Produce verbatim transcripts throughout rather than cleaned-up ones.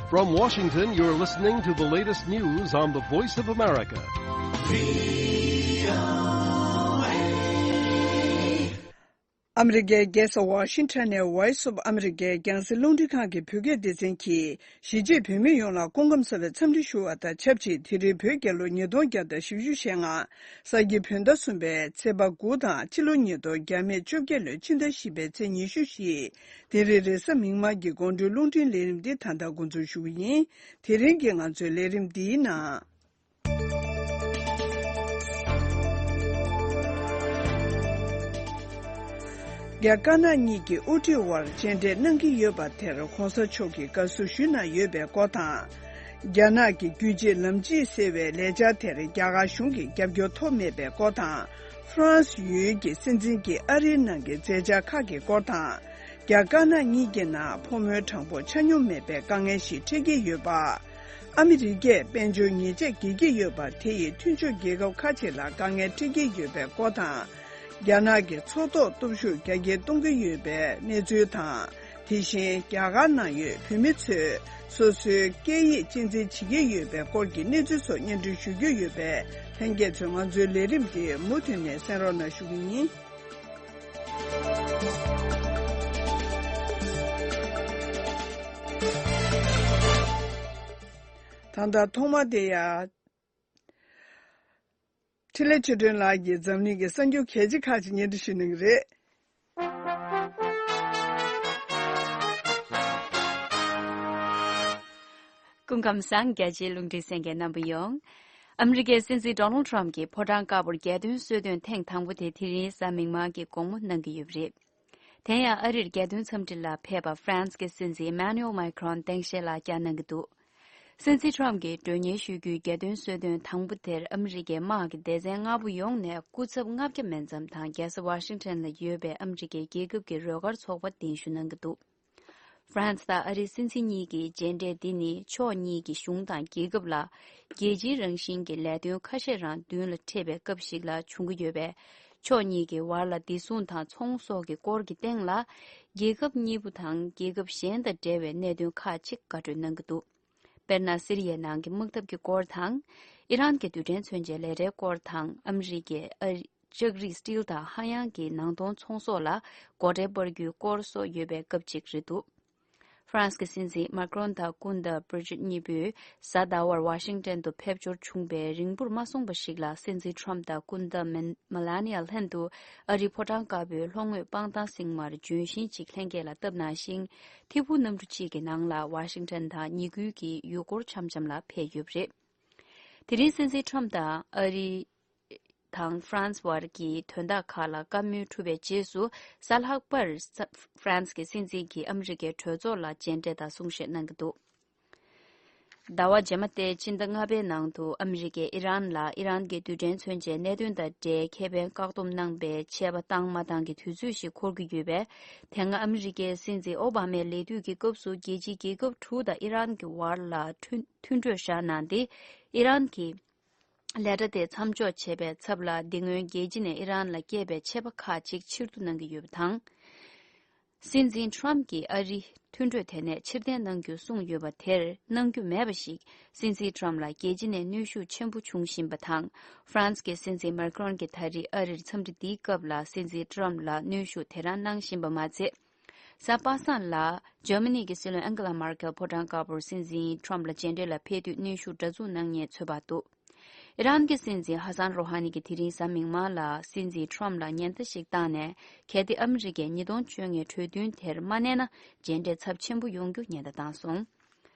From Washington, you're listening to the latest news on the Voice of America. ཨ་མི་རི་ཀའི་རྒྱལ་ས་ཝ་ཤིང་ཊོན་ནས་Voice of America་རྒྱང་སྲིང་རླུང་འཕྲིན་ཁང་གི་བོད་སྐད་སྡེ་ཚན་གྱིས་གཞིས་བྱེས་བོད་མི་ཡོངས་ལ་སྐུ་ཁམས་བཟང་བའི་འཚམས་འདྲི་ཞུ་བ་དང་ཆབས་ཅིག་དེ་རིང་བོད་རྒྱལ་ལོ་ཉིས་སྟོང་བརྒྱ་དང་བཞི་བཅུ་ཞེ་ལྔ། ས་ཁྱི་བོད་ཟླ་གསུམ་པའི་ཚེས་པ་དགུ་དང་ཕྱི་ལོ་ཉིས་སྟོང་བརྒྱ་མེད་བཅོ་བརྒྱད་ལོའི་ཕྱི་ཟླ་བཞི་པའི་ཚེས་ཉི་ཤུ་བཞི། དེ་རིང་རེས་གཟའ་མིག་དམར་གྱི་དགོང་དྲོའི་རླུང་འཕྲིན་ལས་རིམ་འདི་ད་ལྟ་འགོ་འཛུགས་ཞུ་གི་ཡིན། དེ་རིང་གི་ང་ཚོའི་ལས་རིམ་འདིའི་ནང་། རྒྱ་དཀར་ནག་གཉིས་ཀྱི་དབུ་ཁྲིད་དབར་མཇལ་འཕྲད་གནང་གི་ཡོད་པ་དེར་གོང་ས་མཆོག་གིས་དགའ་བསུ་ཞུས་གནང་ཡོད་པའི་སྐོར་དང་། རྒྱ་ནག་གི་རྒྱུད་གཅིག་ལམ་གཅིག་ཟེར་བའི་ལས་འཆར་དེར་རྒྱ་གར་གཞུང་གིས་རྒྱབ་སྐྱོར་ཐོབ་མེད་པའི་སྐོར་དང་། ཧྥ་རན་སི་ཡུལ་གྱི་སྲིད་འཛིན་གྱིས་ཨ་རིའི་ནང་གི་མཛད་འཆར་ཁག་གི་སྐོར་དང་། རྒྱ་དཀར་ནག་གཉིས་ཀྱི་ནང་ཕོ་མོའི་གྲངས་འབོར་ཆ་སྙོམས་མེད་པའི་དཀའ་ངལ་ཞིག་འཕྲད་ཀྱི་ཡོད་པ། ཨ་མི་རི་ཀས་དཔལ་འབྱོར་ཉེས་ཆད་འགེལ་གྱི་ཡོད་པ་དེ་ཡིས་མཐུན་ཕྱོགས་རྒྱལ་ཁབ་ཁག་ཅིག་ལ་དཀའ་ངལ་འཕྲད་ཀྱི་ཡོད་པའི་སྐོར་དང་། རྒྱ་ནག་གི་མཚོ་ཐོག་སྟོབས་ཤུགས་རྒྱ་སྐྱེད་གཏོང་གི་ཡོད་པའི་གནས་ཚུལ་དང་། དེ་བཞིན་རྒྱ་གར་ནང་ཡོད་བོད་མི་ཚོས་སོ་སོའི་སྐད་ཡིག་གཅེས་འཛིན་བྱེད་ཀྱི་ཡོད་པའི་སྐོར་གྱི་གནས་ཚུལ་སོགས་སྙན་སྒྲོན་ཞུ་རྒྱུ་ཡོད་པས། ལྷན་རྒྱས་ཚོས་ང་ཚོའི་ལས་རིམ་འདི་མུ་མཐུད་ནས་གསན་རོགས་གནང་ཞུ་གི་ཡིན། ད་ལྟ་ཐོག་མ་དེ་ཡང་། འཕྲིན་ལས་ཆོས་སྒྲོན་ལགས་ཀྱིས་འཛམ་གླིང་གི་གསར་འགྱུར་གལ་ཆེ་ཁག་ཅིག་སྙན་སྒྲོན་ཞུ་གནང་གི་རེད། སྐུ་ཁམས་བཟང་། རྒྱ་ཆེའི་རླུང་འཕྲིན་གསན་མཁན་རྣམ་པ་ཡོངས། ཨ་མི་རི་ཀའི་སྲིད་འཛིན་ཌོ་ནལ་ཊམ་གྱིས་ཕོ་བྲང་དཀར་པོར་རྒྱལ་དོན་གསོལ་སྟོན་ཐེངས་དང་པོ་དེ་དེ་རིང་གཟའ་མིག་དམར་གྱི་དགོང་མོ་གནང་གི་ཡོད་པ་རེད། དེ་ཡང་ཨ་རིར་རྒྱལ་དོན་འཚམས་འདྲི་ལ་ཕེབས་པ་ཧྥ་རན་སི་གི་སྲིད་འཛིན་ཨི་མཱ་ནུ་ཨེལ་མཱ་ཁི་རོན་སྟངས་དཔྱལ་ལ་བསྐྱར་གནང་གི་འདུག། སྲིད་འཛིན་ཊམ་གྱིས་མགྲོན་གཉེར་ཞུ་རྒྱུའི་རྒྱལ་དོན་གསོལ་སྟོན་དང་པོ་དེར་ཨ་མི་རི་ཀའི་དམག་གི་སྡེ་ཚན་ལྔ་པོ་ཡོངས་ནས་སྐུ་ཚབ་ལྔ་བརྒྱ་མན་ཙམ་དང་རྒྱལ་ས་ཝ་ཤིང་ཊོན་ལ་ཡོད་པའི་ཨ་མི་རི་ཀའི་རྒྱལ་ཁབ་ཀྱི་རོགས་སྐར་ཚོགས་པ་གདན་ཞུ་གནང་གི་འདུག། ཧྥ་རན་སི་དང་ཨ་རིའི་སྲིད་འཛིན་གཉིས་ཀྱི་མཇལ་འཕྲད་འདི་ནི་ཕྱོགས་གཉིས་ཀྱི་གཞུང་དང་རྒྱལ་ཁབ་ལ་རྒྱལ་སྤྱིའི་རང་བཞིན་གྱི་ལས་དོན་ཁ་ཤས་རང་མདུན་ལ་འཕྲད་པའི་སྐབས་ཤིག་ལ་བྱུང་གི་ཡོད་པས། ཕྱོགས་གཉིས་ཀྱི་བར་ལ་བདེ་སྲུང་དང་ཚོང་ཟོག་གི་སྐོར་གྱི་སྟེང་ལ། རྒྱལ་ཁབ་གཉིས་པོ་དང་རྒྱལ་ཁབ་གཞན་དང་འབྲེལ་བའི་གནད་དོན་ཁག་ཅིག་བཀའ་གྲོས་གནང་གི་འདུག། དཔེར་ན། སི་རི་ཡའི་ནང་གི་དམག་འཐབ་ཀྱི་སྐོར་དང་། ཨི་རན་གྱི་རྡུལ་ཕྲན་མཚོན་ཆའི་ལས་གྲྭའི་སྐོར་དང་། ཨ་མི་རི་ཀས་ཨ་ལྕགས་རིགས་སི་ཊིལ་དང་ཧ་ཡང་གི་ནང་གཏོང་ཚོང་ཟོག་ལ་སྒོ་ཁྲལ་སྤར་རྒྱུའི་སྐོར་སོགས་ཡོད་པའི་སྐབས་ཅིག་རེད་འདུག། ཧྥ་རན་སི་གི་སྲིད་འཛིན་མཱ་ཀི་རོན་དང་སྐུ་ཟླ་བྷི་རི་ཇིད་གཉིས་པོས་གཟའ་ཟླ་བར་ཝ་ཤིང་ཏན་དུ་ཕེབས་འབྱོར་བྱུང་བའི་རིང་པོར་མ་སོང་བ་ཞིག་ལ། སྲིད་འཛིན་ཊམ་དང་སྐུ་ཟླ་མེ་མེ་ལ་ནི་ཡ་ལྷན་དུ་ཨ་རིའི་ཕོ་བྲང་དཀར་པོའི་ལྷོ་ངོས་སྤང་ཐང་སྲིང་མོར་ལྗོན་ཤིང་གཅིག་ལྷན་རྒྱས་ལ་བཏབ་གནང་ཞིང་། ཐིགས་པ་གནམ་གྲུ་གཅིག་གི་ནང་ལ་ཝ་ཤིང་ཏན་དང་ཉེ་ཁུལ་གྱི་ཡུལ་སྐོར་འཆམ་འཆམ་ལ་ཕེབས་ཡོད་པ་རེད། དེ་རིང་སྲིད་འཛིན་ཊམ་དང་ཨ་རི་དང་ཧྥ་རན་སི་བར་གྱི་དོན་དག་ཁག་ལ་བཀའ་མོལ་གྲུབ་པའི་རྗེས་སུ། གཟའ་ལྷག་པར་ཧྥ་རན་སི་གི་སྲིད་འཛིན་གྱིས་ཨ་མི་རི་ཀའི་གྲོས་ཚོགས་ལ་མཇལ་འཕྲད་དང་གསུང་བཤད་གནང་གི་འདུག། ཟླ་བ་རྗེས་མ་སྟེ་སྤྱི་ཟླ་ལྔ་པའི་ནང་དུ་ཨ་མི་རི་ཀས་ཨི་རན་ལ་ཨི་རན་གྱི་རྡུལ་ཕྲན་མཚོན་ཆའི་གནད་དོན་དང་འབྲེལ་ཁེ་ཕན་བཀག་སྡོམ་གནང་པའི་ཆད་པ་བཏང་མ་བཏང་གི་དུས་ཚོད་ཞིག་འཁོར་གྱི་ཡོད་པས། དེ་སྔ་ཨ་མི་རི་ཀའི་སྲིད་འཛིན་ཨོ་བྷ་མའི་ལས་དུས་ཀྱི་སྐབས་སུ་རྒྱལ་སྤྱིའི་རྒྱལ་ཁབ་དྲུག་དང་ཨི་རན་གྱི་བར་ལ་མཐུན་མཐུན་གྲོས་བཞག་གནང་སྟེ། ཨི་རན་གྱིས་ལས་གྲྭ་དེ་མཚམས་འཇོག་བྱས་པའི་ཚབ་ལ། འདི་སྔོན་རྒྱལ་སྤྱི་ནས་ཨི་རན་ལ་བསྐྱལ་བའི་ཆད་པ་ཁག་ཅིག་ཕྱིར་བསྡུ་གནང་གི་ཡོད་པ་དང་། སྲིད་འཛིན་ཊམ་གྱིས་ཨ་རིས་མཐུན་གྲོས་དེ་ནས་ཕྱིར་འཐེན་གནང་རྒྱུ་གསུངས་ཡོད་པ་དེར་གནང་རྒྱུ་མེད་པ་ཞིག་སྲིད་འཛིན་ཊམ་ལ་རྒྱལ་སྤྱི་ནས་གནོན་ཤུགས་ཆེན་པོ་འབྱུང་བཞིན་པ་དང་། ཧྥ་རན་སི་གི་སྲིད་འཛིན་མཱ་ཀི་རོན་གྱིས་ད་རེས་ཨ་རིར་འཚམས་འདྲི་འདིའི་སྐབས་ལ་སྲིད་འཛིན་ཊམ་ལ་གནོན་ཤུགས་དེ་རང་གནང་བཞིན་པ་མ་ཚད། གཟའ་པ་སངས་ལ་འཇར་མ་ནི་གི་སྲིད་བློན་ཨན་གྷི་ལ་མར་ཀེལ་ཕོ་བྲང་དཀར་པོར་སྲིད་འཛིན་ཊམ་ལ་མཇལ་འཕྲད་ལ་ཕེབས་དུས་གནོན་ཤུགས་འདྲ་མཚུངས་གནང་ཉེན་ཚོད་དཔག་འདུག། ཨི་རན་གྱི་སྲིད་འཛིན་ཧ་སན་རོ་ཧ་ནི་གིས་དེ་རིང་གཟའ་མིག་དམར་ལ་སྲིད་འཛིན་ཊམ་ལ་ཉེན་བརྡ་ཞིག་བཏང་ནས། གལ་ཏེ་ཨ་མི་རི་ཀས་ཉིས་སྟོང་བཅོ་ལྔའི་གྲོས་མཐུན་དེར་མ་གནས་ན། མཇལ་འཕྲད་ཚབས་ཆེན་པོ་ཡོང་རྒྱུ་ཉེན་བརྡ་བཏང་སོང་།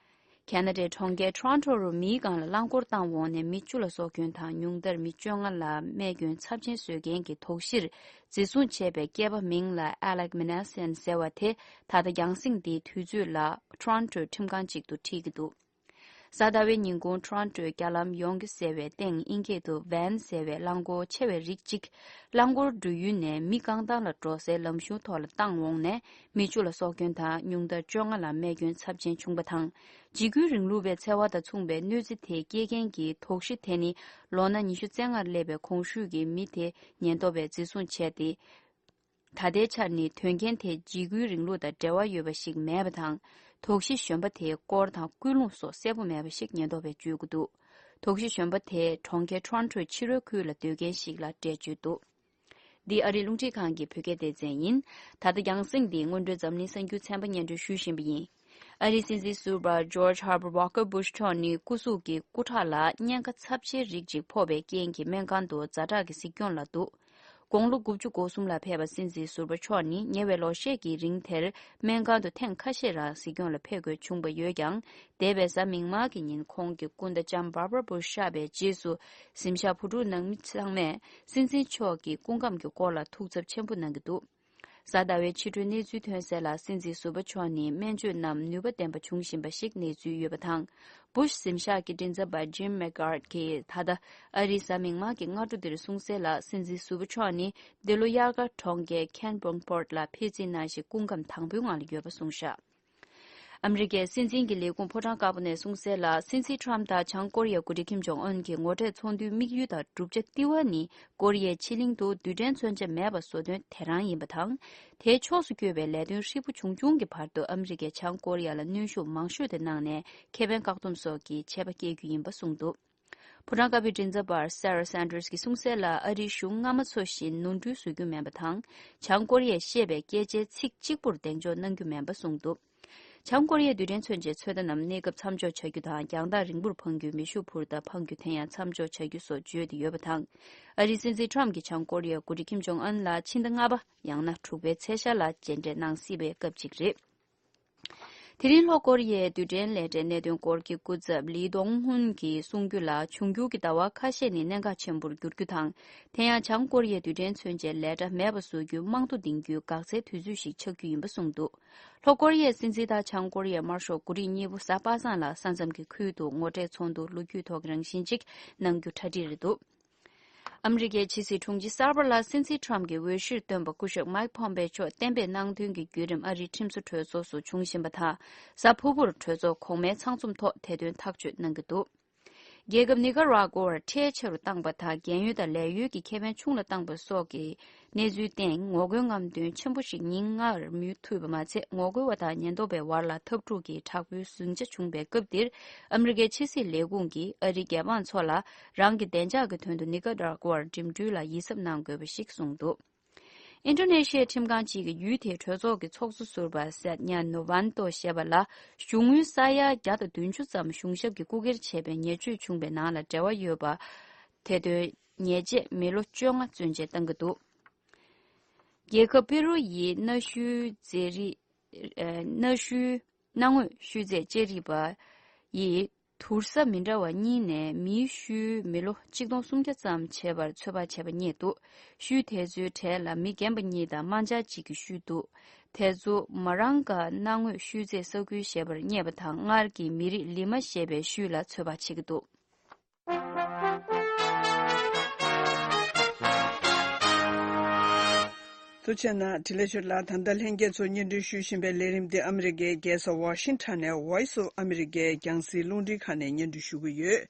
ཁེ་ན་ཌའི་གྲོང་ཁྱེར་ཊོ་རོན་ཊོ་རུ་མིའི་སྒང་ལ་རླངས་འཁོར་བཏང་འོང་ནས་མི་བཅུ་ལ་སྲོག་སྐྱོན་དང་། ཉུང་མཐར་མི་བཅོ་ལྔ་ལ་རྨས་སྐྱོན་ཚབས་ཆེན་བཟོས་མཁན་གྱི་དོགས་གཞིར་འཛིན་བཟུང་བྱས་པའི་སྐྱེས་པ་མིང་ལ་Alek Minassian ཟེར་བ་དེ། ད་ལྟ་རྒྱང་སྲིང་འདིའི་དུས་ཚོད་ལ་ཊོ་རོན་ཊོའི་ཁྲིམས་ཁང་ཅིག་ཏུ་ཁྲིད་ཀྱི་འདུག། གཟའ་ཟླ་བའི་ཉིན་གུང་ཊོ་རོན་ཊོའི་རྒྱ་ལམ་ཡོང་གི་ཟེར་བའི་སྟེང་དབྱིན་སྐད་དུ་Van ཟེར་བའི་རླངས་འཁོར་ཆེ་བའི་རིགས་གཅིག་རླངས་འཁོར་འགྲོ་ཡུལ་ནས་མི་རྐང་ཐང་ལ་འགྲོ་སའི་ལམ་གཞུང་ཐོག་ལ་བཏང་འོང་ནས་མི་བཅུ་ལ་སྲོག་སྐྱོན་དང་། ཉུང་མཐར་བཅོ་ལྔ་ལ་རྨས་སྐྱོན་ཚབས་ཆེན་བྱུང་བ་དང་། འཇིགས་སྐུལ་རིང་ལུགས་པའི་འཚེ་བ་དང་མཚུངས་པའི་གནོད་འཚེ་དེ་སྐྱེལ་མཁན་གྱི་དོགས་གཞི་དེ་ནི་ལོ་ན་ཉི་ཤུ་རྩ་ལྔར་སླེབས་པའི་གོང་ཞུས་ཀྱི་མི་དེ་ཉེན་རྟོག་པས་འཛིན་བཟུང་བྱས་ཏེ། ད་ལྟའི་ཆར་ནི་དོན་རྐྱེན་དེ་འཇིགས་སྐུལ་རིང་ལུགས་དང་འབྲེལ་བ་ཡོད་པ་ཞིག་མེད་པ་དང་། དོགས་གཞི་གཞོན་པ་དེའི་སྐོར་དང་ཀུན་སློང་སོགས་གསལ་པོ་མེད་པ་ཞིག་ཉེན་རྟོག་པས་བརྗོད་ཀྱི་འདུག་དོགས་གཞི་གཞོན་པ་དེ་གྲོང་ཁྱེར་Toronto་ཕྱི་རོལ་ཁུལ་ལ་སྡོད་མཁན་ཞིག་ལ་འགྲེལ་བརྗོད་འདུག་འདི་ཨ་རིའི་རླུང་འཕྲིན་ཁང་གི་བོད་སྐད་སྡེ་ཚན་ཡིན། ད་ལྟ་རྒྱང་སྲིང་འདི་སྔོན་འགྲོའི་འཛམ་གླིང་གསར་འགྱུར་ཚན་པ་སྙན་སྒྲོན་ཞུ་བཞིན་པ་ཡིན། ཨ་རིའི་སྲིད་འཛིན་ཟུར་པ་George Herbert Walker Bush་མཆོག་ནི་སྐུ་གཟུགས་ཀྱི་སྐུ་ཁྲག་ལ་གཉན་ཁ་ཚབས་ཆེའི་རིགས་ཅིག་ཕོག་པའི་རྐྱེན་གྱིས་སྨན་ཁང་དུ་ཛ་དྲག་གི་གཟིགས་སྐྱོང་ལ་འདུག་དགུང་ལོ་དགུ་བཅུ་གོ་གསུམ་ལ་ཕེབས་པ་སྲིད་འཛིན་ཟུར་པ་མཆོག་ནི་ཉེ་བའི་ལོ་ཤས་ཀྱི་རིང་དེར་སྨན་ཁང་དུ་ཐེངས་ཁ་ཤས་རང་གཟིགས་སྐྱོང་ལ་ཕེབས་དགོས་བྱུང་བ་ཡོད་ཀྱང་། འདས་པའི་གཟའ་མིག་དམར་གྱི་ཉིན་ཁོང་གི་སྐུ་ཟླ་ལྕམ་Barbara Bush་གཤེགས་པའི་རྗེས་སུ་གཟིམ་ཤག་བུ་ཕྲུག་ནང་མི་ཚང་མས་སྲིད་འཛིན་མཆོག་གི་སྐུ་ཁམས་ཀྱི་སྐོར་ལ་ཐུགས་འཚབ་ཆེན་པོ་གནང་གི་འདུག་གཟའ་ཟླ་བའི་ཕྱི་དྲོའི་གནས་ཚུལ་ཐོན་གསལ་ལ་སྲིད་འཛིན་ཟུར་པ་མཆོག་ནི་སྨན་བཅོས་རྣམས་ནུས་པ་ལྡན་པ་བྱུང་བཞིན་པ་ཞིག་གནས་ཚུལ་ཡོད་པ་དང་། Bush་གཟིམ་ཤག་གི་མགྲིན་ཚབ་པ་Jim McGuire་གྱིས་ད་ལྟ་ཨ་རིའི་གཟའ་མིག་དམར་གྱི་སྔ་དྲོ་འདིར་གསུངས་གསལ་ལ་སྲིད་འཛིན་ཟུར་པ་མཆོག་ནི་འདི་ལོ་དབྱར་ཁར་གྲོང་ཁྱེར་Kent Brockport་ལ་ཕེབས་རྩིས་གནང་བཞིན་སྐུ་ཁམས་དྭངས་པོའི་ངང་ལ་ཡོད་པ་གསུངས་བཞག་ཨ་མི་རི་ཀའི་སྲིད་འཛིན་གྱི་ལས་ཁུངས་ཕོ་བྲང་དཀར་པོ་ནས་གསུངས་གསལ་ལ་སྲིད་འཛིན་Trump་དང་བྱང་ཀོ་རི་ཡའི་འགོ་ཁྲིད་Kim Jong Un་གྱི་ངོ་འཕྲད་ཚོགས་འདུའི་དམིགས་ཡུལ་དང་བསྒྲུབ་བྱ་ལྟེ་བ་ནི་ཀོ་རི་ཡའི་ཕྱེད་གླིང་དུ་རྡུལ་ཕྲན་མཚོན་ཆ་མེད་པ་བཟོ་དོན་དེ་རང་ཡིན་པ་དང་། དེའི་ཕྱོགས་སུ་བསྐྱོད་པའི་ལས་དོན་ཧྲིལ་པོ་ཆུང་ཆུང་གི་བར་དུ་ཨ་མི་རི་ཀས་བྱང་ཀོ་རི་ཡ་ལ་གནོན་ཤུགས་མང་ཤོས་དེ་གནང་ནས་ཁེ་ཕན་བཀག་སྡོམ་སོགས་ཀྱི་ཆད་པ་བཀལ་རྒྱུ་ཡིན་པ་གསུངས་འདུག་ཕོ་བྲང་དཀར་པོའི་མགྲིན་ཚབ་པ་Sarah Sanders་གྱིས་གསུངས་གསལ་ལ་ཨ་རིའི་གཞུང་སྔ་མ་ཚོ་བཞིན་ནོར་འཁྲུལ་བཟོ་རྒྱུ་མིན་པ་དང་། བྱང་ཀོ་རི་ཡས་བཤད་པའི་སྐད་ཆའི་ཚིག་གཅིག་པུར་གདེང་འཇོག་གནང་རྒྱུ་མིན་པ་གསུངས་འདུག་བྱང་ཀོ་རི་ཡའི་རྡུལ་ཕྲན་མཚོན་ཆའི་ཚོད་ལྟ་རྣམས་གནས་སྐབས་མཚམས་འཇོག་བྱ་རྒྱུ་དང་རྒྱང་ཐག་རིང་པོར་འཕང་རྒྱུའི་མེ་ཤུགས་འཕུར་མདའ་འཕང་རྒྱུ་དེ་ཡང་མཚམས་འཇོག་བྱ་རྒྱུ་སོགས་བརྗོད་དེ་ཡོད་པ་དང་། ཨ་རིའི་སྲིད་འཛིན་Trump་གྱིས་བྱང་ཀོ་རི་ཡའི་འགོ་ཁྲིད་Kim Jong Un་ལ་ཕྱི་ཟླ་ལྔ་པ་ཡང་ན་དྲུག་པའི་ཚེས་ཤར་ལ་མཇལ་འཕྲད་གནང་སྲིད་པའི་སྐབས་ཅིག་རེད། དེ་རིང་ལྷོ་ཀོ་རི་ཡའི་རྡུལ་ཕྲན་ལས་གྲྭའི་གནད་དོན་སྐོར་གྱི་སྐུ་ཚབ་ལི་ཏོང་ཧུན་གྱིས་གསུང་རྒྱུ་ལ། འབྱུང་འགྱུར་གྱི་ཟླ་བ་ཁ་ཤས་ནི་གནད་འགག་ཆེན་པོར་འགྱུར་རྒྱུ་དང་། དེ་ཡང་བྱང་ཀོ་རི་ཡའི་རྡུལ་ཕྲན་མཚོན་ཆའི་ལས་གྲྭ་མེད་པ་བཟོ་རྒྱུའི་རྨང་རྡོ་འདིང་རྒྱུའི་འགག་རྩའི་དུས་ཚོད་ཞིག་ཆགས་རྒྱུ་ཡིན་པ་གསུངས་འདུག་ལྷོ་ཀོ་རི་ཡའི་སྲིད་འཛིན་དང་བྱང་ཀོ་རི་ཡའི་དམར་ཤོག་འགོ་ཁྲིད་གཉིས་པོ་གཟའ་པ་སངས་ལ་ས་མཚམས་ཀྱི་ཁུལ་དུ་ངོ་འཕྲད་ཚོགས་འདུ་ལོ་རྒྱུས་ཐོག་གི་རང་བཞིན་ཅིག་གནང་རྒྱུ་གྲ་སྒྲིག་རེད་འདུག་ཨ་མི་རི་ཀའི་ཕྱི་སྲིད་དྲུང་ཆེ་གསར་པ་ལ་སྲིད་འཛིན་Trump་གྱི་འོས་གཞིར་བཏོན་པ་སྐུ་ཞབས་Mike Pompeo་མཆོག་གཏན་འབེབས་གནང་དོན་གྱི་བརྒྱུད་རིམ་ཨ་རིའི་ཁྲིམས་བཟོ་གྲོས་ཚོགས་སུ་འབྱུང་བཞིན་པ་དང་། གཟའ་ཕུར་བུར་གྲོས་ཚོགས་གོང་མའི་ཚང་འཛོམས་ཐོག་དེ་དོན་ཐག་གཅོད་གནང་གི་འདུག་རྒྱལ་ཁབ་ནི་ཀ་ར་ཀོ་བར་ཁྲལ་ཆེ་རུ་བཏང་པ་དང་། རྒན་ཡོལ་དང་ལས་ཡོལ་གྱི་ཁེ་ཕན་ཆུང་ལ་བཏང་པ་སོགས་ཀྱི་གནས་ཚུལ་སྟེང་ངོ་རྒོལ་རྔམ་སྟོན་ཆེན་པོ་ཞིག་ཉིན་ལྔར་མུ་མཐུད་པ་མ་ཚད། ངོ་རྒོལ་བ་དང་ཉེན་རྟོག་པའི་བར་ལ་འཐབ་འཁྲུག་གི་དྲག་པོའི་ཟིང་ཆ་བྱུང་བའི་སྐབས་འདིར། ཨ་མི་རི་ཀའི་ཕྱི་སྲིད་ལས་ཁུངས་ཀྱིས་ཨ་རིའི་རྒྱལ་འབངས་ཚོ་ལ་རང་གི་བདེ་འཇགས་ཀྱི་དོན་དུ་ནི་ཀ་ར་ཀོ་བར་འགྲིམ་འགྲུལ་ལ་ཡིད་གཟབ་གནང་དགོས་པ་ཞིག་གསུངས་འདུག་ཨིན་ཌོ་ནེ་ཤི་ཡའི་ཁྲིམས་ཁང་གཅིག་གིས་ཡུལ་དེའི་གྲོས་ཚོགས་ཀྱི་ཚོགས་གཙོ་ཟུར་པ་སད་ཉ་ནོ་ཝན་ཏོ་ཞེས་པ་ལ་གཞུང་དངུལ་ས་ཡ་བརྒྱ་དང་བདུན་ཅུ་ཙམ་གཞུང་ཞབས་ཀྱིས་རྐུ་འཁྱེར་བྱས་པའི་ཉེས་བཅོས་བྱུང་བའི་ནང་ལ་འབྲེལ་བ་ཡོད་པ། དེ་དོན་ཉེས་ཆད་མི་ལོ་བཅོ་ལྔ་བཙོན་འཇལ་བཏང་གི་འདུག་རྒྱལ་ཁབ་པེ་རུ་ཡི་གནའ་ཤུལ་མཛེས་རིག་ཨ། གནའ་ཤུལ་གནའ་དངོས་ཤུལ་རྫས་དཔྱད་རིག་པ་ཡིས་དུར་ས་མི་འདྲ་བ་གཉིས་ནས་མིའི་ཤུལ་མི་ལོ་ཆིག་སྟོང་སུམ་བརྒྱ་ཙམ་བྱས་པར་ཚོད་དཔག་བྱས་པ་རྙེད་འདུག་ཤུལ་དེ་ཚོའི་གྲས་ལ་མི་རྒན་པ་གཉིས་དང་དམར་འབྱར་གཅིག་གི་ཤུལ་འདུག་དེ་ཚོ་མ་རང་ག་གནའ་དངོས་ཤུལ་རྫས་ས་ཁུལ་ཞེས་པར་བསྙད་པ་དང་། སྔར་གྱི་མི་རིགས་ལི་མ་ཞེས་པའི་ཤུལ་ལ་ཚོད་དཔག་བྱེད་ཀྱི་འདུག་ཐུགས་རྗེ་གནང་། བཀྲ་ཤིས་བདེ་ལེགས་ལགས། ད་ལྟ་ལྷན་རྒྱས་ཚོ་སྙན་སྒྲོན་ཞུ་བཞིན་པའི་ལས་རིམ་འདི་ཨ་མི་རི་ཀའི་རྒྱལ་ས་ཝ་ཤིང་ཊོན་ནས་Voice of America་རྒྱང་སྲིང་རླུང་འཕྲིན་ཁང་ནས་སྙན་སྒྲོན་ཞུ་གི་ཡོད།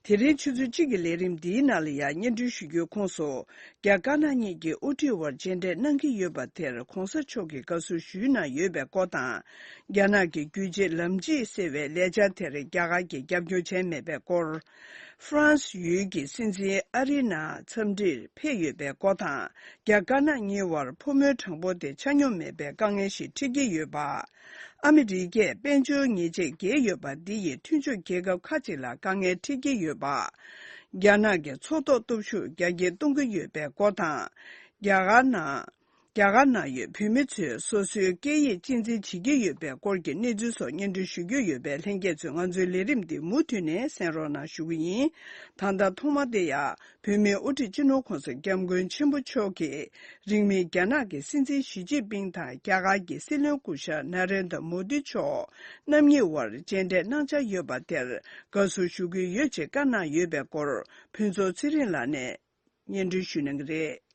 དེ་རིང་ཆུ་ཚོད་གཅིག་གི་ལས་རིམ་འདིའི་ནང་ལ་ཡང་སྙན་སྒྲོན་ཞུ་རྒྱུའི་ཁོངས་སུ། རྒྱ་དཀར་ནག་གཉིས་ཀྱི་དབུ་ཁྲིད་དབར་མཇལ་འཕྲད་གནང་གི་ཡོད་པ་དེར་གོང་ས་མཆོག་གིས་དགའ་བསུ་ཞུས་གནང་ཡོད་པའི་སྐོར་དང་། རྒྱ་ནག་གི་རྒྱུད་གཅིག་ལམ་གཅིག་ཟེར་བའི་ལས་འཆར་དེར་རྒྱ་གར་གྱིས་རྒྱབ་སྐྱོར་བྱས་མེད་པའི་སྐོར། ཧྥ་རན་སི་ཡུལ་གྱི་སྲིད་འཛིན་ཨ་རི་ནང་འཚམས་འདྲིར་ཕེབས་ཡོད་པའི་སྐོར་དང་། རྒྱ་དཀར་ནག་གཉིས་དབར་ཕོ་མོའི་གྲངས་འབོར་དེ་ཆ་སྙོམས་མེད་པའི་དཀའ་ངལ་ཞིག་འཕྲད་ཀྱི་ཡོད་པ། ཨ་མི་རི་ཀས་དཔལ་འབྱོར་ཉེས་ཆད་བཀལ་ཡོད་པ་འདི་ཡིས་མཐུན་ཕྱོགས་རྒྱལ་ཁབ་ཁག་ཅིག་ལ་དཀའ་ངལ་འཕྲད་ཀྱི་ཡོད་པ། རྒྱ་ནག་གི་མཚོ་ཐོག་སྟོབས་ཤུགས་རྒྱ་སྐྱེད་གཏོང་གི་ཡོད་པའི་སྐོར་དང་། རྒྱ་གར་ནང་། རྒྱ་གར་ནང་ཡོད་བོད་མི་ཚོས་སོ་སོའི་སྐད་ཡིག་གཅེས་འཛིན་བྱེད་ཀྱི་ཡོད་པའི་སྐོར་གྱི་གནས་ཚུལ་སོགས་སྙན་སྒྲོན་ཞུ་རྒྱུ་ཡོད་པས། ལྷན་རྒྱས་ཚོས་ང་ཚོའི་ལས་རིམ་འདི་མུ་མཐུད་ནས་གསན་རོགས་གནང་ཞུ་གི་ཡིན། ད་ལྟ་ཐོག་མ་དེ་ཡང་། བོད་མིའི་དབུ་ཁྲིད་སྤྱི་ནོར་གོང་ས་སྐྱབས་མགོན་ཆེན་པོ་མཆོག་གིས་རིང་མིན་རྒྱ་ནག་གི་སྲིད་འཛིན་ཞི་ཅིན་ཕིང་དང་རྒྱ་གར་གྱི་སྲིད་བློན་སྐུ་ཞབས་ན་རེན་དྲ་མོ་དི་མཆོག་རྣམ་གཉིས་དབར་མཇལ་འཕྲད་གནང་འཆར་ཡོད་པ་དེར་དགའ་བསུ་ཞུ་གི་ཡོད་ཅེས་བཀའ་གནང་ཡོད་པའི་སྐོར་ཕུན་ཚོགས་ཚེ་རིང་ལགས་ནས་སྙན་སྒྲོན་ཞུ་གནང་གི་རེད།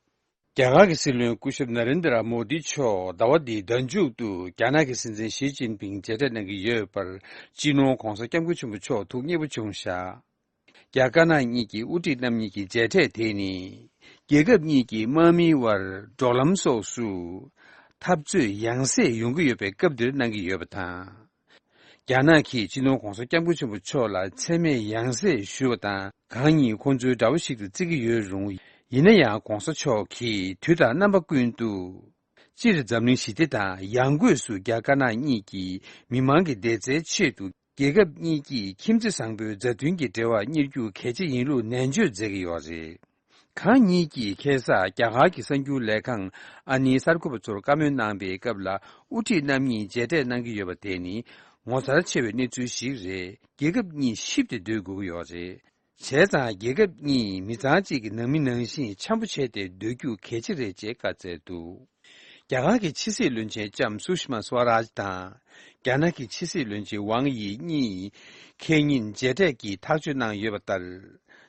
རྒྱ་གར་གྱི་སྲིད་བློན་སྐུ་ཞབས་ན་རེན་དྲ་མོ་དི་མཆོག་ཟླ་བ་འདིའི་ཟླ་མཇུག་ཏུ་རྒྱ་ནག་གི་སྲིད་འཛིན་ཞི་ཅིན་ཕིང་མཇལ་འཕྲད་གནང་གི་ཡོད་པར་སྤྱི་ནོར་གོང་ས་སྐྱབས་མགོན་ཆེན་པོ་མཆོག་ཐུགས་མཉེས་པོ་བྱུང་བཞག་རྒྱ་དཀར་ནག་གཉིས་ཀྱི་དབུ་ཁྲིད་རྣམ་གཉིས་ཀྱི་མཇལ་འཕྲད་དེ་ནི། རྒྱལ་ཁབ་གཉིས་ཀྱི་དམག་མིའི་དབར་འགྲོ་ལམ་སོགས་སུ་འཐབ་རྩོད་ཡང་སེ་ཡོང་གི་ཡོད་པའི་སྐབས་འདིར་གནང་གི་ཡོད་པ་དང་། རྒྱ་ནག་གིས་སྤྱི་ནོར་༧གོང་ས་༧སྐྱབས་མགོན་ཆེན་པོ་མཆོག་ལ་མཚན་སྨད་ཡང་སེ་ཞུ་བ་དང་། གང་ཉིད་ཁོང་ཚོའི་དགྲ་བོ་ཞིག་ཏུ་བརྩི་གི་ཡོད་རུང་། ཡིན་ན་ཡང་༧གོང་ས་མཆོག་གིས་དུས་དང་རྣམ་པ་ཀུན་ཏུ། སྤྱིར་འཛམ་གླིང་ཞི་བདེ་དང་ཡང་སྒོས་སུ་རྒྱ་དཀར་ནག་གཉིས་ཀྱི་མི་མང་གི་བདེ་རྩའི་ཆེད་དུ། རྒྱལ་ཁབ་གཉིས་ཀྱིས་ཁྱིམ་མཚེས་བཟང་པོའི་མཛའ་མཐུན་གྱི་འབྲེལ་བ་གཉེར་རྒྱུ་གལ་ཆེ་ཡིན་ལུགས་ནན་བརྗོད་མཛད་ཀྱི་ཡོད་རེད། གང་ཉིད་ཀྱིས་ཁ་སང་རྒྱ་གར་གྱི་གསར་འགྱུར་ལས་ཁང་ཨ་ནིའི་གསར་འགོད་པ་ཚོར་བཀའ་མོལ་གནང་པའི་སྐབས་ལ། དབུ་ཁྲིད་རྣམ་གཉིས་མཇལ་འཕྲད་གནང་གི་ཡོད་པ་དེ་ནི་ངོ་མཚར་ཆེ་བའི་གནས་ཚུལ་ཞིག་རེད། རྒྱལ་ཁབ་གཉིས་གཤིབ་སྟེ་སྡོད་དགོས་ཀྱི་ཡོད་རེད། བྱས་ཙང་རྒྱལ་ཁབ་གཉིས་མི་ཚང་གཅིག་གི་ནང་མི་ནང་བཞིན་འཆམ་པོ་བྱས་ཏེ་སྡོད་རྒྱུ་གལ་ཆེ་རེད་ཅེས་བཀའ་སྩལ་འདུག་རྒྱ་གར་གྱི་ཕྱི་སྲིད་བློན་ཆེན་ལྕམ་སུ་ཤི་མ་སུ་ཝ་རཱཇ་དང་། རྒྱ་ནག་གི་ཕྱི་སྲིད་བློན་ཆེན་ཝང་དབྱི་གཉིས་ཁེ་ཉིན་མཇལ་འཕྲད་ཀྱིས་ཐག་གཅོད་གནང་ཡོད་པ་ལྟར།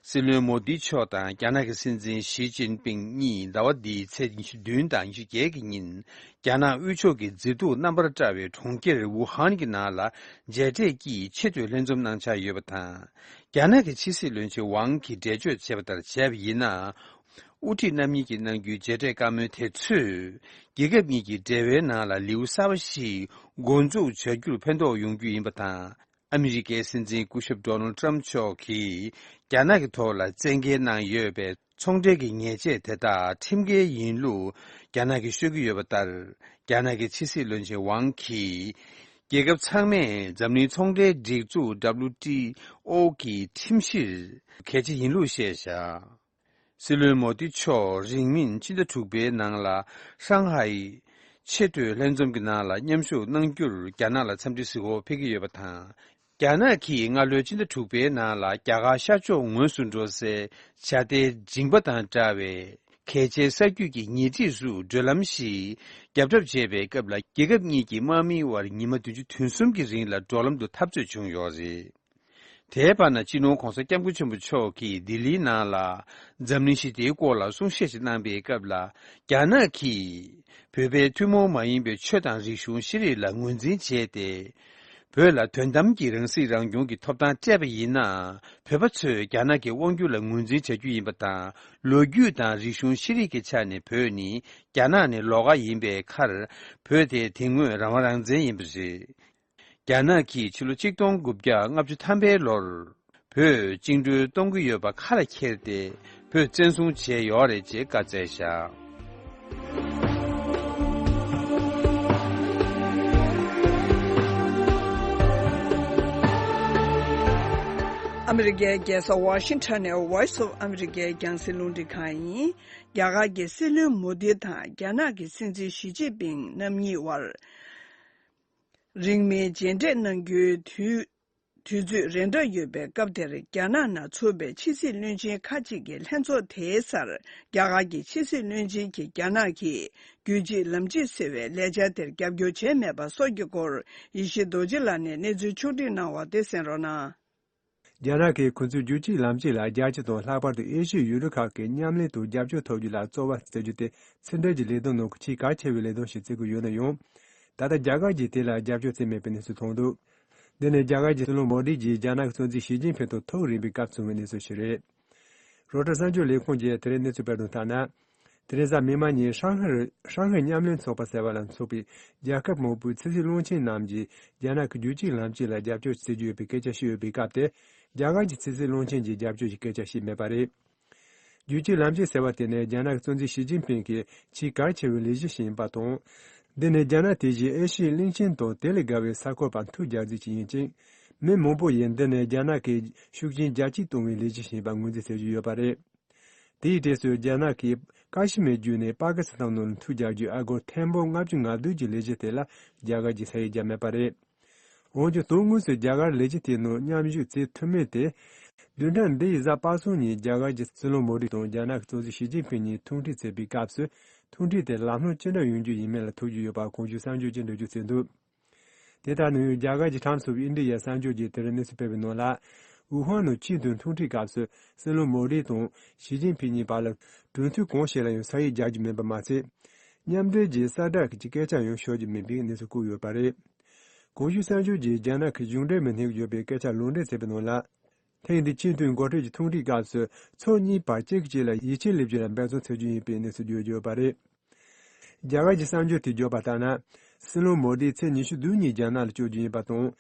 སྲིད་བློན་མོ་དི་མཆོག་དང་རྒྱ་ནག་གི་སྲིད་འཛིན་ཞི་ཅིན་ཕིང་གཉིས་ཟླ་བ་འདིའི་ཚེས་ཉི་ཤུ་བདུན་དང་ཉི་ཤུ་བརྒྱད་ཀྱི་ཉིན། རྒྱ་ནག་དབུས་ཕྱོགས་ཀྱི་མཛེས་སྡུག་རྣམ་པར་བཀྲ་བའི་གྲོང་ཁྱེར་ཝུ་ཧན་གྱི་ནང་ལ་མཇལ་འཕྲད་ཀྱིས་ཆེས་མཐོའི་ལྷན་འཛོམས་གནང་འཆར་ཡོད་པ་དང་། རྒྱ་ནག་གི་ཕྱི་སྲིད་བློན་ཆེན་ཝང་གིས་འགྲེལ་བརྗོད་བྱས་པ་ལྟར་བྱས་པ་ཡིན་ན། དབུ་ཁྲིད་རྣམ་གཉིས་ཀྱིས་གནང་རྒྱུའི་མཇལ་འཕྲད་བཀའ་མོལ་དེ་ཚོས། རྒྱལ་ཁབ་གཉིས་ཀྱི་འབྲེལ་བའི་ནང་ལ་ལེའུ་གསར་པ་ཞིག་འགོ་འཛུགས་བྱ་རྒྱུར་ཕན་ཐོགས་ཡོང་རྒྱུ་ཡིན་པ་དང་། ཨ་མི་རི་ཀའི་སྲིད་འཛིན་སྐུ་ཞབས་ཌོ་ནལ་ཊམ་མཆོག་གིས་རྒྱ་ནག་གི་ཐོག་ལ་བཙན་འགེལ་གནང་ཡོད་པའི་ཚོང་འབྲེལ་གྱི་ཉེས་ཆད་དེ་དག་ཁྲིམས་འགལ་ཡིན་ལུགས་རྒྱ་ནག་གིས་ཤོད་ཀྱི་ཡོད་པ་ལྟར། རྒྱ་ནག་གི་ཕྱི་སྲིད་བློན་ཆེན་ཝང་གིས། རྒྱལ་ཁབ་ཚང་མས་འཛམ་གླིང་ཚོང་འབྲེལ་སྒྲིག་འཛུགས་W T O གི་ཁྲིམས་གཞིར་གལ་ཆེ་ཡིན་ལུགས་བཤད་བཞག་སྲིད་བློན་མོ་དི་མཆོག་རིང་མིན་ཕྱི་ཟླ་དྲུག་པའི་ནང་ལ་ཧྲང་ཧའེ་ཆེས་མཐོའི་ལྷན་འཛོམས་ཀྱི་ནང་ལ་མཉམ་ཞུགས་གནང་རྒྱུར་རྒྱ་ནག་ལ་འཚམས་འདྲི་གཟིགས་སྐོར་ཕེབས་ཀྱི་ཡོད་པ་དང་། རྒྱ་ནག་གིས་སྔ་ལོའི་ཕྱི་ཟླ་དྲུག་པའི་ནང་ལ་རྒྱ་གར་ཤར་ཕྱོགས་ངོས་སུ་འགྲོ་སའི་བྱ་ལྡན་མཇིང་པ་དང་འདྲ་བའི་གལ་ཆེའི་ས་རྒྱུད་ཀྱི་ཉེ་འཁྲིས་སུ་བགྲོད་ལམ་ཞིག་རྒྱབ་གྲབས་བྱས་པའི་སྐབས་ལ། རྒྱལ་ཁབ་གཉིས་ཀྱི་དམག་མིའི་དབར་ཉི་མ་བདུན་ཅུ་དོན་གསུམ་གྱི་རིང་ལ་འགྲོ་ལམ་དུ་འཐབ་རྩོད་བྱུང་ཡོད་རེད། དེའི་བར་ན་སྤྱི་ནོར་༧གོང་ས་༧སྐྱབས་མགོན་ཆེན་པོ་མཆོག་གིས་ལྡི་ལིའི་ནང་ལ་འཛམ་གླིང་ཞི་བདེའི་སྐོར་ལ་གསུང་བཤད་ཅིག་གནང་པའི་སྐབས་ལ། རྒྱ་ནག་གིས་བོད་པའི་ཐུན་མོང་མ་ཡིན་པའི་ཆོས་དང་རིག་གཞུང་ཤེས་རིག་ལ་ངོས་འཛིན་བྱས་ཏེ། བོད་ལ་དོན་དམ་གྱི་རང་སྲིད་རང་སྐྱོང་གི་ཐོབ་ཐང་སྤྲད་པ་ཡིན་ན། བོད་པ་ཚོས་རྒྱ་ནག་གི་དབང་སྒྱུར་ལ་ངོས་འཛིན་བྱ་རྒྱུ་ཡིན་པ་དང་། ལོ་རྒྱུས་དང་རིག་གཞུང་ཤེས་རིག་གི་ཆ་ནས་བོད་ནི་རྒྱ་ནག་ནས་ལོགས་ཀ་ཡིན་པའི་ཁར། བོད་དེ་དེ་སྔོན་རང་དབང་རང་བཙན་ཡིན་པ་རེད། རྒྱ་ནག་གིས་ཕྱི་ལོ་ཆིག་སྟོང་དགུ་བརྒྱ་ལྔ་བཅུ་ཐམ་པའི་ལོར་བོད་བཅིངས་འགྲོལ་གཏོང་གི་ཡོད་པ་ཁ་ལ་འཁྱེར་ཏེ། བོད་བཙན་བཟུང་བྱས་ཡོད་རེད་ཅེས་བཀའ་སྩལ་བཞག་ཨ་མི་རི་ཀའི་རྒྱལ་ས་ཝ་ཤིང་ཊོན་ནས་Voice of America རྒྱང་སྲིང་རླུང་འཕྲིན་ཁང་ཡིན། རྒྱ་གར་གྱི་སྲིད་བློན་མོ་དི་དང་རྒྱ་ནག་གི་སྲིད་འཛིན་ཞི་ཅིན་ཕིང་རྣམ་གཉིས་དབར། རིང་མིན་མཇལ་འཕྲད་གནང་རྒྱུའི་དུས་དུས་ཚོད་རན་གྲངས་ཡོད་པའི་སྐབས་དེར། རྒྱ་ནག་ནང་ཚུད་པའི་ཕྱི་སྲིད་བློན་ཆེན་ཁག་ཅིག་གི་ལྷན་ཚོགས་དེའི་སར། རྒྱ་གར་གྱི་ཕྱི་སྲིད་བློན་ཆེན་གྱིས་རྒྱ་ནག་གིས་རྒྱུད་གཅིག་ལམ་གཅིག་ཟེར་བའི་ལས་འཆར་དེར་རྒྱབ་སྐྱོར་བྱས་མེད་པ་སོགས་ཀྱི་སྐོར། ཡེ་ཤེས་རྡོ་རྗེ་ལགས་ནས་གནས་ཚུལ་ཕྱོགས་སྒྲིག་གནང་བ་དེ་གསན་རོགས་གནང་། རྒྱ་ནག་གིས་ཁོ་ཚོའི་རྒྱུད་གཅིག་ལམ་གཅིག་ལ་རྒྱལ་སྤྱི་དང་། ལྷག་པར་དུ་ཨེ་ཤི་ཡའི་ཡུལ་གྲུ་ཁག་གི་མཉམ་ལས་དང་རྒྱབ་སྐྱོར་ཐོབ་རྒྱུ་ལ་རྩོལ་བ་བརྩི་རྒྱུ་དེ། ཕྱི་འབྲེལ་གྱི་ལས་དོན་ནང་གི་ཆེས་གལ་ཆེ་བའི་ལས་དོན་ཞིག་བརྩི་གི་ཡོད་ན་ཡང་། ད་ལྟ་རྒྱ་གར་གྱིས་དེ་ལ་རྒྱབ་སྐྱོར་བྱས་མེད་པའི་གནས་ཚུལ་ཐོན་འདུག་འདི་ནི་རྒྱ་གར་གྱི་སྲིད་བློན་མོ་དི་གྱིས་རྒྱ་ནག་གི་སྲིད་འཛིན་ཞི་ཅིན་ཕིང་དང་ཐུག་རན་པའི་སྐབས་བྱུང་བའི་གནས་ཚུལ་ཞིག་རེད། རོའི་ཊར་གསར་འགྱུར་ལས་ཁུངས་ཀྱིས་དེ་རིང་གནས་ཚུལ་སྤེལ་དོན་ལྟར་ན། དེ་རིང་གཟའ་མིག་དམར་ཉིན་ཧྲང་ཧའེ་ཧྲང་ཧའེ་མཉམ་ལས་ཚོགས་པ་ཟེར་བ་ལ་སོགས་པའི་རྒྱལ་ཁབ་མང་པོའི་ཕྱི་སྲིད་བློན་ཆེན་རྣམས་ཀྱིས་རྒྱ་ནག་གི་རྒྱུད་གཅིག་ལམ་གཅིག་ལ་རྒྱབ་སྐྱོར་བྱེད་ཀྱི་ཡོད་པའི་སྐད་ཆ་བཤད་ཡོད་པའི་སྐབས་དེ། རྒྱ་གར་གྱི་ཕྱི་སྲིད་བློན་ཆེན་གྱིས་རྒྱབ་སྐྱོར་གྱི་སྐད་ཆ་བཤད་མེད་པ་རེད། རྒྱུད་གཅིག་ལམ་གཅིག་ཟེར་བ་དེ་ནི་རྒྱ་ནག་གི་སྲིད་འཛིན་ཞི་ཅིན་ཕིང་གི་ཆེས་གལ་ཆེ་བའི་ལས་གཞི་ཞིག་ཡིན་པ་དང་། འདི་ནི་རྒྱ་ནག་དེ་བཞིན་ཨེ་ཤི་ཡའི་གླིང་ཆེན་དང་དེ་ལས་བརྒལ་བའི་ས་ཁུལ་བར་མཐུད་རྒྱག་རྩིས་ཀྱི་ཡིན་ཅིང་། མི་མང་པོ་ཡིས་འདི་ནི་རྒྱ་ནག་གི་ཤུགས་རྐྱེན་རྒྱ་སྐྱེད་གཏོང་བའི་ལས་གཞི་ཞིག་ཡིན་པ་ངོས་འཛིན་བྱེད་ཀྱི་ཡོད་པ་རེད། དེའི་གྲས་སུ་རྒྱ་ནག་གིས་ཀ་ཤི་མིར་བརྒྱུད་ནས་པ་ཀི་སི་ཐན་ནང་ལ་མཐུད་རྒྱག་རྒྱུའི་ཨ་སྒོར་ཐེར་འབུམ་ལྔ་བཅུ་ང་བདུན་གྱི་ལས་གཞི་དེ་ལ་རྒྱ་གར་གྱིས་ས་ཡིག་བརྒྱབ་མེད་པ་རེད། འོན་ཀྱང་དོན་དངོས་སུ་རྒྱ་གར་ལས་གཞི་དེའི་ནང་མཉམ་ཞུགས་བྱེད་ཐུབ་མིན་དེ། བདུན་ཕྲག་འདིའི་གཟའ་པ་སངས་ཉིན་རྒྱ་གར་གྱི་སྲིད་བློན་མོ་དི་དང་རྒྱ་ནག་གི་སྲིད་འཛིན་ཞི་ཅིན་ཕིང་གཉིས་ཐུག་འཕྲད་བྱེད་པའི་སྐབས་སུ། ཐུག་འཕྲད་དེ་ལམ་ལྷོང་ཅི་འདྲ་ཡོང་རྒྱུ་ཡིན་མིན་ལ་ཐུག་རྒྱུ་ཡོད་པ་གོང་ཞུས་གསར་འགྱུར་གྱིས་འགྲེལ་བརྗོད་བྱས་འདུག་དེ་ལྟར་ན་ཡང་རྒྱ་གར་གྱི་Times of India གསར་འགྱུར་གྱིས་དེ་རིང་གནས་ཚུལ་སྤེལ་བའི་ནང་ལ། ཝུ་ཧན་ནང་ཆིང་ཏུའུ་ཐུག་འཕྲད་སྐབས་སུ་སྲིད་བློན་མོ་དི་དང་ཞི་ཅིན་ཕིང་གཉིས་བར་ལ་གྲོས་མཐུན་གང་ཞིག་ལ་ཡང་ས་ཡིག་རྒྱག་རྒྱུ་མིན་པ་མ་ཟད། མཉམ་འབྲེལ་གྱི་གསལ་བསྒྲགས་ཀྱི་སྐད་ཆ་ཡང་ཤོད་རྒྱུ་མིན་པའི་གནས་ཚུལ་བཀོད་ཡོད་པ་རེད། གོང་ཞུས་གསར་འགྱུར་གྱིས་རྒྱ་ནག་གི་གཞུང་འབྲེལ་མི་སྣས་བརྗོད་པའི་སྐད་ཆ་ལུང་འདྲེན་བྱས་པའི་ནང་ལ། ཐེངས་འདིའི་ཆིང་ཏུའུ་འགོ་ཁྲིད་ཀྱི་ཐུག་འཕྲད་སྐབས་སུ་ཕྱོགས་གཉིས་བར་གཅིག་གིས་གཅིག་ལ་ཡིད་ཆེས་སླེབས་རྒྱུ་ལ་འབད་བརྩོན་བྱེད་རྒྱུ་ཡིན་པའི་གནས་ཚུལ་བརྗོད་ཡོད་པ་རེད། རྒྱ་གར་གྱི་གསར་འགྱུར་དེས་བརྗོད་པ་ལྟར་ན། སྲིད་བློན་མོ་དི་ཚེས་ཉི་ཤུ་བདུན་ཉིན་རྒྱ་ནག་ལ་བསྐྱོད་རྒྱུ་ཡིན་པ་དང་།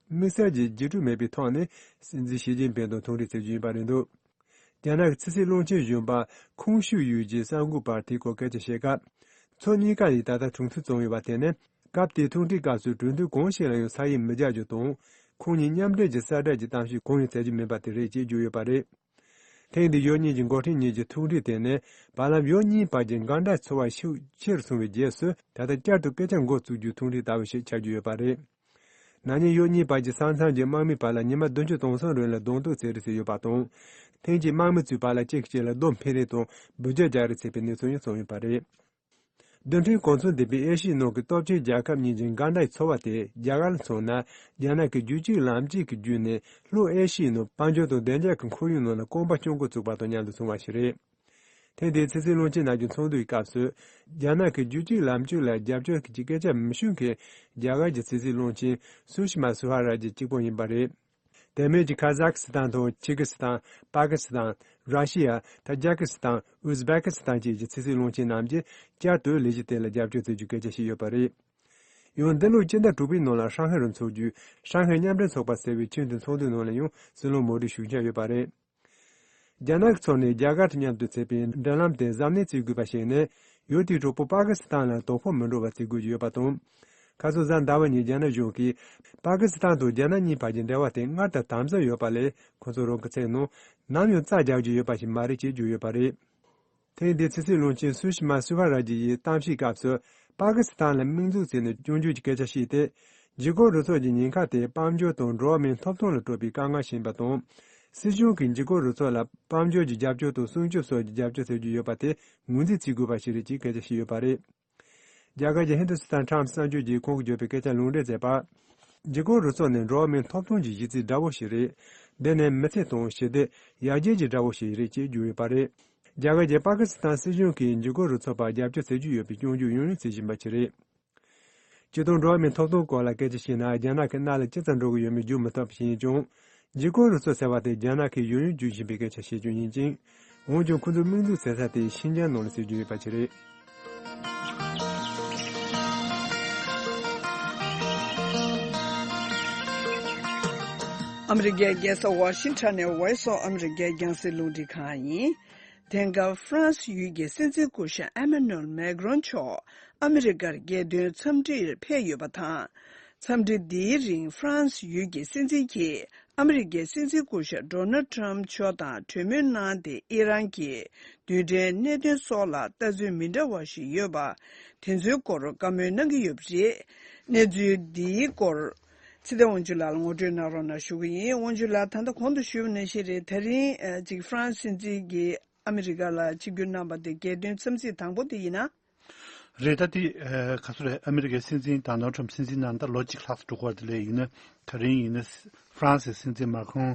དམིགས་བསལ་གྱི་རྒྱུ་གྲུ་མེད་པའི་ཐོག་ནས་སྲིད་འཛིན་ཞི་ཅིན་ཕིང་དང་ཐུག་འཕྲད་བྱེད་རྒྱུ་ཡིན་པ་རེད་འདུག། རྒྱ་ནག་གི་ཕྱི་སྲིད་བློན་ཆེན་གཞོན་པ་ཁུང་ཤུ་ཡུས་ཀྱིས་གསར་འགོད་པར་དེའི་སྐོར་སྐད་ཆ་བཤད་སྐབས། ཕྱོགས་གཉིས་ཀ་ཡིས་ད་ལྟ་གྲོས་མཐུན་བྱུང་ཡོད་པ་དེ་ནི། སྐབས་དེའི་ཐུག་འཕྲད་སྐབས་སུ་གྲོས་མཐུན་གང་ཞིག་ལ་ཡང་ས་ཡིག་མི་རྒྱག་རྒྱུ་དང་། ཁོང་གཉིས་མཉམ་འབྲེལ་གྱི་གསལ་བསྒྲགས་ཀྱི་གཏམ་བཤད་གང་ཡང་བྱེད་རྒྱུ་མིན་པ་དེ་རེད་ཅེས་བརྗོད་ཡོད་པ་རེད། ཐེངས་འདིའི་ཕྱོགས་གཉིས་ཀྱི་འགོ་ཁྲིད་གཉིས་ཀྱི་ཐུག་འཕྲད་དེ་ནི། བར་ལམ་ཕྱོགས་གཉིས་བར་གྱི་འགལ་ཟླའི་ཚོར་བ་ཤུགས་ཆེ་རུ་སོང་བའི་རྗེས་སུ། ད་ལྟ་བསྐྱར་དུ་སྐད་ཆ་འགོ་བཙུགས་རྒྱུའི་ཐུག་འཕྲད་ལྟ་བུ་ཞིག་ཆགས་ཀྱི་ཡོད་པ་རེད། ན་ནིང་ཕྱོགས་གཉིས་བར་གྱི་ས་མཚམས་ཀྱི་དམག་མིའི་བར་ལ་ཉི་མ་བདུན་ཅུ་དོན་གསུམ་རིང་ལ་གདོང་གཏུག་བྱེད་རེས་བྱས་ཡོད་པ་དང་། ཐེངས་གཅིག་དམག་མི་ཚོའི་བར་ལ་གཅིག་གིས་གཅིག་ལ་རྡོ་འཕེན་རེས་དང་འབུད་རྒྱག་རྒྱག་རེས་བྱས་པའི་གནས་ཚུལ་ཡང་བྱུང་ཡོད་པ་རེད། རྡུལ་ཕྲན་གོ་མཚོན་ལྡན་པའི་ཨེ་ཤི་ཡའི་ནང་གི་སྟོབས་ཆེན་རྒྱལ་ཁབ་གཉིས་ཀྱི་འགལ་ཟླའི་ཚོར་བ་དེ་རྒྱ་གར་ལ་མཚོན་ན། རྒྱ་ནག་གི་རྒྱུད་གཅིག་ལམ་གཅིག་གི་བརྒྱུད་ནས་ལྷོ་ཨེ་ཤི་ཡའི་ནང་དཔལ་འབྱོར་དང་བདེ་འཇགས་ཀྱི་ཁོར་ཡུག་ནང་ལ་རྐང་པ་རྐྱོང་འགོ་བཙུགས་པ་དང་མཉམ་དུ་བྱུང་བ་ཞིག་རེད། ཐེངས་འདིའི་ཕྱི་སྲིད་བློན་ཆེན་རྣམས་ཀྱི་ཚོགས་འདུའི་སྐབས་སུ། རྒྱ་ནག་གི་རྒྱུད་གཅིག་ལམ་གཅིག་ལ་རྒྱབ་སྐྱོར་གྱི་སྐད་ཆ་མི་ཤོད་མཁན་རྒྱ་གར་གྱི་ཕྱི་སྲིད་བློན་ཆེན་སུ་ཤི་མ་སུ་ཧ་ར་ཇི་གཅིག་པུ་ཡིན་པ་རེད། དེ་མིན་གྱི་ཁ་ཟག་སི་ཐན་དང་ཆི་གི་སི་ཐན། པ་ཀི་སི་ཐན། ར་ཤི་ཡ། ཐ་ཇ་ཀི་སི་ཐན། ཨུ་ཛི་བེ་ཀི་སི་ཐན་བཅས་ཀྱི་ཕྱི་སྲིད་བློན་ཆེན་རྣམས་ཀྱིས་བསྐྱར་དུ་ལས་གཞི་དེ་ལ་རྒྱབ་སྐྱོར་བྱེད་རྒྱུའི་སྐད་ཆ་བཤད་ཡོད་པ་རེད། ཡང་འདི་ལོའི་སྤྱི་ཟླ་དྲུག་པའི་ནང་ལ་ཧྲང་ཧའེ་རུ་འཚོགས་རྒྱུའི་ཧྲང་ཧའེ་མཉམ་འབྲེལ་ཚོགས་པ་ཟེར་བའི་ཆེས་མཐོའི་ཚོགས་འདུའི་ནང་ལ་ཡང་སྲིད་བློན་མོ་དིའི་ཞུགས་འཆར་ཡོད་པ་རེད། རྒྱ་ནག་གི་ཕྱོགས་ནས་རྒྱ་གར་དང་མཉམ་དུ་བྱས་པའི་མདུན་ལམ་དེ་གཟབ་ནན་བྱེད་དགོས་པ་ཞིག་ནི། ཡུལ་དེའི་གྲོགས་པོ་པ་ཀི་སི་ཐན་ལ་དོ་ཕོག་མི་འགྲོ་བ་བྱེད་དགོས་ཀྱི་ཡོད་པ་དང་། ཁ་སང་གཟའ་ཟླ་བ་ཉིན་རྒྱ་ནག་གཞུང་གིས། པ་ཀི་སི་ཐན་དང་རྒྱ་ནག་གཉིས་བར་གྱི་འབྲེལ་བ་དེ་སྔར་དང་དམ་ཟབ་ཡོད་པ་ལས། ཁོ་ཚོ་རང་གི་ཚད་ནང་ནམ་ཡང་རྩ་རྒྱག་རྒྱུ་ཡོད་པ་ཞིག་མ་རེད་ཅེས་བརྗོད་ཡོད་པ་རེད། ཐེངས་འདིའི་ཕྱི་སྲིད་བློན་ཆེན་སུ་ཤི་མ་སུ་ཧ་ར་ཇི་ཡིས་གཏམ་བཤད་སྐབས་སུ། པ་ཀི་སི་ཐན་ལ་དམིགས་འཛུགས་བྱས་ནས་སྐྱོན་བརྗོད་ཀྱི་སྐད་ཆ་བཤད་དེ། འཇིགས་སྐུལ་རུ་ཚོགས་ཀྱི་ཉེན་ཁ་དེ་དཔལ་འབྱོར་དང་འགྲོ་བ་མིའི་ཐོབ་ཐང་ལ་སྤྲོད་པའི་དཀའ་ངལ་ཞིག་ཡིན་པ་དང་། སྲིད་གཞུང་གིས་འཇིགས་སྐུལ་རུ་ཚོགས་ལ་དཔལ་འབྱོར་གྱི་རྒྱབ་སྐྱོར་དང་སྲུང་སྐྱོབ་སོགས་ཀྱི་རྒྱབ་སྐྱོར་བྱེད་རྒྱུ་ཡོད་པ་དེ་ངོས་འཛིན་བྱེད་དགོས་པ་ཞིག་རེད་ཅེས་སྐད་ཆ་བཤད་ཡོད་པ་རེད། རྒྱ་གར་གྱི་ཧིན་དུ་སི་ཐན་ཊའིམ་སི་གསར་འགྱུར་གྱིས་ཁོང་གིས་བརྗོད་པའི་སྐད་ཆ་ལུང་འདྲེན་མཛད་པར། འཇིགས་སྐུལ་རུ་ཚོགས་ནི་འགྲོ་བ་མིའི་ཐོབ་ཐང་གི་གཞི་རྩའི་དགྲ་བོ་ཞིག་རེད། འདི་ནི་མི་ཚེ་དང་ཞི་བདེ། ཡར་རྒྱས་ཀྱི་དགྲ་བོ་ཞིག་རེད་ཅེས་བརྗོད་ཡོད་པ་རེད། རྒྱ་གར་གྱིས་པ་ཀི་སི་ཐན་སྲིད་གཞུང་གིས་འཇིགས་སྐུལ་རུ་ཚོགས་པར་རྒྱབ་སྐྱོར་བྱེད་ཀྱི་ཡོད་པའི་སྐྱོན་བརྗོད་ཡང་ཡང་བྱེད་བཞིན་པ་ཞིག་རེད། སྤྱིར་བཏང་འགྲོ་བ་མིའི་ཐོབ་ཐང་སྐོར་ལ་སྐད་ཆ་བཤད་ན། རྒྱ་ནག་གི་རྣ་ལ་ཅི་ཙམ་འགྲོ་གི་ཡོད་མེད་བརྗོད་མི་ཐུབ་པ་ཞིག་ཡིན་ཀྱང་། འཇིགས་སྐུལ་རུ་ཚོགས་ཟེར་བ་དེ་རྒྱ་ནག་གིས་ཡང་ཡང་བརྗོད་བཞིན་པའི་སྐད་ཆ་བཤད་རྒྱུ་ཡིན་ཅིང་། འོན་ཀྱང་ཁོ་ཚོས་དམིགས་འཛུགས་བྱེད་ས་དེ་ཤིན་ཅང་ནང་ལ་ཟེར་རྒྱུ་ཡོད་པ་ཞིག་རེད། ཨ་མི་རི་ཀའི་རྒྱལ་ས་ཝ་ཤིང་ཊོན་ནས་Voice of America རྒྱང་སྲིང་རླུང་འཕྲིན་ཁང་ཡིན། དེང་སྐབས་ཧྥ་རན་སི་ཡུལ་གྱི་སྲིད་འཛིན་སྐུ་ཞབས་ཨེ་མ་ནུ་ཨེལ་མེག་རོན་མཆོག་ཨ་མི་རི་ཀར་རྒྱལ་དོན་འཚམས་འདྲིར་ཕེབས་ཡོད་པ་དང་། འཚམས་འདྲི་འདིའི་རིང་ཧྥ་རན་སི་ཡུལ་གྱི་སྲིད་འཛིན་གྱིས་ཨ་མི་རི་ཀའི་སྲིད་འཛིན་སྐུ་ཞབས་ཌོ་ནལ་ཊམ་མཆོག་དང་གྲོས་མོལ་གནང་སྟེ། ཨི་རན་གྱི་རྡུལ་ཕྲན་གནད་དོན་སོགས་ལ་ལྟ་ཚུལ་མི་འདྲ་བ་ཞིག་ཡོད་པ། དེ་ཚོའི་སྐོར་བཀའ་མོལ་གནང་གི་ཡོད་པ་རེད། གནས་ཚུལ་འདིའི་སྐོར། ཚེ་བརྟན་དབང་ཕྱུག་ལགས་ལ་ངོ་སྤྲོད་གནང་རོགས་གནང་ཞུ་གི་ཡིན། དབང་ཕྱུག་ལགས། ད་ལྟ་གོང་དུ་ཞུས་པ་ནང་བཞིན་རེད། ད་རིང་ཨ་ཅིག་ཧྥ་རན་སི་སྲིད་འཛིན་གྱིས་ཨ་མི་རི་ཀ་ལ་ཆིབས་བསྒྱུར་གནང་བ་དེ་རྒྱལ་དོན་འཚམས་གཟིགས་དང་པོ་དེ་ཡིན་ན། རེད། ད་དེ་ཨ་ག་ཚོད་རེད། ཨ་མི་རི་ཀའི་སྲིད་འཛིན་ཌོ་ནལ་ཊམ་སྲིད་འཛིན་གནང་ད་ལོ་གཅིག་ལྷག་ཙམ་འགྲོ་གི་རེད། དེ་ལས་ཡིན་ན་ད་རིང་ཡིན་ན་ཧྥ་རན་སིའི་སྲིད་འཛིན་མཱ་ཁྲོན་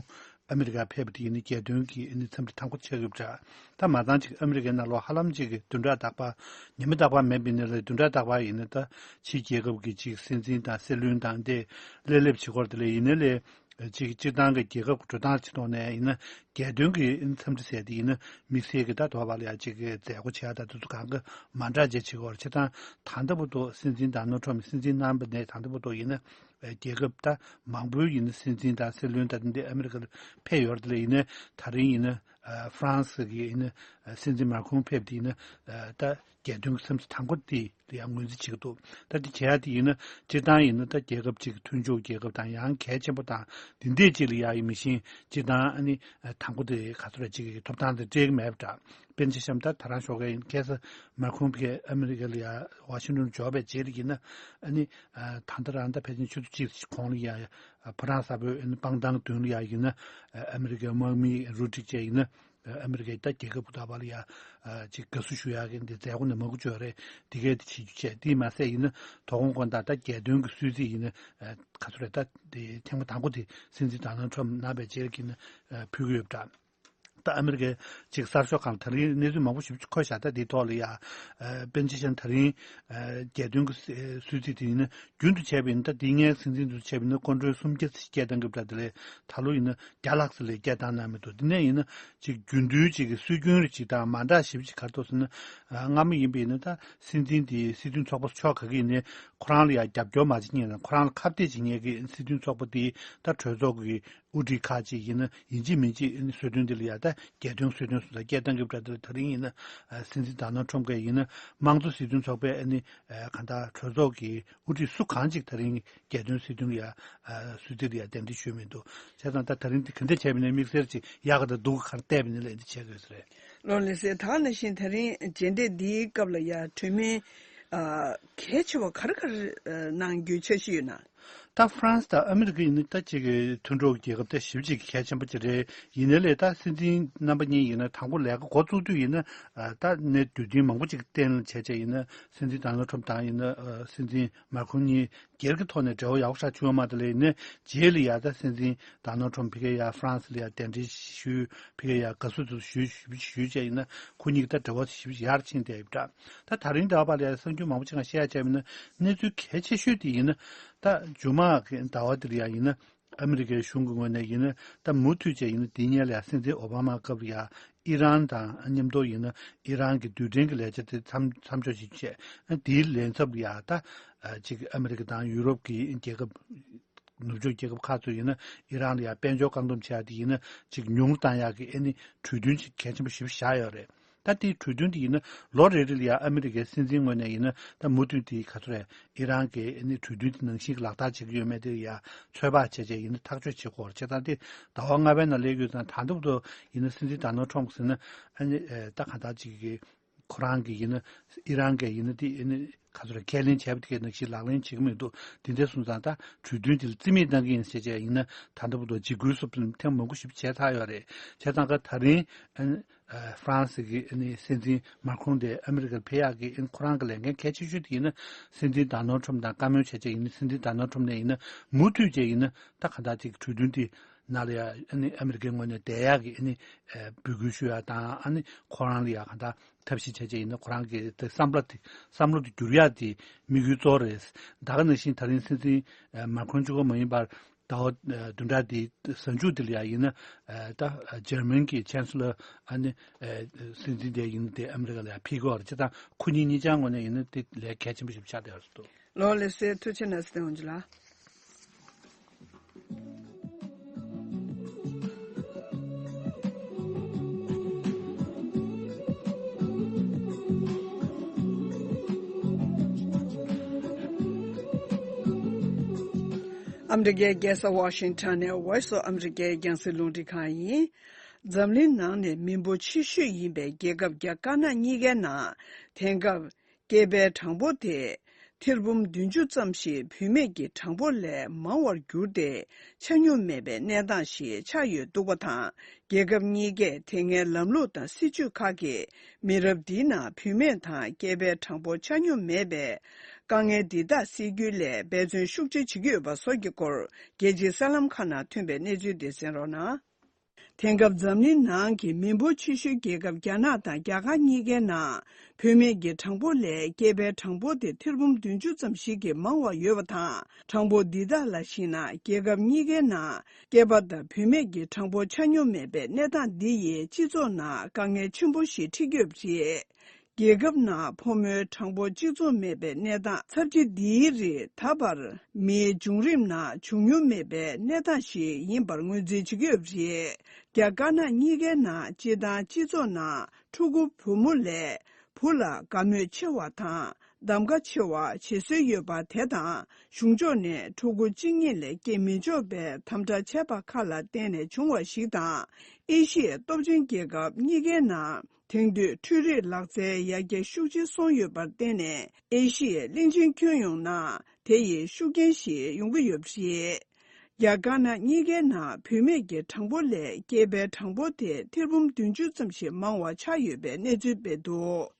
ཨ་མི་རི་ཀར་ཕེབས་པ་དེ་ཡིན་ན་རྒྱལ་དོན་གྱི་ཨ་ནི་འཚམས་འདྲི་དང་པོ་ཆགས་ཡོད་པ་འདྲ། ད་མ་ཚང་ཅིག་ཨ་མི་རི་ཀའི་ནང་ལོགས་ཧ་ལམ་ཅིག་གི་བདུན་ཕྲག་དག་པ། ཉི་མ་དག་པ་མེད་པ་ཡིན་ན་ལས་བདུན་ཕྲག་དག་པ་ཡིན་ན་ད་ཕྱིའི་རྒྱལ་ཁབ་ཀྱི་ཅིག་སྲིད་འཛིན་དང་སྲིད་བློན་དང་དེ་སླེབས་སླེབས་བྱེད་ཀྱི་རེད། དེ་ལས་ཡིན་ན་ལས་ཅིག་སྤྱིར་བཏང་གི་རྒྱལ་ཁབ་ཀྱི་འགྲོ་སྟངས་ཅིག་ཐོག་ནས་ཡིན་ན་རྒྱལ་དོན་གྱི་འཚམས་འདྲི་ཟེར་དེ་ཡིན་ན་དམིགས་བསལ་གྱི་ད་དོ་བ་ལ་ཡ་ཅིག་གི་མཛད་སྒོ་བྱེད་ཡ་ད་དེ་ཚོ་གང་ག་མ་འདྲ་བྱས་བྱེད་ཀྱི་ཡོད་རེད། སྤྱིར་བཏང་ད་ལྟ་བར་དུ་སྲིད་འཛིན་ཌོ་ནལ་ཊམ་སྲིད་འཛིན་གནང་བ་ནས་ད་ལྟ་བར་དུ་ཡིན་ན། རྒྱལ་ཁབ་ད་མང་པོའི་ཡིན་ན་སྲིད་འཛིན་དང་སྲིད་བློན་ད་ལྟ་འདི་ཨ་མི་རི་ཀར་ཕེབས་ཡོད་རེད། དེ་ལས་ཡིན་ན་ད་རིང་ཡིན་ན་ཧྥ་རན་སི་གི་ཡིན་ན་སྲིད་འཛིན་མཱ་ཁྲོན་ཕེབས་དེ་ཡིན་ན་ད་རྒྱལ་དོན་གྱི་འཚམས་གཟིགས་དང་པོ་དེ་ལ་ཡང་ངོས་འཛིན་བྱེད་ཀྱི་འདུག། ད་དེ་བྱེད་ཡ་དེ་ཡིན་ན་སྤྱིར་བཏང་ཡིན་ན་ད་རྒྱལ་ཁབ་ཅིག་གི་མཐུན་ཕྱོགས་རྒྱལ་ཁབ་དང་ཡང་གལ་ཆེན་པོ་དང་དེ་འདྲས་ཅིག་ལ་ཡ་ཡིན་མི་ཤེས། སྤྱིར་བཏང་ཨ་ནི་དང་པོ་དེ་ག་ཚོད་རེ་ཅིག་གི་ཐོབ་ཐང་དེ་སྤྲད་ཀྱི་མེད་པ་འདྲ། དཔེར་ན་ཆ་བཞག་ན་ད་ད་རང་ཞོགས་ཀས་ཡིན་ཁ་སང་མཱ་ཁྲོན་ཕ་གིར་ཨ་མི་རི་ཀ་ལ་ཡ་ཝ་ཤིང་ཊོན་འབྱོར་བའི་རྗེས་ལ་ཡིན་ན་ཨ་ནི་ད་ལྟ་རང་ད་ཕལ་ཆེར་ཆུ་ཚོད་གཅིག་གོང་ལ་ཡ་ཕོ་བྲང་གསར་པའི་ཨ་ནི་པང་ཐང་མདུན་ལ་ཡ་ཡིན་ན་ཨ་མི་རི་ཀའི་དམག་མི་རུ་སྒྲིག་བྱས་ཡིན་ན་ཨ་མི་རི་ཀའི་ད་རྒྱལ་ཁབ་ཀྱི་ད་བར་ལ་ཡ་ཅིག་དགའ་བསུ་ཞུ་ཡག་གི་འདི་མཛད་སྒོ་ནི་མང་པོ་ཅིག་ཡོད་རེད། འདི་གས་དེ་བྱེད་རྒྱུ་བྱས། དེས་མ་ཟད་ཡིན་ན་དོ་དགོང་དགོང་དག་ད་རྒྱལ་དོན་གྱི་གསོལ་ཚིགས་ཡིན་ན་ག་ཚོད་རེད། ད་དེ་ཐེངས་མ་དང་པོ་དེ་སྲིད་འཛིན་ཌོ་ནལ་ཊམ་གནང་བའི་རྗེས་ལ་ཡིན་ན་ཕུལ་གྱི་ཡོད་པ་འདྲ། ད་ཨ་མི་རི་ཀའི་ཅིག་གསར་ཤོག་ཁག་ལ་ད་རིང་གནས་ཚུལ་མང་པོ་ཞིག་འཁོད་བཞག་ད་འདིའི་ཐོག་ལ་ཡ། ཨ་དཔེར་ན་ཆ་བཞག་ན་ད་རིང་ཨ་རྒྱལ་སྟོན་གྱི་གསོལ་ཚིགས་དེ་ཡིན་ན་རྒྱུན་དུ་བྱས་པ་ཡིན་ན། ད་འདི་སྔའི་སྲིད་འཛིན་དུ་བྱས་པ་ཡིན་ན་སྐུ་མགྲོན་སུམ་བརྒྱ་ཙམ་སྐད་བཏང་གི་འདྲ། དེ་ལས་ད་ལོ་ཡིན་ན་བརྒྱ་ལྷག་ཙམ་ལས་སྐད་བཏང་གནང་མི་འདུག་དེ་ནས་ཡིན་ན་ཅིག་རྒྱུན་དུའི་ཅིག་གི་སྲོལ་རྒྱུན་རེ་ཅིག་དང་མ་འདྲ་ཞིབ་ཅིག་ག་རེ་འདུག་ཟེར་ན། ཨ་སྔ་མོ་ཡིན་པ་ཡིན་ན་ད་སྲིད་འཛིན་དེ་སྲིད་དོན་ཚོགས་པ་ཕྱོགས་ག་གི་ཡིན་ནའི་ཁོ་རང་ལ་ཡ་རྒྱབ་སྐྱོར་མ་བྱེད་མཁན་དང་ཁོ་རང་ལ་ཁ་གཏད་བྱེད་མཁན་གྱི་སྲིད་དོན་ཚོགས་པ་དེ་ད་གྲོས་ཚོགས་ཀྱི་དབུ་ཁྲིད་ཁག་ཅིག་ཡིན་ན་ཡིན་གཅིག་མིན་གཅིག་སྲོལ་རྒྱུན་འདི་ལ་ཡ་ད་རྒྱལ་སྟོན་གསོལ་སྟོན་སོགས་ལ་སྐད་བཏང་གི་འདྲ། དེ་ད་རིང་ཡིན་ན་ཨ་སྲིད་འཛིན་ཌོ་ནལ་ཊམ་གྱིས་ཡིན་ན་དམངས་གཙོ་སྲིད་དོན་ཚོགས་པའི་ཨ་ནི་ཨ་གང་ལྟར་གྲོས་ཚོགས་ཀྱི་དབུ་ཁྲིད་སུ་གང་ཅིག་ད་རིང་རྒྱལ་སྟོན་གསོལ་སྟོན་ལ་ཡ་ཨ་གསོལ་ཚིགས་ལ་ཡ་གདན་འདྲེན་ཞུས་མི་འདུག་བྱས་ཙང་ད་ད་རིང་འདི་ག་འདྲ་བྱས་པ་ཡིན་ན་དམིགས་བསལ་ཅིག་ཡག་ག་དང་སྡུག་ག་ག་རེ་བལྟས་པ་ཡིན་ན་ལ་འདི་བྱེད་དགོས་ས་རེད། ལོ་ལགས་སེ། ད་ག་ནང་བཞིན་ད་རིང་མཇལ་འཕྲད་འདིའི་སྐབས་ལ་ཡ་གྲོས་མོལ་ཨ་གལ་ཆེ་བ་ག་རེ་ག་རེ་ཨ་གནང་རྒྱུའི་འཆར་གཞི་ཡོད་ན། ད་ཧྥ་རན་སི་དང་ཨ་མི་རི་ཀ་ཡིན་ན་ད་ཅིག་གི་མཐུན་གྲོགས་རྒྱལ་ཁབ་ད་ཞེ་པོ་ཅིག་གལ་ཆེན་པོ་ཅིག་རེད། ཡིན་ནའི་ལས་ད་སྲིད་འཛིན་རྣམ་པ་གཉིས་ཡིན་ན་དང་པོ་ལས་ཀ་འགོ་བཙུགས་དུས་ཡིན་ན་ཨ་ད་ནས་དུས་སྟོན་མང་པོ་ཅིག་གཏན་ལ་བྱས་བྱས་ཡིན་ན་སྲིད་འཛིན་ཌོ་ནལ་ཊམ་དང་ཡིན་ན་ཨ་སྲིད་འཛིན་མཱ་ཁྲོན་གཉིས་སྒེར་གྱི་ཐོག་ནས་འབྲེལ་བ་ཡག་པོ་ཞིག་བྱུང་ཡོད་མ་རེད་ལས། ཡིན་ནའི་རྗེས་ལ་ཡ་ད་སྲིད་འཛིན་ཌོ་ནལ་ཊམ་ཕ་གིར་ཡ་ཧྥ་རན་སི་ལ་ཡ་གདན་འདྲེན་ཞུས། ཕ་གིར་ཡ་དགའ་བསུ་དེ་ཚོ་ཞུས་ཞུས་ཞུས་བྱས་ཡིན་ན་ཁོ་གཉིས་ཀྱི་ད་འབྲེལ་བ་ཞེ་པོ་ཅིག་ཡར་ཕྱིན་བསྡད་ཡོད་འདྲ། ད་ད་རིང་འདྲ་བ་ལ་ཡ་གསར་འགྱུར་མང་པོ་ཅིག་སྒང་བཤད་ཡ་བྱས་པ་ཡིན་ན་གནས་ཚུལ་གལ་ཆེ་ཤོས་དེ་ཡིན་ན་ད་མཇུག་མ་གི་ཟླ་བ་འདིར་ཡ་ཡིན་ན་ཨ་མི་རི་ཀའི་གཞུང་གི་ངོས་ནས་ཡིན་ན་ད་མུ་མཐུད་བྱས་ཡིན་ན་དེ་སྔོན་ལ་ཡ་སྲིད་འཛིན་ཨོ་བྷ་མ་སྐབས་ལ་ཡ་ཨི་རན་དང་མཉམ་དུ་ཡིན་ན་ཨི་རན་གྱི་རྡུལ་ཕྲན་གྱི་ལས་འཆར་དེ་མཚམས་མཚམས་འཇོག་ཞིག་བྱས། དེའི་ལན་ཚབ་ལ་ཡ་ད་ཅིག་ཨ་མི་རི་ཀ་དང་ཡུ་རོབ་ཀྱི་རྒྱལ་ཁབ་ནུབ་ཕྱོགས་རྒྱལ་ཁབ་ཁག་ཚོ་ཡིན་ན་ཨི་རན་ལ་ཡ་དཔལ་འབྱོར་བཀག་སྡོམ་བྱེད་ཡ་དེ་ཡིན་ན་ཅིག་ཉུང་རུ་བཏང་ཡ་གི་ཨ་ནི་གྲོས་མཐུན་ཅིག་གལ་ཆེན་པོ་ཞེ་པོ་བཞག་ཡོད་རེད། ད་དེའི་གྲོས་མཐུན་དེ་ཡིན་ན་ལོ་རེ་རེ་ལ་ཡ་ཨ་མི་རི་ཀའི་སྲིད་འཛིན་ངོས་ནས་ཡིན་ན་ད་མུ་མཐུད་དེ་ག་ཚོད་རེད། ཨི་རན་གྱི་ཨ་ནི་གྲོས་མཐུན་དེ་ནང་བཞིན་གྱི་ལག་བསྟར་བྱེད་ཀྱི་ཡོད་མེད་དེ་ཡ་ཚོད་དཔག་བྱས་བྱས་ཡིན་ན་ཐག་གཅོད་བྱེད་དགོས་རེད། བྱས་ཙང་དེ་ཟླ་བ་ལྔ་པའི་ནང་སླེབས་ཡོད་ཙང་ད་ལྟ་བར་དུ་ཡིན་ན་སྲིད་འཛིན་ཌོ་ནལ་ཊམ་ཟེར་ན་ཨ་ནི་ཨེ་ད་གང་ལྟར་ཅིག་གི་ཁོ་རང་གི་ཡིན་ན་ཨི་རན་གྱི་ཡིན་ན་དེ་ཨ་ནི་ག་ཚོད་རེད། ཁས་ལེན་བྱས་པ་དེ་གའི་ནང་བཞིན་ལག་ལེན་བྱེད་ཀྱི་མི་འདུག་དེ་འདྲ་སོང་ཙང་ད་གྲོས་མཐུན་དེ་ལ་རྩིས་མེད་གཏང་གི་ཡིན་ཟེར་བྱས་ཡིན་ན་ད་ལྟ་བར་དུ་འཇིགས་སྐུལ་སོགས་ཐེངས་མང་པོ་ཞིག་བྱས་ཚར་ཡོད་རེད། བྱས་ཙང་ཀ་ད་རིང་ཨ་ནི་ཨ་ཧྥ་རན་སི་གི་ཨ་ནི་སྲིད་འཛིན་མཱ་ཁྲོན་དེ་ཨ་མི་རི་ཀར་ཕེབས་ཡག་གི་ཨ་ནི་ཁོ་རང་གི་ལས་འགན་གལ་ཆེ་ཤོས་དེ་ཡིན་ན་སྲིད་འཛིན་ཌོ་ནལ་ཊམ་དང་བཀའ་མོལ་བྱས་བྱས་ཡིན་ན་སྲིད་འཛིན་ཌོ་ནལ་ཊམ་ནས་ཡིན་ན་མུ་མཐུད་བྱས་ཡིན་ན་ད་ག་འདྲ་ཅིག་གྲོས་མཐུན་དེ་ནང་ལ་ཡ་ཨ་ནི་ཨ་མི་རི་ཀའི་ངོས་ནས་བསྡད་ཡག་གི་ཨ་ནི་ཨ་འབོད་སྐུལ་ཞུ་ཡག་དང་ཨ་ནི་ཁོ་རང་ལ་ཡ་ག་འདྲ་ཐབས་ཤེས་བྱས་བྱས་ཡིན་ན་ཁོ་རང་གི་དེ་བསམ་བློ་དེ་བསམ་བློ་དེ་བསྒྱུར་ཡག་དེ་དམིགས་ཡུལ་གཙོ་བོ་རེད། ད་ག་ནང་བཞིན་ད་རིང་སྲིད་འཛིན་ཨ་མཱ་ཁྲོན་གཅིག་པོ་མ་ཡིན་པར་ཟླ་བ་ཨ་བདུན་ཕྲག་འདིའི་གཟའ་མཇུག་འདི་ལ་ཡ་ཡིན་ན་ཨ་ད་ཨ་འཇར་མན་གྱི་ཅན་སི་ལར་ཨ་ནི་ཨ་སྲིད་འཛིན་དེ་ཡིན་ན་དེ་ཨ་མི་རི་ཀ་ལ་ཡ་ཕེབས་ཀྱི་ཡོད་རེད། བྱས་ཙང་ཁོ་གཉིས་གཉིས་ཆ་ངོས་ནས་ཡིན་ན་དེ་ལས་གལ་ཆེན་པོ་ཞིག་ཆགས་བསྡད་ཡོད་རེད་འདུག་ལོ་ལགས་སེ། ཐུགས་རྗེ་གནང་སྟེ་འོང་ཇུ་ལགས། ཨ་མི་རི་ཀའི་རྒྱལ་ས་ཝ་ཤིང་ཊོན་ནས་Voice of America་རྒྱང་སྲིང་རླུང་འཕྲིན་ཁང་ཡིན། འཛམ་གླིང་ནང་ནས་མི་འབོར་ཆེ་ཤོས་ཡིན་པའི་རྒྱལ་ཁབ་རྒྱ་དཀར་ནག་གཉིས་ཀའི་ནང་དེང་སྐབས་སྐྱེས་པའི་གྲངས་འབོར་དེ་ཐེར་འབུམ་བདུན་ཅུ་ཙམ་ཞིག་བུད་མེད་ཀྱི་གྲངས་འབོར་ལས་མང་བར་གྱུར་ཏེ་ཆ་སྙོམས་མེད་པའི་གནས་སྟངས་ཤིག་ཆགས་ཡོད་འདུག་པ་དང་། རྒྱལ་ཁབ་གཉིས་ཀས་དེ་སྔའི་ལམ་ལུགས་དང་སྲིད་ཇུས་ཁག་གིས་མི་རབས་འདིའི་ནང་བུད་མེད་དང་སྐྱེས་པའི་གྲངས་འབོར་ཆ་སྙོམས་མེད་པའི་དཀའ་ངལ་འདི་དག་སེལ་རྒྱུའི་སླད་འབད་བརྩོན་ཤུགས་ཆེ་བྱེད་ཀྱི་ཡོད་པ་སོགས་ཀྱི་སྐོར་རྒྱལ་སྤྱིའི་གསར་ལམ་ཁག་ནང་ཐོན་པའི་གནས་ཚུལ་འདི་གསན་རོགས་གནང་། དེང་སྐབས་འཛམ་གླིང་ནང་གི་མི་འབོར་ཆེ་ཤོས་རྒྱལ་ཁབ་རྒྱ་ནག་དང་རྒྱ་གར་གཉིས་ཀའི་ནང་བུད་མེད་ཀྱི་གྲངས་འབོར་ལས་སྐྱེས་པའི་གྲངས་འབོར་དེ་ཐེར་འབུམ་བདུན་ཅུ་ཙམ་ཞིག་གིས་མང་བ་ཡོད་པ་དང་། གྲངས་འབོར་འདི་དག་ལ་གཞིགས་ན་རྒྱལ་ཁབ་གཉིས་ཀའི་ནང་སྐྱེས་པ་དང་བུད་མེད་ཀྱི་གྲངས་འབོར་ཆ་སྙོམས་མེད་པའི་གནས་སྟངས་འདི་ཡིས་སྤྱི་ཚོགས་ནང་དཀའ་ངལ་ཆེན་པོ་ཞིག་འཕྲད་ཀྱི་ཡོད་པ་རེད། རྒྱལ་ཁབ་ནང་ཕོ་མོའི་གྲངས་འབོར་གཅིག་མཚུངས་མེད་པའི་གནས་སྟངས་ཚབས་ཆེ་འདིའི་རིགས་ད་བར་མིའི་བྱུང་རིམ་ནང་བྱུང་མྱོང་མེད་པའི་གནས་སྟངས་ཤིག་ཡིན་པར་ངོས་འཛིན་བྱེད་ཀྱི་ཡོད་པ་རེད། རྒྱ་དཀར་ནག་གཉིས་ཀའི་ནང་སྤྱིར་བཏང་སྤྱི་ཚོགས་ནང་ཕྲུ་གུ་བུ་མོ་ལས་བུ་ལ་དགའ་མོས་ཆེ་བ་དང་གདམ་ག་ཆེ་བ་བྱེད་སྲོལ་ཡོད་པ་དེ་དང་། གཞུང་ཕྱོགས་ནས་ཕྲུ་གུ་གཅིག་གཉིས་ལས་སྐྱེ་མི་ཆོག་པའི་དམ་དྲག་བྱས་པ་ཁག་ལ་བརྟེན་ནས་བྱུང་བ་ཞིག་དང་། ཨེ་ཤི་ཡའི་སྟོབས་ཆེན་རྒྱལ་ཁབ་གཉིས་ཀའི་ནང་། དེང་དུས་འཕྲུལ་རིག་ལག་རྩལ་ཡར་རྒྱས་ཤུགས་ཆེ་སོང་ཡོད་པར་བརྟེན་ནས། ཨེ་ཤི་ཡའི་གླིང་ཆེན་ཁྱོན་ཡོངས་ནང་དེ་ཡི་ཤུགས་རྐྱེན་ཞིག་ཡོང་གི་ཡོད་པ་རེད། རྒྱ་དཀར་ནག་གཉིས་ཀའི་ནང་བུད་མེད་ཀྱི་གྲངས་འབོར་ལས་སྐྱེས་པའི་གྲངས་འབོར་དེ་ཐེར་འབུམ་བདུན་ཅུ་ཙམ་ཞིག་མང་བ་ཆགས་ཡོད་པའི་གནས་ཚུལ་སྤེལ་འདུག་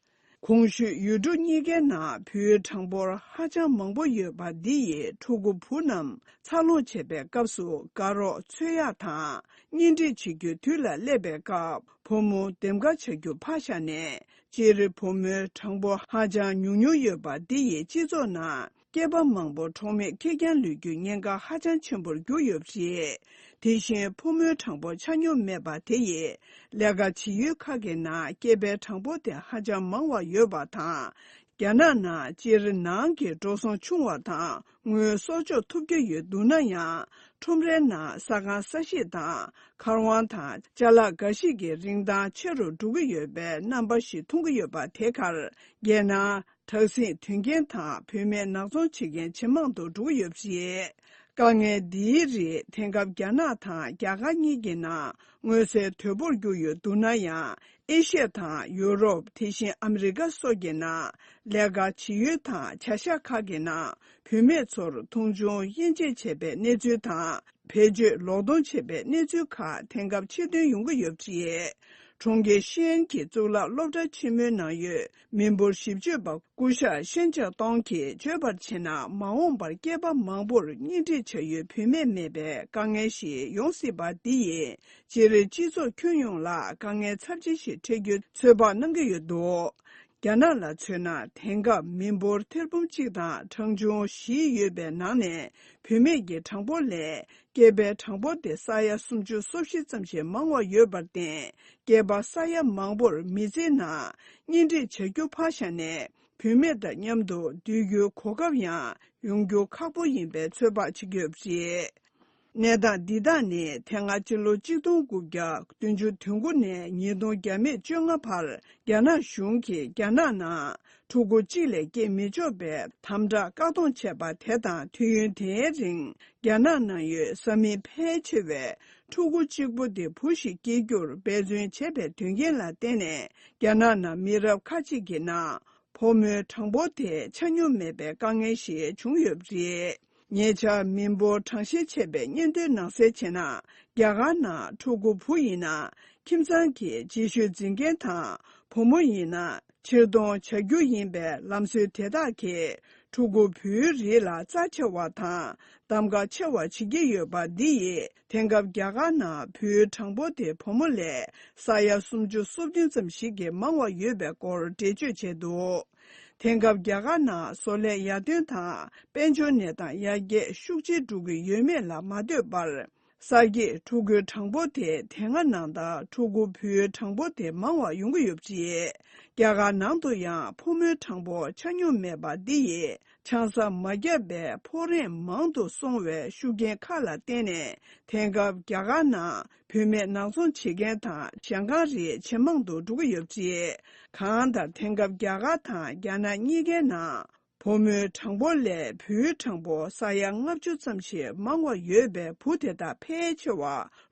གོང་ཞུས་ཡུལ་གྲུ་གཉིས་ཀའི་ནང་བོད་ཡུལ་གྲངས་འབོར་ཧ་ཅང་མང་པོ་ཡོད་པ་འདི་ཡིས་ཕྲུ་གུ་བུ་རྣམས་འཚར་ལོངས་བྱེད་པའི་སྐབས་སུ་དགའ་རོགས་འཚོལ་ཡག་དང་གཉེན་སྒྲིག་བྱེད་རྒྱུའི་དུས་ལ་སླེབས་པའི་སྐབས་ཕོ་མོ་འདེམས་ཀ་བྱ་རྒྱུ་ཕར་བཞག་ནས། སྤྱིར་བུ་མོའི་གྲངས་འབོར་ཧ་ཅང་ཉུང་ཉུང་ཡོད་པ་འདི་ཡིས་སྤྱི་ཚོགས་ནང་སྐྱེས་པ་མང་པོ་གྲོགས་མེད་ཁེར་རྐྱང་ལུས་རྒྱུའི་ཉེན་ཁ་ཧ་ཅང་ཆེན་པོར་གྱུར་ཡོད་པ་རེད། དེ་བཞིན་ཕོ་མོའི་གྲངས་འབོར་ཆ་སྙོམས་མེད་པ་དེ་ཡིས་ལས་ཀ་བྱེད་ཡུལ་ཁག་གི་ནང་སྐྱེས་པའི་གྲངས་འབོར་དེ་ཧ་ཅང་མང་བ་ཡོད་པ་དང་། རྒྱ་ནག་ནང་སྤྱིར་ནང་གི་འགྲོ་སོང་ཆུང་བ་དང་དངུལ་གསོག་འཇོག་ཐུབ་ཀྱི་ཡོད་འདུག་ན་ཡང་། ཁྲོམ་རའི་ནང་ས་ཁང་ས་གཞིས་དང་མཁར་དབང་དང་ཅ་ལག་འགའ་ཞིག་གི་རིན་ཐང་ཆེ་རུ་འགྲོ་གི་ཡོད་པའི་རྣམ་པ་ཞིག་མཐོང་གི་ཡོད་པ་དེ་གར། རྒྱལ་ནང་དྲག་ཟིང་དོན་རྐྱེན་དང་བུད་མེད་ནག་ཚོང་བྱེད་མཁན་ཇེ་མང་དུ་འགྲོ་གི་ཡོད་པ་རེད། དཀའ་ངལ་འདིའི་རིགས་དེང་སྐབས་རྒྱ་ནག་དང་རྒྱ་གར་གཉིས་ཀྱི་ནང་མངོན་གསལ་དོད་པོར་གྱུར་ཡོད་འདུག་ན་ཡང་། ཨེ་ཤ་ཡ་དང་ཡུ་རོབ། དེ་བཞིན་ཨ་མི་རི་ཀ་སོགས་ཀྱི་ནང་ལས་ཀ་བྱེད་ཡུལ་དང་བྱ་གཞག་ཁག་གི་ནང་བུད་མེད་ཚོར་མཐོང་ཆུང་དབྱེ་འབྱེད་བྱས་པའི་གནས་ཚུལ་དང་། བེད་སྤྱོད་ལོག་གཏོང་བྱས་པའི་གནས་ཚུལ་ཁག་དེང་སྐབས་ཆེད་འདོན་ཡོང་གི་ཡོད་པ་རེད། གྲོང་ཁྱེར་ཤེན་གྱི་གཙུག་ལག་སློབ་གྲྭ་ཆེན་མོའི་ནང་ཡོད་མི་འབོར་ཞིབ་དཔྱོད་པ་སྐུ་ཞབས་ཤན་ཅཱ་ཏོང་གིས་བརྗོད་པར་བྱས་ན། མ་འོངས་པར་སྐྱེས་པ་མང་པོར་གཉེན་སྒྲིག་བྱ་ཡུལ་བུད་མེད་མེད་པའི་དཀའ་ངལ་ཞིག་ཡོང་སྲིད་པ་འདི་ཡིས་སྤྱིར་སྤྱི་ཚོགས་ཁྱོན་ཡོངས་ལ་དཀའ་ངལ་ཚབས་ཆེ་ཞིག་འཕྲད་རྒྱུའི་ཚོད་དཔག་གནང་གི་ཡོད་འདུག་རྒྱ་ནག་ལ་མཚོན་ན། དེང་སྐབས་མི་འབོར་ཐེར་འབུམ་གཅིག་དང་གྲངས་ཆུང་བཞི་ཡོད་པའི་ནང་ནས་བུད་མེད་ཀྱི་གྲངས་འབོར་ལས་སྐྱེས་པའི་གྲངས་འབོར་དེ་ས་ཡ་སུམ་ཅུ་སོ་བཞི་ཙམ་ཞིག་མང་བ་ཡོད་པར་བརྟེན། སྐྱེས་པ་ས་ཡ་མང་པོར་མི་ཚེའི་ནང་གཉེན་སྒྲིག་བྱ་རྒྱུ་ཕར་བཞག་ནས། བུད་མེད་དང་མཉམ་དུ་སྡོད་རྒྱུའི་གོ་སྐབས་ཡང་ཡོང་རྒྱུ་ཁག་པོ་ཡིན་པའི་ཚོད་དཔག་བྱེད་ཀྱི་ཡོད་པ་རེད། གནས་སྟངས་འདི་དག་ནི་དེ་སྔ་སྤྱི་ལོ་གཅིག་སྟོང་དགུ་བརྒྱ་བདུན་ཅུ་དོན་དགུ་ནས་ཉིས་སྟོང་བརྒྱ་མེད་བཅོ་ལྔ་བར་རྒྱ་ནག་གཞུང་གིས་རྒྱ་ནག་ནང་ཕྲུ་གུ་གཅིག་ལས་སྐྱེ་མི་ཆོག་པའི་དམ་དྲག་བཀག་སྡོམ་བྱས་པ་དེ་དང་། དུས་ཡུན་དེའི་རིང་རྒྱ་ནག་ནང་ཡོད་ས་མིག་ཕལ་ཆེ་བས་ཕྲུ་གུ་གཅིག་པོ་དེ་བུ་ཞིག་སྐྱེ་རྒྱུར་འབད་བརྩོན་བྱས་པའི་དོན་རྐྱེན་ལ་བརྟེན་ནས། རྒྱ་ནག་ནང་མི་རབས་ཁ་ཅིག་གི་ནང་ཕོ་མོའི་གྲངས་འབོར་དེ་ཆ་སྙོམས་མེད་པའི་དཀའ་ངལ་ཞིག་བྱུང་ཡོད་པ་རེད། ཉེ་ཆར་མི་འབོར་གྲངས་བཤེར་བྱས་པའི་སྙན་ཐོའི་ནང་གསལ་བྱས་ན། རྒྱ་གར་ནང་ཕྲུ་གུ་བུ་ཡིན་ན་ཁྱིམ་ཚང་གི་རྗེས་ཤུལ་འཛིན་མཁན་དང་། བུ་མོ་ཡིན་ན་ཕྱིར་གཏོང་བྱ་རྒྱུ་ཡིན་པའི་ལམ་སྲོལ་དེ་དག་གིས་ཕྲུ་གུ་བུའི་རིགས་ལ་རྩ་ཆེ་བ་དང་གདམ་ག་ཆེ་བ་བྱེད་ཀྱི་ཡོད་པ་འདི་ཡིས། དེང་སྐབས་རྒྱ་གར་ནང་བུའི་གྲངས་འབོར་དེ་བུ་མོ་ལས་ས་ཡ་སུམ་ཅུ་སོ་བདུན་ཙམ་ཞིག་གིས་མང་བ་ཡོད་པའི་སྐོར་འགྲེལ་བརྗོད་བྱས་འདུག་དེང་སྐབས་རྒྱ་གར་ནང་བཟོ་ལས་ཡར་ཐོན་དང་། དཔལ་འབྱོར་གནས་སྟངས་ཡར་རྒྱས་ཤུགས་ཆེ་འགྲོ་གི་ཡོད་མེད་ལ་མ་ལྟོས་པར། གསར་སྐྱེས་ཕྲུ་གུའི་གྲངས་འབོར་དེ་དེ་སྔ་ནང་ལྟར་ཕྲུ་གུ་བུའི་གྲངས་འབོར་དེ་མང་བ་ཡོང་གི་ཡོད་པ་རེད། རྒྱ་གར་ནང་དུ་ཡང་ཕོ་མོའི་གྲངས་འབོར་ཆ་སྙོམས་མེད་པ་འདི་ཡིས། ཆང་ས་མ་བརྒྱབ་པའི་ཕོ་རེངས་མང་དུ་སོང་བའི་ཤུགས་རྐྱེན་ཁག་ལ་བརྟེན་ནས། དེང་སྐབས་རྒྱ་གར་ནང་བུད་མེད་ནག་ཚོང་བྱེད་མཁན་དང་ཞང་ཁང་རིགས་ཇེ་མང་དུ་འགྲོ་གི་ཡོད་པ་རེད། གང་ལྟར་དེང་སྐབས་རྒྱ་གར་དང་རྒྱ་ནག་གཉིས་ཀའི་ནང་བུ་མོའི་གྲངས་འབོར་ལས་བུའི་གྲངས་འབོར་ས་ཡ་ལྔ་བཅུ་ཙམ་ཞིག་མང་བ་ཡོད་པའི་བུ་དེ་དག་ཕལ་ཆེ་བ་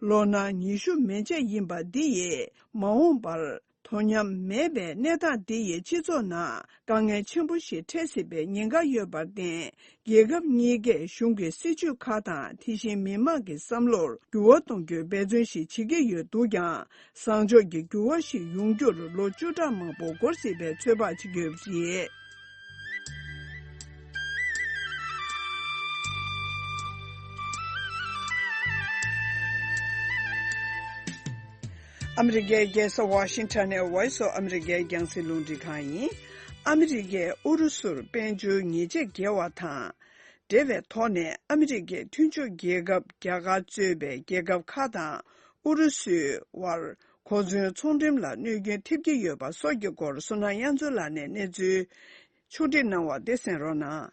ལོ་ན་ཉི་ཤུ་མན་ཆད་ཡིན་པ་འདི་ཡིས། མ་འོངས་པར་དོ་མཉམ་མེད་པའི་གནས་སྟངས་འདི་ཡིས་སྤྱི་ཚོགས་ནང་དཀའ་ངལ་ཆེན་པོ་ཞིག་འཕྲད་སྲིད་པའི་ཉེན་ཁ་ཡོད་པར་བརྟེན། རྒྱལ་ཁབ་གཉིས་ཀས་གཞུང་གི་སྲིད་ཇུས་ཁག་དང་། དེ་བཞིན་མི་མང་གི་བསམ་བློར་འགྱུར་བ་གཏོང་རྒྱུའི་འབད་བརྩོན་ཞིག་བྱེད་ཀྱི་ཡོད་འདུག་ཀྱང་། བཟང་ཕྱོགས་ཀྱི་འགྱུར་བ་ཞིག་ཡོང་རྒྱུར་ལོ་བཅུ་ཕྲག་མང་པོ་འགོར་སྲིད་པའི་ཚོད་དཔག་བྱེད་ཀྱི་ཡོད་པ་རེད། ཨ་མི་རི་ཀའི་རྒྱལ་ས་ཝ་ཤིང་ཊོན་ནས་Voice of America རྒྱང་སྲིང་རླུང་འཕྲིན་ཁང་ཡིན། ཨ་མི་རི་ཀས་ཨུ་རུ་སུར་དཔལ་འབྱོར་ཉེས་ཆད་འགེལ་བ་དང་། འབྲེལ་བའི་ཐོག་ནས་ཨ་མི་རི་ཀའི་མཐུན་ཕྱོགས་རྒྱལ་ཁབ་རྒྱ་གར་གཙོས་པའི་རྒྱལ་ཁབ་ཁག་དང་ཨུ་རུ་སུའི་དབར་གོ་མཚོན་ཚོང་འགྲེམས་ལ་གནོད་སྐྱོན་ཐེབས་ཀྱི་ཡོད་པ་སོགས་ཀྱི་སྐོར་བསོད་ནམས་དབྱངས་མཚོ་ལགས་ནས་གནས་ཚུལ་ཕྱོགས་སྒྲིག་གནང་བ་དེ་གསན་རོགས་གནང་།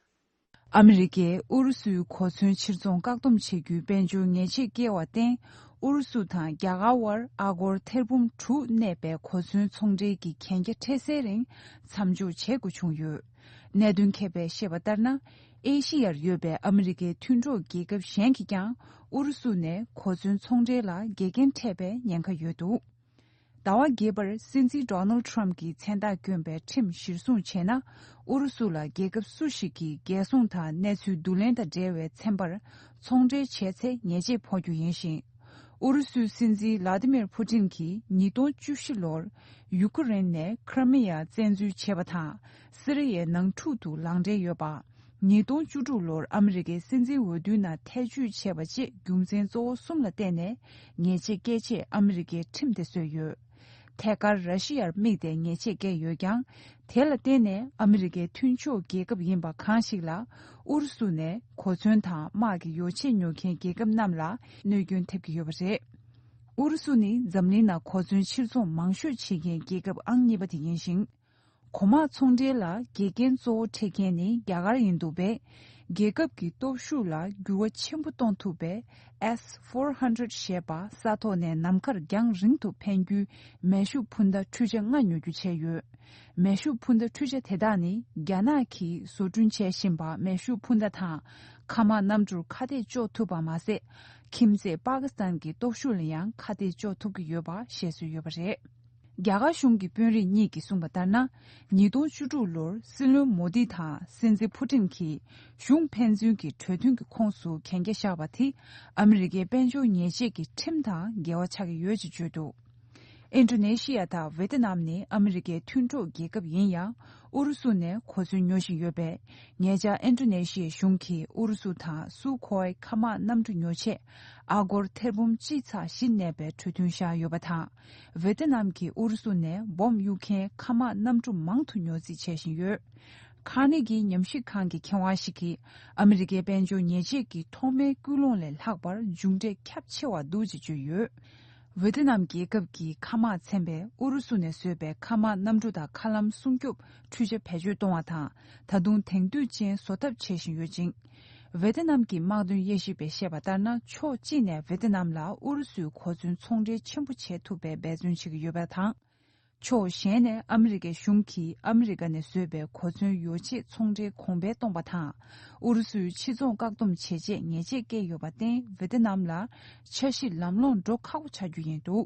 ཨ་མི་རི་ཀས་ཨུ་རུ་སུའི་གོ་མཚོན་ཕྱིར་ཚོང་བཀག་སྡོམ་བྱེད་རྒྱུའི་དཔལ་འབྱོར་ཉེས་ཆད་བཀལ་བར་བརྟེན། ཨུ་རུ་སུ་དང་རྒྱ་གར་དབར་ཨ་སྒོར་ཐེར་འབུམ་དྲུག་གནས་པའི་གོ་མཚོན་ཚོང་འབྲེལ་གྱི་གན་རྒྱ་འཕྲལ་སེལ་རིང་མཚམས་འཇོག་བྱེད་དགོས་བྱུང་ཡོད། གནད་དོན་མཁས་པས་བཤད་པ་ལྟར་ན། ཨེ་ཤི་ཡར་ཡོད་པའི་ཨ་མི་རི་ཀའི་མཐུན་གྲོགས་རྒྱལ་ཁབ་གཞན་གྱིས་ཀྱང་ཨུ་རུ་སུ་ནས་གོ་མཚོན་ཚོང་འབྲེལ་ལ་འགལ་རྐྱེན་འཕྲད་པའི་ཉེན་ཁ་ཡོད་འདུག་ཟླ་བ་བརྒྱད་པར་སྲིད་འཛིན་Donald Trump གྱིས་མཚན་རྟགས་བསྐྱོན་པའི་ཁྲིམས་གཞིར་བཟུང་བྱས་ན། ཨུ་རུ་སུ་ལ་རྒྱལ་ཁབ་སུ་ཞིག་གིས་རྒྱལ་སྲུང་དང་གནས་ཚུལ་བསྡུ་ལེན་དང་འབྲེལ་བའི་ཚན་པར་ཚོང་འབྲེལ་བྱས་ཚེ་ཉེས་ཆད་ཕོག་རྒྱུ་ཡིན་ཞིང་། ཨུ་རུ་སུའི་སྲིད་འཛིན་ལ་ཏི་མིར་ཕུ་ཏིན་གྱིས་ཉིས་སྟོང་བཅུ་བཞི་ལོར་ཡུ་ཀེ་རེན་ནས་ཁི་རི་མི་ཡ་བཙན་འཛུལ་བྱས་པ་དང་། སི་རི་ཡའི་ནང་འཁྲུག་ཏུ་ལངས་འབྲས་ཡོད་པ། ཉིས་སྟོང་བཅུ་དྲུག་ལོར་ཨ་མི་རི་ཀའི་སྲིད་འཛིན་འོས་བསྡུའི་ནང་ཐེ་བྱུས་བྱས་པ་བཅས་རྒྱུ་མཚན་གཙོ་བོ་གསུམ་ལ་བརྟེན་ནས་ཉེས་ཆད་བཀལ་ཆེད་ཨ་མི་རི་ཀས་ཁྲིམས་དེ་བཟོས་ཡོད། ཐད་ཀར་ར་ཤི་ཡར་དམིགས་ཏེ་ཉེས་ཆད་བཀལ་ཡོད་ཀྱང་། དེ་ལ་བརྟེན་ནས་ཨ་མི་རི་ཀའི་མཐུན་ཕྱོགས་རྒྱལ་ཁབ་ཡིན་པ་གང་ཞིག་ལ་ཨུ་རུ་སུ་ནས་གོ་མཚོན་དང་དམག་གི་ཡོ་བྱད་ཉོ་མཁན་རྒྱལ་ཁབ་རྣམས་ལ་གནོད་སྐྱོན་ཐེབས་ཀྱི་ཡོད་པ་རེད། ཨུ་རུ་སུ་ནི་འཛམ་གླིང་ནང་གོ་མཚོན་ཕྱིར་ཚོང་མང་ཤོས་བྱེད་མཁན་རྒྱལ་ཁབ་ཨང་གཉིས་པ་དེ་ཡིན་ཞིང་། གོང་དམག་ཚོང་འབྲེལ་ལ་འགལ་རྐྱེན་གཙོ་བོ་འཕྲད་མཁན་ནི་རྒྱ་གར་ཡིན་འདུག་པས། རྒྱལ་ཁབ་ཀྱི་སྟོབས་ཤུགས་ལ་འགྱུར་བ་ཆེན་པོ་གཏོང་ཐུབ་པའི་S four hundred ཞེས་པ་ས་ཐོག་ནས་ནམ་མཁར་རྒྱང་རིང་དུ་འཕེན་རྒྱུའི་མེ་ཤུགས་འཕུར་མདའ་འཕྲུལ་ཆ་ལྔ་ཉོ་རྒྱུ་བྱས་ཡོད། མེ་ཤུགས་འཕུར་མདའ་འཕྲུལ་ཆ་དེ་དག་ནི་རྒྱ་ནག་གིས་བཟོ་སྐྲུན་བྱེད་བཞིན་པ་མེ་ཤུགས་འཕུར་མདའ་དང་མཁའ་དམག་གནམ་གྲུར་ཁ་གཏད་གཅོག་ཐུབ་པ་མ་ཟད། ཁྱིམ་མཚེས་པ་ཀི་སི་ཐན་གྱི་སྟོབས་ཤུགས་ལ་ཡང་ཁ་གཏད་གཅོག་ཐུབ་ཀྱི་ཡོད་པ་བཤད་སྲོལ་ཡོད་པ་རེད། རྒྱ་གར་གཞུང་གི་དཔོན་རིགས་གཉིས་ཀྱིས་གསུངས་པ་ལྟར་ན། ཉིས་སྟོང་བཅུ་དྲུག་ལོར་སྲིད་བློན་མོ་དི་དང་སྲིད་འཛིན་ཕུ་ཏིན་གྱིས་གཞུང་ཕན་ཚུན་གྱི་གྲོས་མཐུན་གྱི་ཁོངས་སུ་གན་རྒྱ་བཞག་པ་དེ་ཨ་མི་རི་ཀའི་དཔལ་འབྱོར་ཉེས་ཆད་ཀྱི་ཁྲིམས་དང་འགལ་བ་ཆགས་ཀྱི་ཡོད་ཅེས་བརྗོད་འདུག་ཨིན་ཌོ་ནེ་ཤི་ཡ་དང་ཝེ་ཏི་ནམ་ནི་ཨ་མི་རི་ཀའི་མཐུན་གྲོགས་རྒྱལ་ཁབ་ཡིན་ཡང་། ཨུ་རུ་སུ་ནས་གོ་མཚོན་ཉོ་བཞིན་ཡོད་པས། ཉེ་ཆར་ཨིན་ཌོ་ནེ་ཤི་ཡའི་གཞུང་གིས་ཨུ་རུ་སུ་དང་སུ་ཁོའི་མཁའ་དམག་གནམ་གྲུ་ཉོ་ཆེད་ཨ་སྒོར་ཐེར་འབུམ་གཅིག་ཚེག་བཞི་གནས་པའི་གྲོས་མཐུན་བཞག་ཡོད་པ་དང་། ཝེ་ཏི་ནམ་གྱིས་ཨུ་རུ་སུ་ནས་འབོམ་གཡུག་མཁན་མཁའ་དམག་གནམ་གྲུ་མང་དུ་ཉོ་རྩིས་བྱེད་བཞིན་ཡོད། ཁ་ནི་གི་ཉམས་ཞིབ་ཁང་གི་མཁས་དབང་ཞིག་གིས། ཨ་མི་རི་ཀའི་དཔལ་འབྱོར་ཉེས་ཆད་ཀྱི་ཐོག་མའི་སྐུལ་སློང་ལས་ལྷག་པར་མཇུག་འབྲས་ཁྱབ་ཆེ་བ་འདུག་ཅེས་བརྗོད་ཡོད། ཝེ་ཏི་ནམ་རྒྱལ་ཁབ་ཀྱི་མཁའ་དམག་ཚན་པས་ཨུ་རུ་སུ་ནས་བཟོས་པའི་མཁའ་དམག་གནམ་གྲུ་དང་མཁའ་ལམ་སྲུང་སྐྱོབ་འཕྲུལ་ཆ་བེད་སྤྱོད་གཏོང་བ་དང་། ད་དུང་དེང་དུས་ཅན་བཟོ་ཐབས་བྱེད་བཞིན་ཡོད་ཅིང་། ཝེ་ཏི་ནམ་གྱི་དམག་དོན་དབྱེ་ཞིབ་པས་བཤད་པ་ལྟར་ན། ཕྱོགས་གཅིག་ནས་ཝེ་ཏི་ནམ་ལ་ཨུ་རུ་སུའི་གོ་མཚོན་ཚོང་འབྲེལ་ཆེན་པོ་བྱེད་ཐུབ་པའི་འབད་བརྩོན་བྱེད་ཀྱི་ཡོད་པ་དང་། ཕྱོགས་གཞན་ནས་ཨ་མི་རི་ཀའི་གཞུང་གིས་ཨ་མི་རི་ཀ་ནས་བཟོས་པའི་གོ་མཚོན་ཡོ་ཆས་ཚོང་འབྲེལ་གོང་འཕེལ་གཏོང་པ་དང་། ཨུ་རུ་སུའི་ཕྱི་ཚོང་བཀག་སྡོམ་བྱེད་ཆེད་ཉེས་ཆད་བཀལ་ཡོད་པར་བརྟེན། ཝེ་ཏི་ནམ་ལ་འཆར་གཞི་ལམ་ལྷོང་འགྲོ་ཁག་པོ་ཆགས་རྒྱུ་ཡིན་འདུག་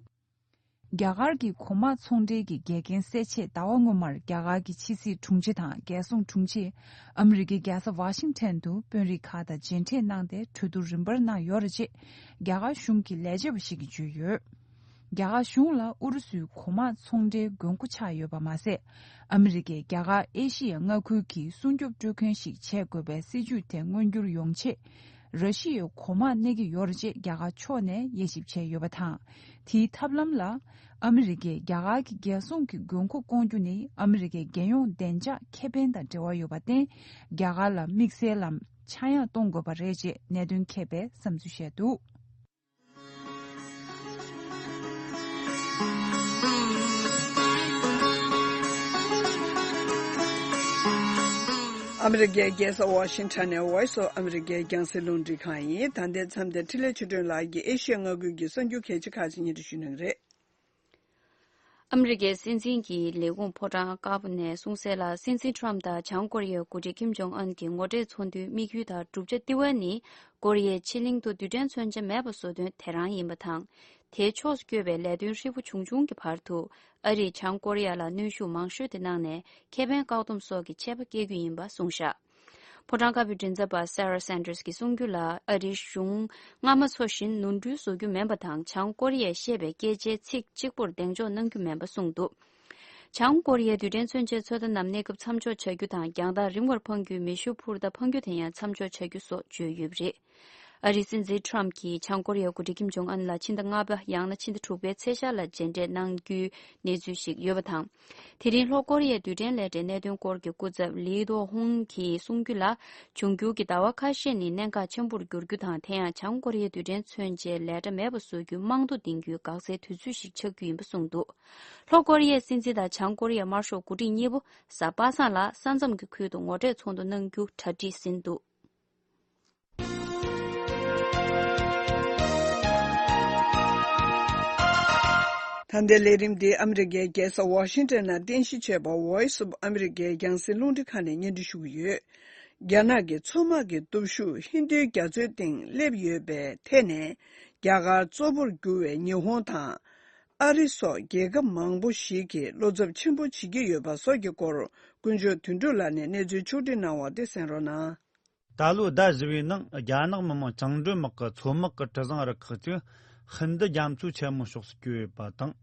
རྒྱ་གར་གྱི་གོང་དམག་ཚོང་འབྲེལ་གྱི་འགལ་རྐྱེན་སེལ་ཆེད་ཟླ་བ་སྔོན་མར་རྒྱ་གར་གྱི་ཕྱི་སྲིད་དྲུང་ཆེ་དང་རྒྱལ་སྲུང་དྲུང་ཆེས་ཨ་མི་རི་ཀའི་རྒྱལ་ས་ཝ་ཤིང་ཊོན་དུ་དཔོན་རིགས་ཁག་དང་མཇལ་འཕྲད་གནང་སྟེ་གྲོས་བསྡུར་རིམ་པར་གནང་ཡོད་རེད་ཅེས་རྒྱ་གར་གཞུང་གི་ལས་བྱེད་པ་ཞིག་གིས་བརྗོད་ཡོད། རྒྱ་གར་གཞུང་ལ་ཨུ་རུ་སུའི་གོང་དམག་ཚོང་འབྲེལ་དགོས་མཁོ་ཆགས་ཡོད་པ་མ་ཟད། ཨ་མི་རི་ཀས་རྒྱ་གར་ཨེ་ཤི་ཡ་མངའ་ཁུལ་གྱི་སྲུང་སྐྱོབ་སྤྲོད་མཁན་ཞིག་བྱེད་དགོས་པའི་སྲིད་ཇུས་དེ་མངོན་འགྱུར་ཡོང་ཆེད། ར་ཤི་ཡའི་གོང་དམག་གནས་ཀྱི་ཡོད་རེད་ཅེས་རྒྱ་གར་ཕྱོགས་ནས་དབྱེ་ཞིབ་བྱས་ཡོད་པ་དང་། དེའི་ཐབས་ལམ་ལ། ཨ་མི་རི་ཀས་རྒྱ་གར་གྱི་རྒྱལ་སྲུང་གི་དགོས་མཁོ་སྐོང་རྒྱུ་ནི་ཨ་མི་རི་ཀའི་རྒྱལ་ཡོངས་བདེ་འཇགས་ཁེ་ཕན་དང་འབྲེལ་བ་ཡོད་པར་བརྟེན། རྒྱ་གར་ལ་དམིགས་བསལ་ལམ་ཆག་ཡང་གཏོང་དགོས་པ་རེད་ཅེས་གནད་དོན་མཁས་པས་བསམ་ཚུལ་བཤད་འདུག་ཨ་མི་རི་ཀའི་རྒྱལ་ས་ཝ་ཤིང་ཊོན་ནས་Voice of America རྒྱང་སྲིང་རླུང་འཕྲིན་ཁང་ཡིན། ད་ལྟའི་མཚམས་དེར་འཕྲིན་ལས་ཆོས་སྒྲོན་ལགས་ཀྱིས་ཨེ་ཤི་ཡ་མངའ་ཁུལ་གྱི་གསར་འགྱུར་གལ་ཆེ་ཁག་ཅིག་སྙན་སྒྲོན་ཞུ་གནང་གི་རེད། ཨ་མི་རི་ཀའི་སྲིད་འཛིན་གྱི་ལས་ཁུངས་ཕོ་བྲང་དཀར་པོ་ནས་གསུངས་གསལ་ལ། སྲིད་འཛིན་ཊམ་དང་བྱང་ཀོ་རི་ཡའི་འགོ་ཁྲིད་ཀིམ་ཇོང་ཨན་གྱི་ངོ་འཕྲད་ཚོགས་འདུའི་དམིགས་ཡུལ་དང་བསྒྲུབ་བྱ་ལྟེ་བ་ནི། ཀོ་རི་ཡའི་ཕྱེད་གླིང་དུ་རྡུལ་ཕྲན་མཚོན་ཆ་མེད་པ་བཟོ་དོན་དེ་རང་ཡིན་པ་དང་། དེའི་ཕྱོགས་སུ་བསྐྱོད་པའི་ལས་དོན་ཧྲིལ་པོ་བྱུང་བྱུང་གི་བར་དུ། ཨ་རིས་བྱང་ཀོ་རི་ཡ་ལ་གནོན་ཤུགས་མང་ཤོས་དེ་གནང་ནས་ཁེ་ཕན་བཀག་སྡོམ་སོགས་ཀྱི་ཆད་པ་བཀལ་རྒྱུ་ཡིན་པ་གསུངས་བཞག་ཕོ་བྲང་དཀར་པོའི་མགྲིན་ཚབ་པ་Sarah Sanders གྱིས་གསུངས་རྒྱུ་ལ། ཨ་རིའི་གཞུང་སྔ་མ་ཚོ་བཞིན་ནོར་འཁྲུལ་བཟོ་རྒྱུ་མིན་པ་དང་། བྱང་ཀོ་རི་ཡས་བཤད་པའི་སྐད་ཆའི་ཚིག་གཅིག་པོར་གདེང་འཇོག་གནང་རྒྱུ་མིན་པ་གསུངས་འདུག་བྱང་ཀོ་རི་ཡའི་རྡུལ་ཕྲན་མཚོན་ཆའི་ཚོད་ལྟ་རྣམས་གནས་སྐབས་མཚམས་འཇོག་བྱ་རྒྱུ་དང་། རྒྱང་ཐག་རིང་བར་འཕང་རྒྱུའི་མེ་ཤུགས་འཕུར་མདའ་འཕང་རྒྱུ་དེ་ཡང་མཚམས་འཇོག་བྱ་རྒྱུ་སོགས་བརྗོད་ཡོད་པ་རེད། ཨ་རིའི་སྲིད་འཛིན་ཊམ་གྱིས་བྱང་ཀོ་རི་ཡའི་འགོ་ཁྲིད་ཀིམ་ཇོང་ཨན་ལ་ཕྱི་ཟླ་ལྔ་པ་ཡང་ན་ཕྱི་ཟླ་དྲུག་པའི་ཚེས་ཤར་ལ་མཇལ་འཕྲད་གནང་རྒྱུའི་གནས་ཚུལ་ཞིག་ཡོད་པ་དང་། དེ་རིང་ལྷོ་ཀོ་རི་ཡའི་རྡུལ་ཕྲན་ལས་གྲྭའི་གནད་དོན་སྐོར་གྱི་སྐུ་ཚབ་ལི་ཏོ་ཧུང་གིས་གསུངས་རྒྱུ་ལ། འབྱུང་འགྱུར་གྱི་ཟླ་བ་ཁ་ཤས་ནི་གནད་འགག་ཆེན་པོར་འགྱུར་རྒྱུ་དང་། དེ་ཡང་བྱང་ཀོ་རི་ཡའི་རྡུལ་ཕྲན་མཚོན་ཆའི་ལས་གྲྭ་མེད་པ་བཟོ་རྒྱུའི་རྨང་རྡོ་འདིང་རྒྱུའི་འགག་རྩའི་དུས་ཚོད་ཞིག་ཆགས་རྒྱུ་ཡིན་པ་གསུངས་འདུག་ལྷོ་ཀོ་རི་ཡའི་སྲིད་འཛིན་དང་བྱང་ཀོ་རི་ཡའི་དམར་ཤོག་འགོ་ཁྲིད་གཉིས་པོ་གཟའ་པ་སངས་ལ་ས་མཚམས་ཀྱི་ཁུལ་དུ་ངོ་འཕྲད་ཚོགས་འདུ་གནང་རྒྱུ་གྲ་སྒྲིག་ཟིན་འདུག་ད་ལྟའི་ལས་རིམ་འདི་ཨ་མི་རི་ཀའི་རྒྱལ་ས་ཝ་ཤིང་ཊོན་ནང་རྟེན་གཞི་བྱས་པ་Voice of America རྒྱང་སྲིང་རླུང་འཕྲིན་ཁང་ནས་སྙན་སྒྲོན་ཞུ་གི་ཡོད། རྒྱ་ནག་གི་མཚོ་དམག་གི་སྟོབས་ཤུགས་ཧིན་རྡུའི་རྒྱ་མཚོའི་སྟེང་སླེབས་ཡོད་པའི་ཐད་ནས། རྒྱ་གར་གཙོ་བོར་གྱུར་བའི་ཉི་ཧོང་དང་། ཨ་རི་སོགས་རྒྱལ་ཁབ་མང་པོ་ཞིག་གིས་བློ་འཚབ་ཆེན་པོ་བྱེད་ཀྱི་ཡོད་པ་སོགས་ཀྱི་སྐོར། དཀོན་མཆོག་དོན་གྲུབ་ལགས་ནས་གནས་ཚུལ་ཕྱོགས་བསྒྲིགས་གནང་བ་དེ་གསན་རོགས་གནང་། ད་ལོའི་ཟླ་བཞི་པའི་ནང་རྒྱ་ནག་མི་དམངས་བཅིངས་འགྲོལ་དམག་གི་མཚོ་དམག་གི་གྲུ་གཟིངས་རུ་ཁག་ཅིག་ ཧིན་རྡུ་རྒྱ་མཚོ་ཆེན་མོ་ཕྱོགས་སུ་བསྐྱོད་ཡོད་པ་དང་།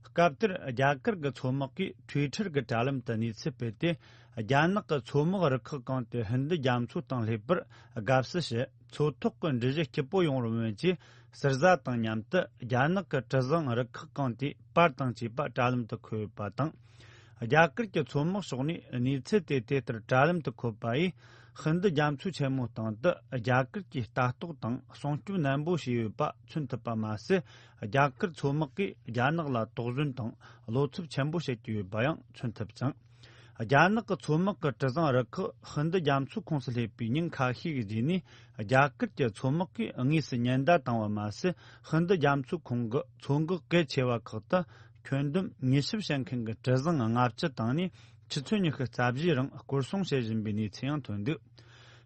སྐབས་དེར་རྒྱ་གར་གྱི་མཚོ་དམག་གིས་ཊུའི་ཊར་གྱི་དྲ་ལམ་དུ་གནས་ཚུལ་སྤེལ་ཏེ། རྒྱ་ནག་གི་མཚོ་དམག་རུ་ཁག་གང་དེ་ཧིན་རྡུ་རྒྱ་མཚོ་དང་སླེབས་པར་དགའ་བསུ་ཞུ། མཚོ་ཐོག་གི་འགྲུལ་བཞུད་སྐྱིད་པོ་ཡོང་བར་སྨོན་ཅེས་ཟུར་ཟ་དང་མཉམ་དུ་རྒྱ་ནག་གི་གྲུ་གཟིངས་རུ་ཁག་གང་དེའི་པར་དང་བཅས་པ་དྲ་ལམ་དུ་འཁོད་ཡོད་པ་དང་། རྒྱ་གར་གྱི་མཚོ་དམག་ཕྱོགས་ནས་གནས་ཚུལ་དེ་དེ་ལྟར་དྲ་ལམ་དུ་འཁོད་པ་ཡིས། ཧིན་རྡུ་རྒྱ་མཚོ་ཆེན་མོའི་སྟེང་དུ་རྒྱ་གར་གྱིས་ལྟ་རྟོག་དང་སྲུང་སྐྱོབ་ནན་པོ་བྱས་ཡོད་པ་མཚོན་ཐུབ་པ་མ་ཟད། རྒྱ་གར་མཚོ་དམག་གིས་རྒྱ་ནག་ལ་དོགས་ཟོན་དང་བློ་འཚབ་ཆེན་པོ་བྱེད་ཀྱི་ཡོད་པ་ཡང་མཚོན་ཐུབ་ཅིང་། རྒྱ་ནག་གི་མཚོ་དམག་གི་གྲུ་གཟིངས་རུ་ཁག་ཧིན་རྡུ་རྒྱ་མཚོའི་ཁོངས་སུ་སླེབས་པའི་ཉིན་ཁ་ཤས་ཀྱི་རྗེས་ནས། རྒྱ་གར་གྱི་མཚོ་དམག་གིས་དངོས་སུ་ཉེན་བརྡ་བཏང་བ་མ་ཟད། ཧིན་རྡུ་རྒྱ་མཚོའི་ཁོངས་ཀྱི་མཚོ་འགག་གལ་ཆེ་བ་ཁག་ཏུ། ཁྱོན་བསྡོམས་ཉེར་བཞི་བྱེད་མཁན་གྱི་གྲུ་གཟིངས་ལྔ་བཅུ་དང་ནས་ཆུ་ཚོད་ཉི་ཤུ་རྩ་བཞིའི་རིང་སྐོར་སྲུང་བྱེད་བཞིན་པའི་གནས་ཚུལ་ཡང་ཐོན་འདུག་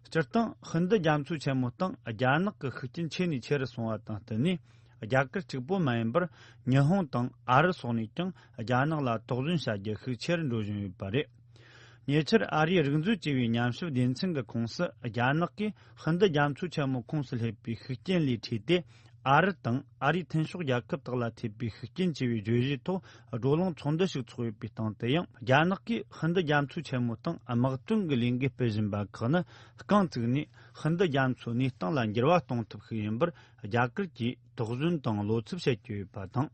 སྤྱིར་བཏང་ཧིན་རྡུ་རྒྱ་མཚོ་ཆེན་མོའི་སྟེང་རྒྱ་ནག་གི་ཤུགས་རྐྱེན་ཆེ་ནས་ཆེ་རུ་སོང་བ་དང་བསྟུན་ནས། རྒྱ་གར་གཅིག་པོ་མ་ཡིན་པར་ཉི་ཧོང་དང་ཨ་རི་སོགས་ནས་ཀྱང་རྒྱ་ནག་ལ་དོགས་ཟོན་བྱ་རྒྱུ་ཤུགས་ཆེ་རུ་འགྲོ་བཞིན་ཡོད་པ་རེད། ཉེ་ཆར་ཨ་རིའི་རིག་མཛོད་ཅེས་པའི་ཉམས་ཞིབ་སྡེ་ཚན་གྱི་ཁོངས་སུ། རྒྱ་ནག་གིས་ཧིན་རྡུ་རྒྱ་མཚོ་ཆེན་མོའི་ཁོངས་སུ་སླེབས་པའི་ཤུགས་རྐྱེན་ལས་འཕྲོས་ཏེ། ཨ་རི་དང་ཨ་རིའི་མཐུན་ཕྱོགས་རྒྱལ་ཁབ་དག་ལ་ཐེབས་པའི་ཤུགས་རྐྱེན་ཅེས་པའི་བརྗོད་གཞིའི་ཐོག་བགྲོ་གླེང་ཚོགས་འདུ་ཞིག་ཚོགས་ཡོད་པའི་སྟེང་དུ་ཡང་། རྒྱ་ནག་གིས་ཧིན་རྡུ་རྒྱ་མཚོ་ཆེན་མོའི་སྟེང་དམག་དོན་གྱི་ལས་འགུལ་སྤེལ་བཞིན་པ་ཁག་ནི། རྐང་བཙུགས་ནས་ཧིན་རྡུ་རྒྱ་མཚོའི་གནས་སྟངས་ལ་འགྱུར་བ་གཏོང་ཐབས་ཤིག་ཡིན་པར་རྒྱ་གར་གྱིས་དོགས་ཟོན་དང་བློ་འཚབ་བྱེད་ཀྱི་ཡོད་པ་དང་།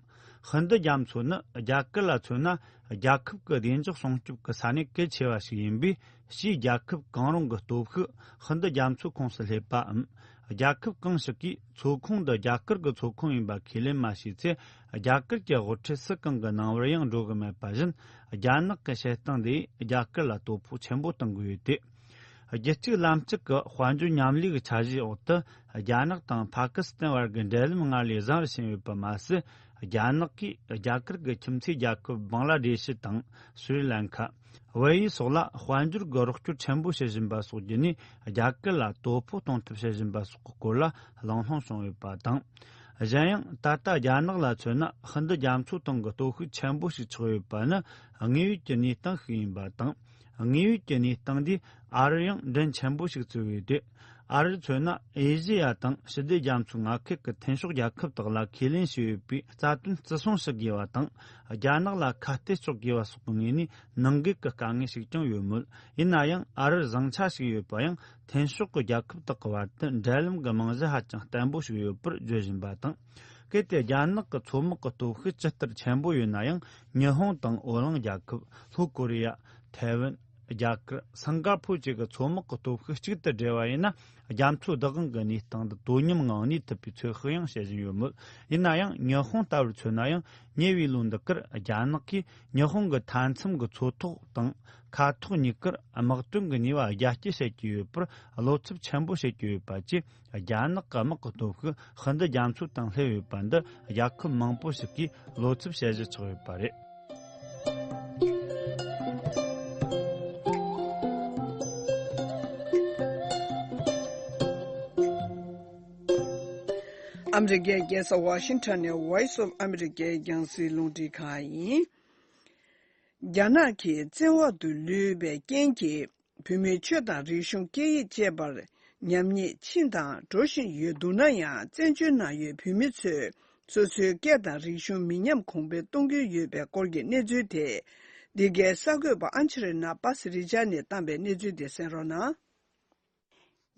ཧིན་རྡུ་རྒྱ་མཚོ་ནི་རྒྱ་གར་ལ་མཚོན་ན། རྒྱལ་ཁབ་ཀྱི་བདེ་འཇགས་སྲུང་སྐྱོབ་ཀྱི་ས་གནས་གལ་ཆེ་བ་ཞིག་ཡིན་པས། ཕྱིའི་རྒྱལ་ཁབ་གང་རུང་གི་སྟོབས་ཤུགས་ཧིན་རྡུ་རྒྱ་མཚོའི་ཁོངས་སུ་སླེབས་པའམ། རྒྱལ་ཁབ་གང་ཞིག་གིས་མཚོ་ཁོངས་འདི་རྒྱ་གར་གྱི་མཚོ་ཁོངས་ཡིན་པ་ཁས་ལེན་མ་བྱས་ཚེ། རྒྱ་གར་གྱི་དབུ་ཁྲིད་སུ་གང་གི་སྣང་བར་ཡང་འགྲོ་གི་མེད་པ་བཞིན། རྒྱ་ནག་གི་བྱེད་སྟངས་འདིས་རྒྱ་གར་ལ་དོ་ཕོག་ཆེན་པོ་གཏོང་གི་ཡོད་དེ། རྒྱུད་གཅིག་ལམ་གཅིག་གི་དཔལ་འབྱོར་མཉམ་ལས་ཀྱི་འཆར་གཞིའི་འོག་ཏུ། རྒྱ་ནག་དང་ཕ་ཀི་སི་ཐན་བར་གྱི་འབྲེལ་ལམ་སྔར་ལས་བཟང་རུ་ཕྱིན་ཡོད་པ་མ་ཟད། རྒྱ་ནག་གིས་རྒྱ་གར་གྱི་ཁྱིམ་མཚེས་རྒྱལ་ཁབ་བང་ལ་དེ་ཤི་དང་སུ་རི་ལན་ཁ། བལ་ཡུལ་སོགས་ལ་དཔལ་འབྱོར་གྱི་རོགས་སྐྱོར་ཆེན་པོ་བྱེད་བཞིན་པ་སོགས་བརྒྱུད་ནས། རྒྱ་གར་ལ་དོ་ཕོག་གཏོང་ཐབས་བྱེད་བཞིན་པ་སོགས་ཀྱི་སྐོར་ལ་གླེང་སློང་བྱུང་ཡོད་པ་དང་། གཞན་ཡང་། ད་ལྟ་རྒྱ་ནག་ལ་མཚོན་ན། ཧིན་རྡུ་རྒྱ་མཚོའི་སྟེང་གི་སྟོབས་ཤུགས་ཆེན་པོ་ཞིག་ཆགས་ཡོད་པ་ནི། དངོས་ཡོད་ཀྱི་གནས་སྟངས་ཤིག་ཡིན་པ་དང་། དངོས་ཡོད་ཀྱི་གནས་སྟངས་འདིས་ཨ་རིར་ཡང་འགྲན་ཆེན་པོ་ཞིག་བཙུགས་ཡོད་དེ། ཨ་རིར་མཚོན་ན། ཨེ་ཤེ་ཡ་དང་ཞི་བདེ་རྒྱ་མཚོའི་མངའ་ཁུལ་གྱི་མཐུན་ཕྱོགས་རྒྱལ་ཁབ་དག་ལ་ཁས་ལེན་བྱས་ཡོད་པའི་རྩ་དོན་བརྩི་སྲུང་ཞུ་དགོས་པ་དང་། རྒྱ་ནག་ལ་ཁ་གཏད་གཅོག་དགོས་པ་སོགས་ཀྱི་ངོས་ནས་ནང་འགལ་གྱི་དཀའ་ངལ་ཞིག་ཀྱང་ཡོད་མོད། ཡིན་ན་ཡང་། ཨ་རིར་བཟང་ཆ་ཞིག་ཡོད་པ་ཡང་། མཐུན་ཕྱོགས་ཀྱི་རྒྱལ་ཁབ་དག་གི་བར་དུ་འབྲེལ་ལམ་གྱི་རྨང་གཞི་ཧ་ཅང་བརྟན་པོ་ཞིག་ཡོད་པར་བརྗོད་བཞིན་པ་དང་། གལ་ཏེ་རྒྱ་ནག་གི་མཚོ་དམག་གི་སྟོབས་ཤུགས་ཇི་ལྟར་ཆེན་པོ་ཡོད་ན་ཡང་། ཉི་ཧོང་དང་འོ་གླིང་རྒྱལ་ཁབ། ལྷོ་ཀོ་རི་ཡ། ཐའེ་ཝན། རྒྱ་གར། སིང་ག་ཕོར་བཅས་ཀྱི་མཚོ་དམག་གི་སྟོབས་ཤུགས་གཅིག་ཏུ་སྦྲེལ་བ་ཡིན་ན། རྒྱ་མཚོ་བདག་དབང་གི་གནས་སྟངས་འདི་དོ་མཉམ་ངང་གནས་ཐུབ་པའི་ཚོད་དཔག་ཡང་བྱེད་བཞིན་ཡོད་མོད། ཡིན་ན་ཡང་། ཉི་ཧོང་ལྟ་བུར་མཚོན་ན་ཡང་། ཉེ་བའི་ལོ་འདི་གར་རྒྱ་ནག་གིས་ཉི་ཧོང་གི་མཐའ་མཚམས་ཀྱི་མཚོ་ཐོག་དང་མཁའ་ཐོག་གཉིས་ཀར་དམག་དོན་གྱི་ནུས་པ་རྒྱ་སྐྱེད་བྱེད་ཀྱི་ཡོད་པར་བློ་འཚབ་ཆེན་པོ་བྱེད་ཀྱི་ཡོད་པ་བཅས། རྒྱ་ནག་གི་དམག་གི་སྟོབས་ཤུགས་ཧིན་རྡུ་རྒྱ་མཚོའི་སྟེང་སླེབས་ཡོད་པ་འདི་རྒྱལ་ཁབ་མང་པོ་ཞིག་གིས་བློ་འཚབ་བྱེད་གཞི་ཆགས་ཡོད་པ་རེད། ཨ་མི་རི་ཀའི་རྒྱལ་ས་ཝ་ཤིང་ཊོན་ནས་Voice of America་རྒྱང་སྲིང་རླུང་འཕྲིན་ཁང་ཡིན། རྒྱ་ནག་གིས་བཙན་འོག་ཏུ་ལུས་པའི་རྐྱེན་གྱིས། བོད་མིའི་ཆོས་དང་རིག་གཞུང་སྐད་ཡིག་བཅས་པར་ཉམས་ཉེས་ཕྱིན་དང་འགྲོ་བཞིན་ཡོད་འདུག་ན་ཡང་། བཙན་བྱོལ་ནང་ཡོད་བོད་མི་ཚོས་སོ་སོའི་སྐད་དང་རིག་གཞུང་མི་ཉམས་གོང་འཕེལ་གཏོང་གི་ཡོད་པའི་སྐོར་གྱི་གནས་ཚུལ་དེ། འདི་གའི་གསར་འགོད་པ་ཨན་ཆི་རེ་ན་པ་སི་རི་ཅཱ་ནས་བཏང་པའི་གནས་ཚུལ་དེ་གསན་རོགས་གནང་།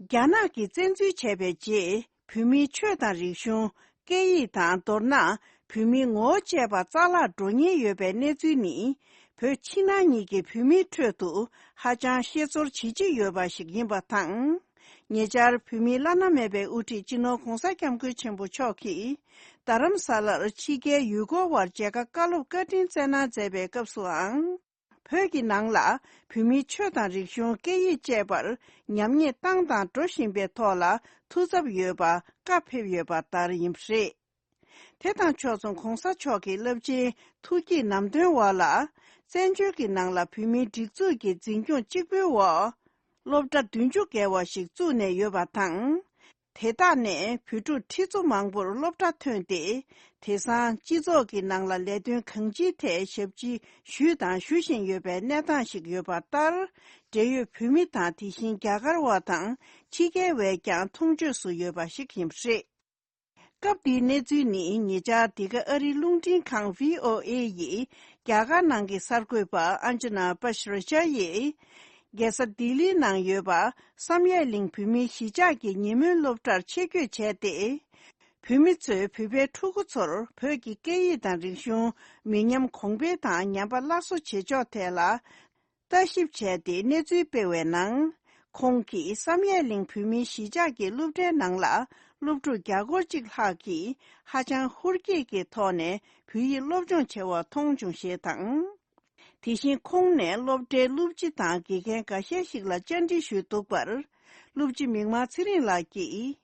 རྒྱ་ནག་གིས་བཙན་འཛུལ་བྱས་པའི་རྗེས། བོད་མིའི་ཆོས་དང་རིག་གཞུང་། སྐད་ཡིག་དང་། མདོར་ན། བོད་མིའི་ངོ་བོ་བཅས་པ་རྩ་བརླག་འགྲོ་ཉེན་ཡོད་པའི་གནས་ཚུལ་ནི། བོད་ཕྱི་ནང་གཉིས་ཀྱི་བོད་མིའི་ཁྲོད་དུ་ཧ་ཅང་ཤེས་ཚོར་བྱེད་ཀྱི་ཡོད་པ་ཞིག་ཡིན་པ་དང་། ཉེ་ཆར་བོད་མིའི་བླ་ན་མེད་པའི་དབུ་ཁྲིད་སྤྱི་ནོར་༧གོང་ས་༧སྐྱབས་མགོན་ཆེན་པོ་མཆོག་གིས། རྡ་རམ་ས་ལར་ཕྱི་རྒྱལ་ཡུལ་སྐོར་བར་མཇལ་ཁ་བཀའ་སློབ་བཀའ་དྲིན་སྩལ་གནང་མཛད་པའི་སྐབས་སུའང་། བོད་ཀྱི་ནང་ལ་བོད་མིའི་ཆོས་དང་རིག་གཞུང་། སྐད་ཡིག་བཅས་པར་ཉམས་ཉེས་བཏང་དང་འགྲོ་བཞིན་པའི་ཐོག་ལ་ཐུགས་འཚབ་ཡོད་པ་བཀའ་ཕེབས་ཡོད་པ་ལྟར་ཡིན་པ་རེད། དེ་དང་ཕྱོགས་མཚུངས་༧གོང་ས་མཆོག་གིས་རླབས་ཆེན་ཐུགས་བསྐྱེད་ནམ་སྟོན་འོག་ལ། བཙན་བྱོལ་གྱི་ནང་ལ་བོད་མིའི་སྒྲིག་འཛུགས་ཀྱི་འཛིན་སྐྱོང་གཅིག་པུའི་འོག་སློབ་གྲྭ་བདུན་ཅུ་བརྒལ་བ་ཞིག་བཙུགས་ནས་ཡོད་པ་དང་། དེ་དག་ནས་བོད་ཕྲུག་ཁྲི་ཚོ་མང་པོར་སློབ་གྲྭ་ཐོན་ཏེ། དེང་སང་སྤྱི་ཚོགས་ཀྱི་ནང་ལ་ལས་དོན་གང་ཅིའི་ཐད་ཞབས་ཕྱི་ཞུས་དང་ཞུ་བཞིན་ཡོད་པའི་གནས་སྟངས་ཤིག་ཡོད་པ་ལྟར། འབྲེལ་ཡོད་བོད་མི་དང་། དེ་བཞིན་རྒྱ་གར་བ་དང་ཕྱི་རྒྱལ་བས་ཀྱང་མཐོང་ཆོས་སུ་ཡོད་པ་ཞིག་ཡིན་པ་རེད། སྐབས་འདིའི་གནས་ཚུལ་ནི་ཉེ་ཆར་འདི་ག་ཨ་རིའི་རླུང་འཕྲིན་ཁང་བྷི་ཨོ་ཨེ་ཡིས་རྒྱ་གར་ནང་གི་གསར་འགོད་པ་ཨན་ཇི་ན་པ་ཤྲི་ཇཱ་ཡིས། རྒྱལ་ས་ལྡི་ལིའི་ནང་ཡོད་པ་བསམ་ཡས་གླིང་བོད་མིའི་གཞིས་ཆགས་ཀྱི་ཉིན་མོའི་སློབ་གྲྭར་ཆེད་བསྐྱོད་བྱས་ཏེ། བོད་མི་ཚོས་བོད་པའི་ཕྲུ་གུ་ཚོར་བོད་ཀྱི་སྐད་ཡིག་དང་རིག་གཞུང་མི་ཉམས་གོང་འཕེལ་དང་ཉམས་པ་སླར་གསོ་བྱེད་ཕྱོགས་ཐད་ལ་ལྟ་ཞིབ་བྱས་ཏེ་གནས་ཚུལ་སྤེལ་བའི་ནང་། ཁོང་གིས་བསམ་ཡས་གླིང་བོད་མིའི་གཞིས་ཆགས་ཀྱི་སློབ་གྲྭའི་ནང་ལ་སློབ་ཕྲུག་བརྒྱ་སྐོར་གཅིག་ལྷག་གིས་ཧ་ཅང་ཧུར་སྐྱེད་ཀྱི་ཐོག་ནས་བོད་ཡིག་སློབ་སྦྱོང་བྱས་པ་མཐོང་བྱུང་ཞེས་དང་། དེ་བཞིན་ཁོང་ནས་སློབ་གྲྭའི་སློབ་སྤྱི་དང་དགེ་རྒན་འགའ་ཤས་ཤིག་ལ་བཅར་འདྲི་ཞུས་འདུག་པར། སློབ་སྤྱི་མིག་དམར་ཚེ་རིང་ལགས་ཀྱིས།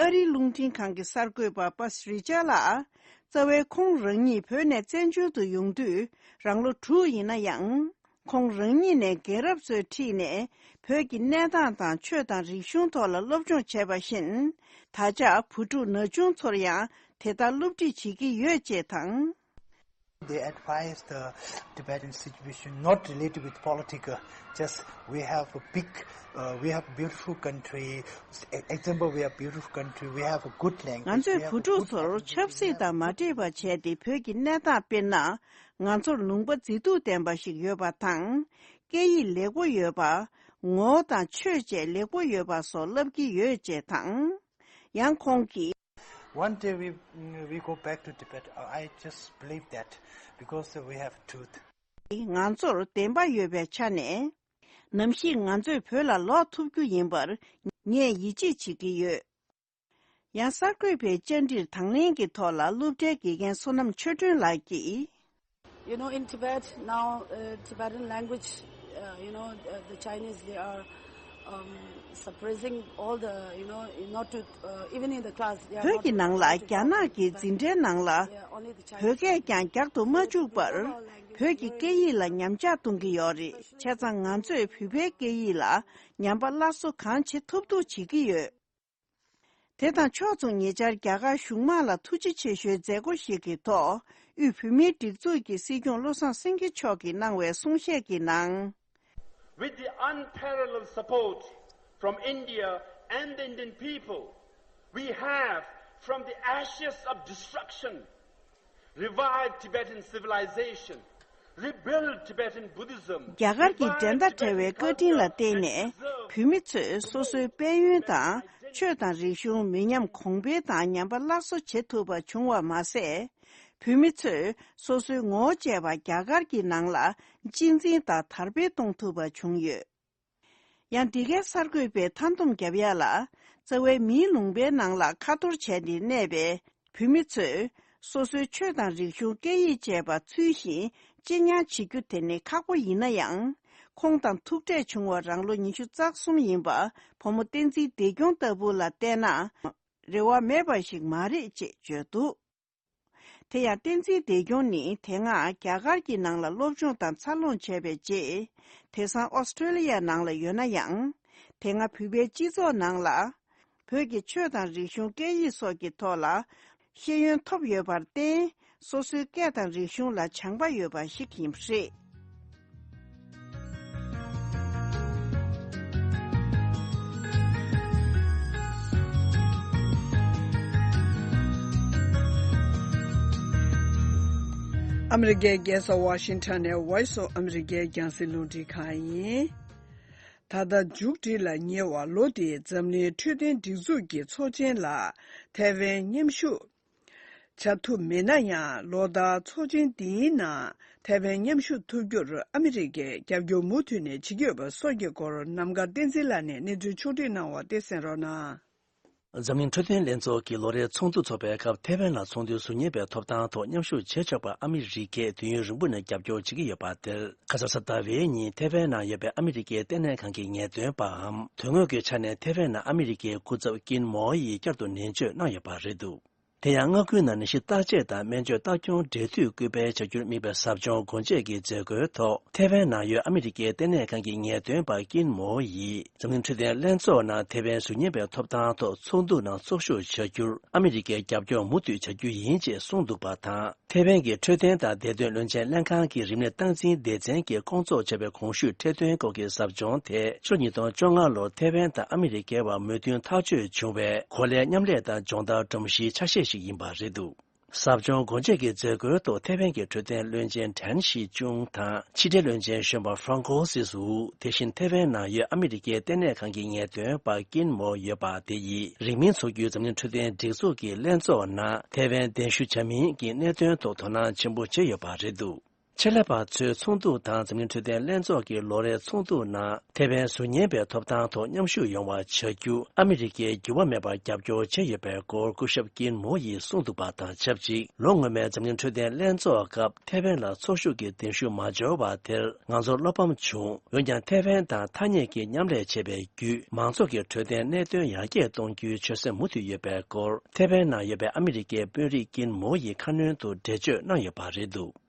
ཨ་རིའི་རླུང་འཕྲིན་ཁང་གི་གསར་འགོད་པ་པ་སི་རི་ཅཱ་ལགས། རྩ་བའི་ཁོང་རང་ཉིད་བོད་ནས་བཙན་བྱོལ་དུ་ཡོང་དུས་རང་ལོ་དྲུག་ཡིན་ན་ཡང་། ཁོང་རང་ཉིད་ནས་རྒན་རབས་ཚོའི་འཁྲིས་ནས་བོད་ཀྱི་གནས་སྟངས་དང་ཆོས་དང་རིག་གཞུང་ཐོག་ལ་སློབ་སྦྱོང་བྱས་པ་བཞིན། ད་ཆ་བུ་ཕྲུག་ན་ཆུང་ཚོར་ཡང་དེ་ལྟར་སློབ་ཁྲིད་བྱེད་ཀྱི་ཡོད་ཅེས་དང་། They advise the Tibetan situation not related with political. Just we have a big, uh, we have beautiful country. Example, we have beautiful country. We have a good language. ང་ཚོས་བུ་ཕྲུག་ཚོར་ཆབ་སྲིད་དང་མ་འདྲེས་པ་བྱས་ཏེ་བོད་ཀྱི་གནས་སྟངས་དཔེར་ན། ང་ཚོར་ལུང་པ་མཛེས་སྡུག་ལྡན་པ་ཞིག་ཡོད་པ་དང་། སྐད་ཡིག་ལེགས་པོ་ཡོད་པ། ངོ་བོ་དང་ཆོས་བཅས་ལེགས་པོ་ཡོད་པ་སོགས་ལབ་ཀྱི་ཡོད་ཅེས་དང་། ཡང་ཁོང་གིས། One day we, we go back to Tibet. I just believe that because we have truth. ང་ཚོར་བདེན་པ་ཡོད་པའི་ཆ་ནས། ནམ་ཞིག་ང་ཚོས་བོད་ལ་ལོག་ཐུབ་རྒྱུ་ཡིན་པར་ངས་ཡིད་ཆེས་བྱེད་ཀྱི་ཡོད། ཡང་གསར་འགོད་པའི་བཅར་འདྲིར་དང་ལེན་གྱི་ཐོག་ལ་སློབ་གྲྭའི་དགེ་རྒན་བསོད་ནམས་ཆོས་སྒྲོན་ལགས་ཀྱིས། You know, in Tibet now, uh, Tibetan language, uh, you know, uh, the Chinese, they are, um, suppressing all the, you know, not to, uh, even in the class, they are not to allow Chinese. བོད་ཀྱི་ནང་ལ་རྒྱ་ནག་གི་འཛིན་གྲྭའི་ནང་ལ་བོད་སྐད་ཀྱང་རྒྱག་ཏུ་མ་བཅུག་པར་བོད་ཀྱི་སྐད་ཡིག་ལ་ཉམས་ཆག་གཏོང་གི་ཡོད་རེད། བྱས་ཙང་ང་ཚོས་བོད་པའི་སྐད་ཡིག་ལ་ཉམས་པ་སླར་གསོ་གང་བྱེད་ཐུབ་ཐུབ་བྱེད་ཀྱི་ཡོད། དེ་དང་ཕྱོགས་མཚུངས་ཉེ་ཆར་རྒྱ་གར་གཞུང་དམངས་ལ་ཐུགས་རྗེ་ཆེ་ཞུའི་མཛད་སྒོ་ཞིག་གི་ཐོག་དབུས་བོད་མིའི་སྒྲིག་འཛུགས་ཀྱི་སྲིད་སྐྱོང་བློ་བཟང་སེང་གེ་མཆོག་གིས་གནང་བའི་གསུང་བཤད་ཀྱི་ནང་། With the unparalleled support from India and the Indian people, we have, from the ashes of destruction, revive Tibetan civilization, rebuild Tibetan Buddhism. རྒྱ་གར་གྱི་འགྲན་ཟླ་བྲལ་བའི་བཀའ་དྲིན་ལ་བརྟེན་ནས་བོད་མི་ཚོས་སོ་སོའི་དཔལ་ཡོན་དང་ཆོས་དང་རིག་གཞུང་མི་ཉམས་གོང་འཕེལ་དང་ཉམས་པ་སླར་གསོ་བྱེད་ཐུབ་པ་བྱུང་བ་མ་ཟད། བོད་མི་ཚོས་སོ་སོའི་ངོ་བོ་བཅས་པ་རྒྱ་གར་གྱི་ནང་ལ་གཅེས་འཛིན་དང་དར་སྤེལ་གཏོང་ཐུབ་པ་བྱུང་ཡོད། ཡང་འདི་གའི་གསར་འགོད་པས་མཐའ་སྡོམ་བརྒྱབ་ཡ་ལ། རྩ་བའི་མིའི་ལུང་པའི་ནང་ལ་ཁ་གཏོར་བྱས་ནས་གནས་པའི་བོད་མི་ཚོས་སོ་སོའི་ཆོས་དང་རིག་གཞུང་སྐད་ཡིག་བཅས་པ་ཚུལ་བཞིན་གཅེས་ཉར་བྱེད་རྒྱུ་དེ་ནི་ཁག་པོ་ཡིན་ན་ཡང་། ཁོང་དང་ཐུག་འཕྲད་བྱུང་བ་རང་ལོ་ཉི་ཤུ་རྩ་གསུམ་ཡིན་པ་བུ་མོ་བསྟན་འཛིན་བདེ་སྐྱོང་ལྟ་བུ་ལ་བལྟས་ན། རེ་བ་མེད་པ་ཞིག་མ་རེད་ཅེས་བརྗོད་འདུག་དེ་ཡང་བསྟན་འཛིན་བདེ་སྐྱོང་ནི་དེ་སྔ་རྒྱ་གར་གྱི་ནང་ལ་སློབ་སྦྱོང་དང་འཚར་ལོངས་བྱས་པའི་རྗེས། དེང་སང་ཨོ་སི་ཀྲོ་ལི་ཡ་ནང་ལ་ཡོད་ན་ཡང་། དེ་སྔ་བོད་པའི་སྤྱི་ཚོགས་ནང་ལ། བོད་ཀྱི་ཆོས་དང་རིག་གཞུང་སྐད་ཡིག་སོགས་ཀྱི་ཐོག་ལ་ཤེས་ཡོན་ཐོབ་ཡོད་པར་བརྟེན། སོ་སོའི་སྐད་དང་རིག་གཞུང་ལ་བྱང་པ་ཡོད་པ་ཞིག་ཡིན་པ་རེད། ཨ་མི་རི་ཀའི་རྒྱལ་ས་ཝ་ཤིང་ཊོན་ནས་Voice of America རྒྱང་སྲིང་རླུང་འཕྲིན་ཁང་ཡིན། ད་ལྟ་མཇུག་སྒྲིལ་ལ་ཉེ་བ་ལོ་འདིའི་འཛམ་གླིང་འཕྲོད་བསྟེན་སྒྲིག་འཛུགས་ཀྱི་ཚོགས་ཆེན་ལ་ཐའེ་ཝན་མཉམ་ཞུགས་བྱ་ཐུབ་མེད་ན་ཡང་། ལོ་ལྟར་ཚོགས་ཆེན་འདིའི་ནང་ཐའེ་ཝན་མཉམ་ཞུགས་ཐུབ་རྒྱུར་ཨ་མི་རི་ཀས་རྒྱབ་སྐྱོར་མུ་མཐུད་ནས་བྱེད་ཀྱི་ཡོད་པ་སོགས་ཀྱི་སྐོར་ནམ་མཁའ་བསྟན་འཛིན་ལགས་ནས་གནས་ཚུལ་ཕྱོགས་སྒྲིག་གནང་བ་དེ་གསན་རོགས་གནང་། འཛམ་གླིང་འཕྲོད་བསྟེན་ལྷན་ཚོགས་ཀྱི་ལོ་རེའི་ཚོགས་འདུ་འཚོགས་པའི་སྐབས་ཐའེ་ཝན་ལ་ཚོགས་འདུའི་ཟུར་ཉན་པའི་ཐོབ་ཐང་ཐོག་མཉམ་ཞུགས་བྱེད་ཆོག་པར་ཨ་མི་རི་ཀས་དུས་ཡུན་རིང་པོ་ནས་རྒྱབ་སྐྱོར་བྱེད་ཀྱི་ཡོད་པ་དེར། ཁ་སང་གཟའ་ཟླ་བའི་ཉིན་ཐའེ་ཝན་ནང་ཡོད་པའི་ཨ་མི་རི་ཀའི་ལྟེ་གནས་ཁང་གི་ངེས་སྟོན་པའམ་དོན་དངོས་ཀྱི་ཆ་ནས་ཐའེ་ཝན་ནང་ཨ་མི་རི་ཀའི་སྐུ་ཚབ་ཀིན་མོ་ཡིས་བསྐྱར་དུ་ནན་བརྗོད་གནང་ཡོད་པ་རེད་འདུག་དེ་ཡང་མངའ་ཁུལ་ནང་ནད་གཞི་བརྟག་དཔྱད་དང་སྨན་བཅོས་ལྟ་སྐྱོང་འབྲེལ་མཐུད་སྐུལ་སྤེལ་བྱ་རྒྱུར་དམིགས་པའི་ཟབ་སྦྱོང་སྒོ་འབྱེད་ཀྱི་མཛད་སྒོའི་ཐོག་ཐའེ་ཝན་ནང་ཡོད་ཨ་མི་རི་ཀའི་ལྟེ་གནས་ཁང་གི་ངེས་སྟོན་པ་ཀིན་མོ་ཡིས། འཛམ་གླིང་འཕྲོད་བསྟེན་ལྷན་ཚོགས་ནང་ཐའེ་ཝན་ཟུར་ཉན་པའི་ཐོབ་ཐང་ཐོག་ཚོགས་འདུ་ནང་ཚོགས་ཞུགས་བྱ་རྒྱུར་ཨ་མི་རི་ཀས་རྒྱབ་སྐྱོར་མུ་མཐུད་བྱ་རྒྱུ་ཡིན་ཅེས་གསུངས་འདུག་པ་དང་། ཐེ་ཝན་གྱི་འཕྲོད་བསྟེན་དང་བདེ་དོན་བློན་ཆེན་ལྷན་ཁང་གི་རིམས་ནད་སྟངས་འཛིན་སྡེ་ཚན་གྱིས་སྐོང་ཚོགས་བྱས་པའི་གོང་ཞུས་འཕྲོད་བསྟེན་སྐོར་གྱི་ཟབ་སྦྱོང་དེ་ཕྱི་ལོ་ཉིས་སྟོང་བཅོ་ལྔ་ལོར་ཐེ་ཝན་དང་ཨ་མི་རི་ཀའི་བར་མོས་མཐུན་ཐག་གཅོད་བྱུང་བའི་གོ་ལའི་མཉམ་ལས་དང་སྦྱོང་བརྡར་སྒྲོམ་གཞིའི་ཆ་ཤས་ཤིག་ཡིན་པ་རེད་འདུག། ཟབ་སྦྱོང་སྒོ་འབྱེད་ཀྱི་མཛད་སྒོའི་ཐོག་ཐེ་ཝན་གྱི་འཕྲོད་བསྟེན་བློན་ཆེན་ཁྲན་ཞི་ཅུང་དང་ཕྱི་འབྲེལ་བློན་ཆེན་གཞོན་པ་ཧྥ་རན་ཀོ་སི་ཟུའུ། དེ་བཞིན་ཐེ་ཝན་ནང་ཡོད་ཨ་མི་རི་ཀའི་ལྟེ་གནས་ཁང་གི་ངེས་སྟོན་པ་ཀིན་མོ་ཡོད་པ་དེ་ཡིས་རིང་མིན་འཚོགས་རྒྱུའི་འཛམ་གླིང་འཕྲོད་བསྟེན་སྒྲིག་འཛུགས་ཀྱི་ལྷན་ཚོགས་ནང་ཐེ་ཝན་གདན་ཞུ་བྱ་མིན་གྱི་གནད་དོན་ཐོག་དོ་སྣང་ཆེན་པོ་བྱས་ཡོད་པ་རེད་འདུག། ཆེད་ལས་པ་ཚོའི་ཚོགས་འདུ་དང་འཛམ་གླིང་འཕྲོད་བསྟེན་ལྷན་ཚོགས་ཀྱི་ལོ་རེའི་ཚོགས་འདུ་ནང་ཐེ་ཝན་གཟུགས་བརྙན་པའི་ཐོབ་ཐང་ཐོག་མཉམ་ཞུགས་ཡོང་བ་བྱ་རྒྱུ་ཨ་མི་རི་ཀས་འགྱུར་བ་མེད་པར་རྒྱབ་སྐྱོར་བྱས་ཡོད་པའི་སྐོར་སྐུ་ཞབས་ཀིན་མོ་ཡིས་གསུངས་འདུག་པ་དང་ཆབས་ཅིག། ལོ་སྔོན་མའི་འཛམ་གླིང་འཕྲོད་བསྟེན་ལྷན་ཚོགས་སྐབས་ཐེ་ཝན་ལ་ཚོགས་ཞུགས་ཀྱི་གདན་ཞུ་མ་འབྱོར་བ་དེར་ང་ཚོར་བློ་ཕམ་བྱུང་། འོན་ཀྱང་ཐེ་ཝན་དང་ཐ་སྙད་ཀྱིས་མཉམ་ལས་བྱས་པའི་བརྒྱུད་མང་ཚོགས་ཀྱི་འཕྲོད་བསྟེན་གནད་དོན་ཡར་རྒྱས་གཏོང་རྒྱུའི་ཆོད་སེམས་མུ་མཐུད་ཡོད་པའི་སྐོར་ཐེ་ཝན་ནང་ཡོད་པའི་ཨ་མི་རི་ཀའི་དཔོན་རིགས་ཀིན་མོ་ཡི་ཁ་སྣོན་དུ་འགྲེལ་བརྗོད་གནང་ཡོད་པ་རེད་འདུག།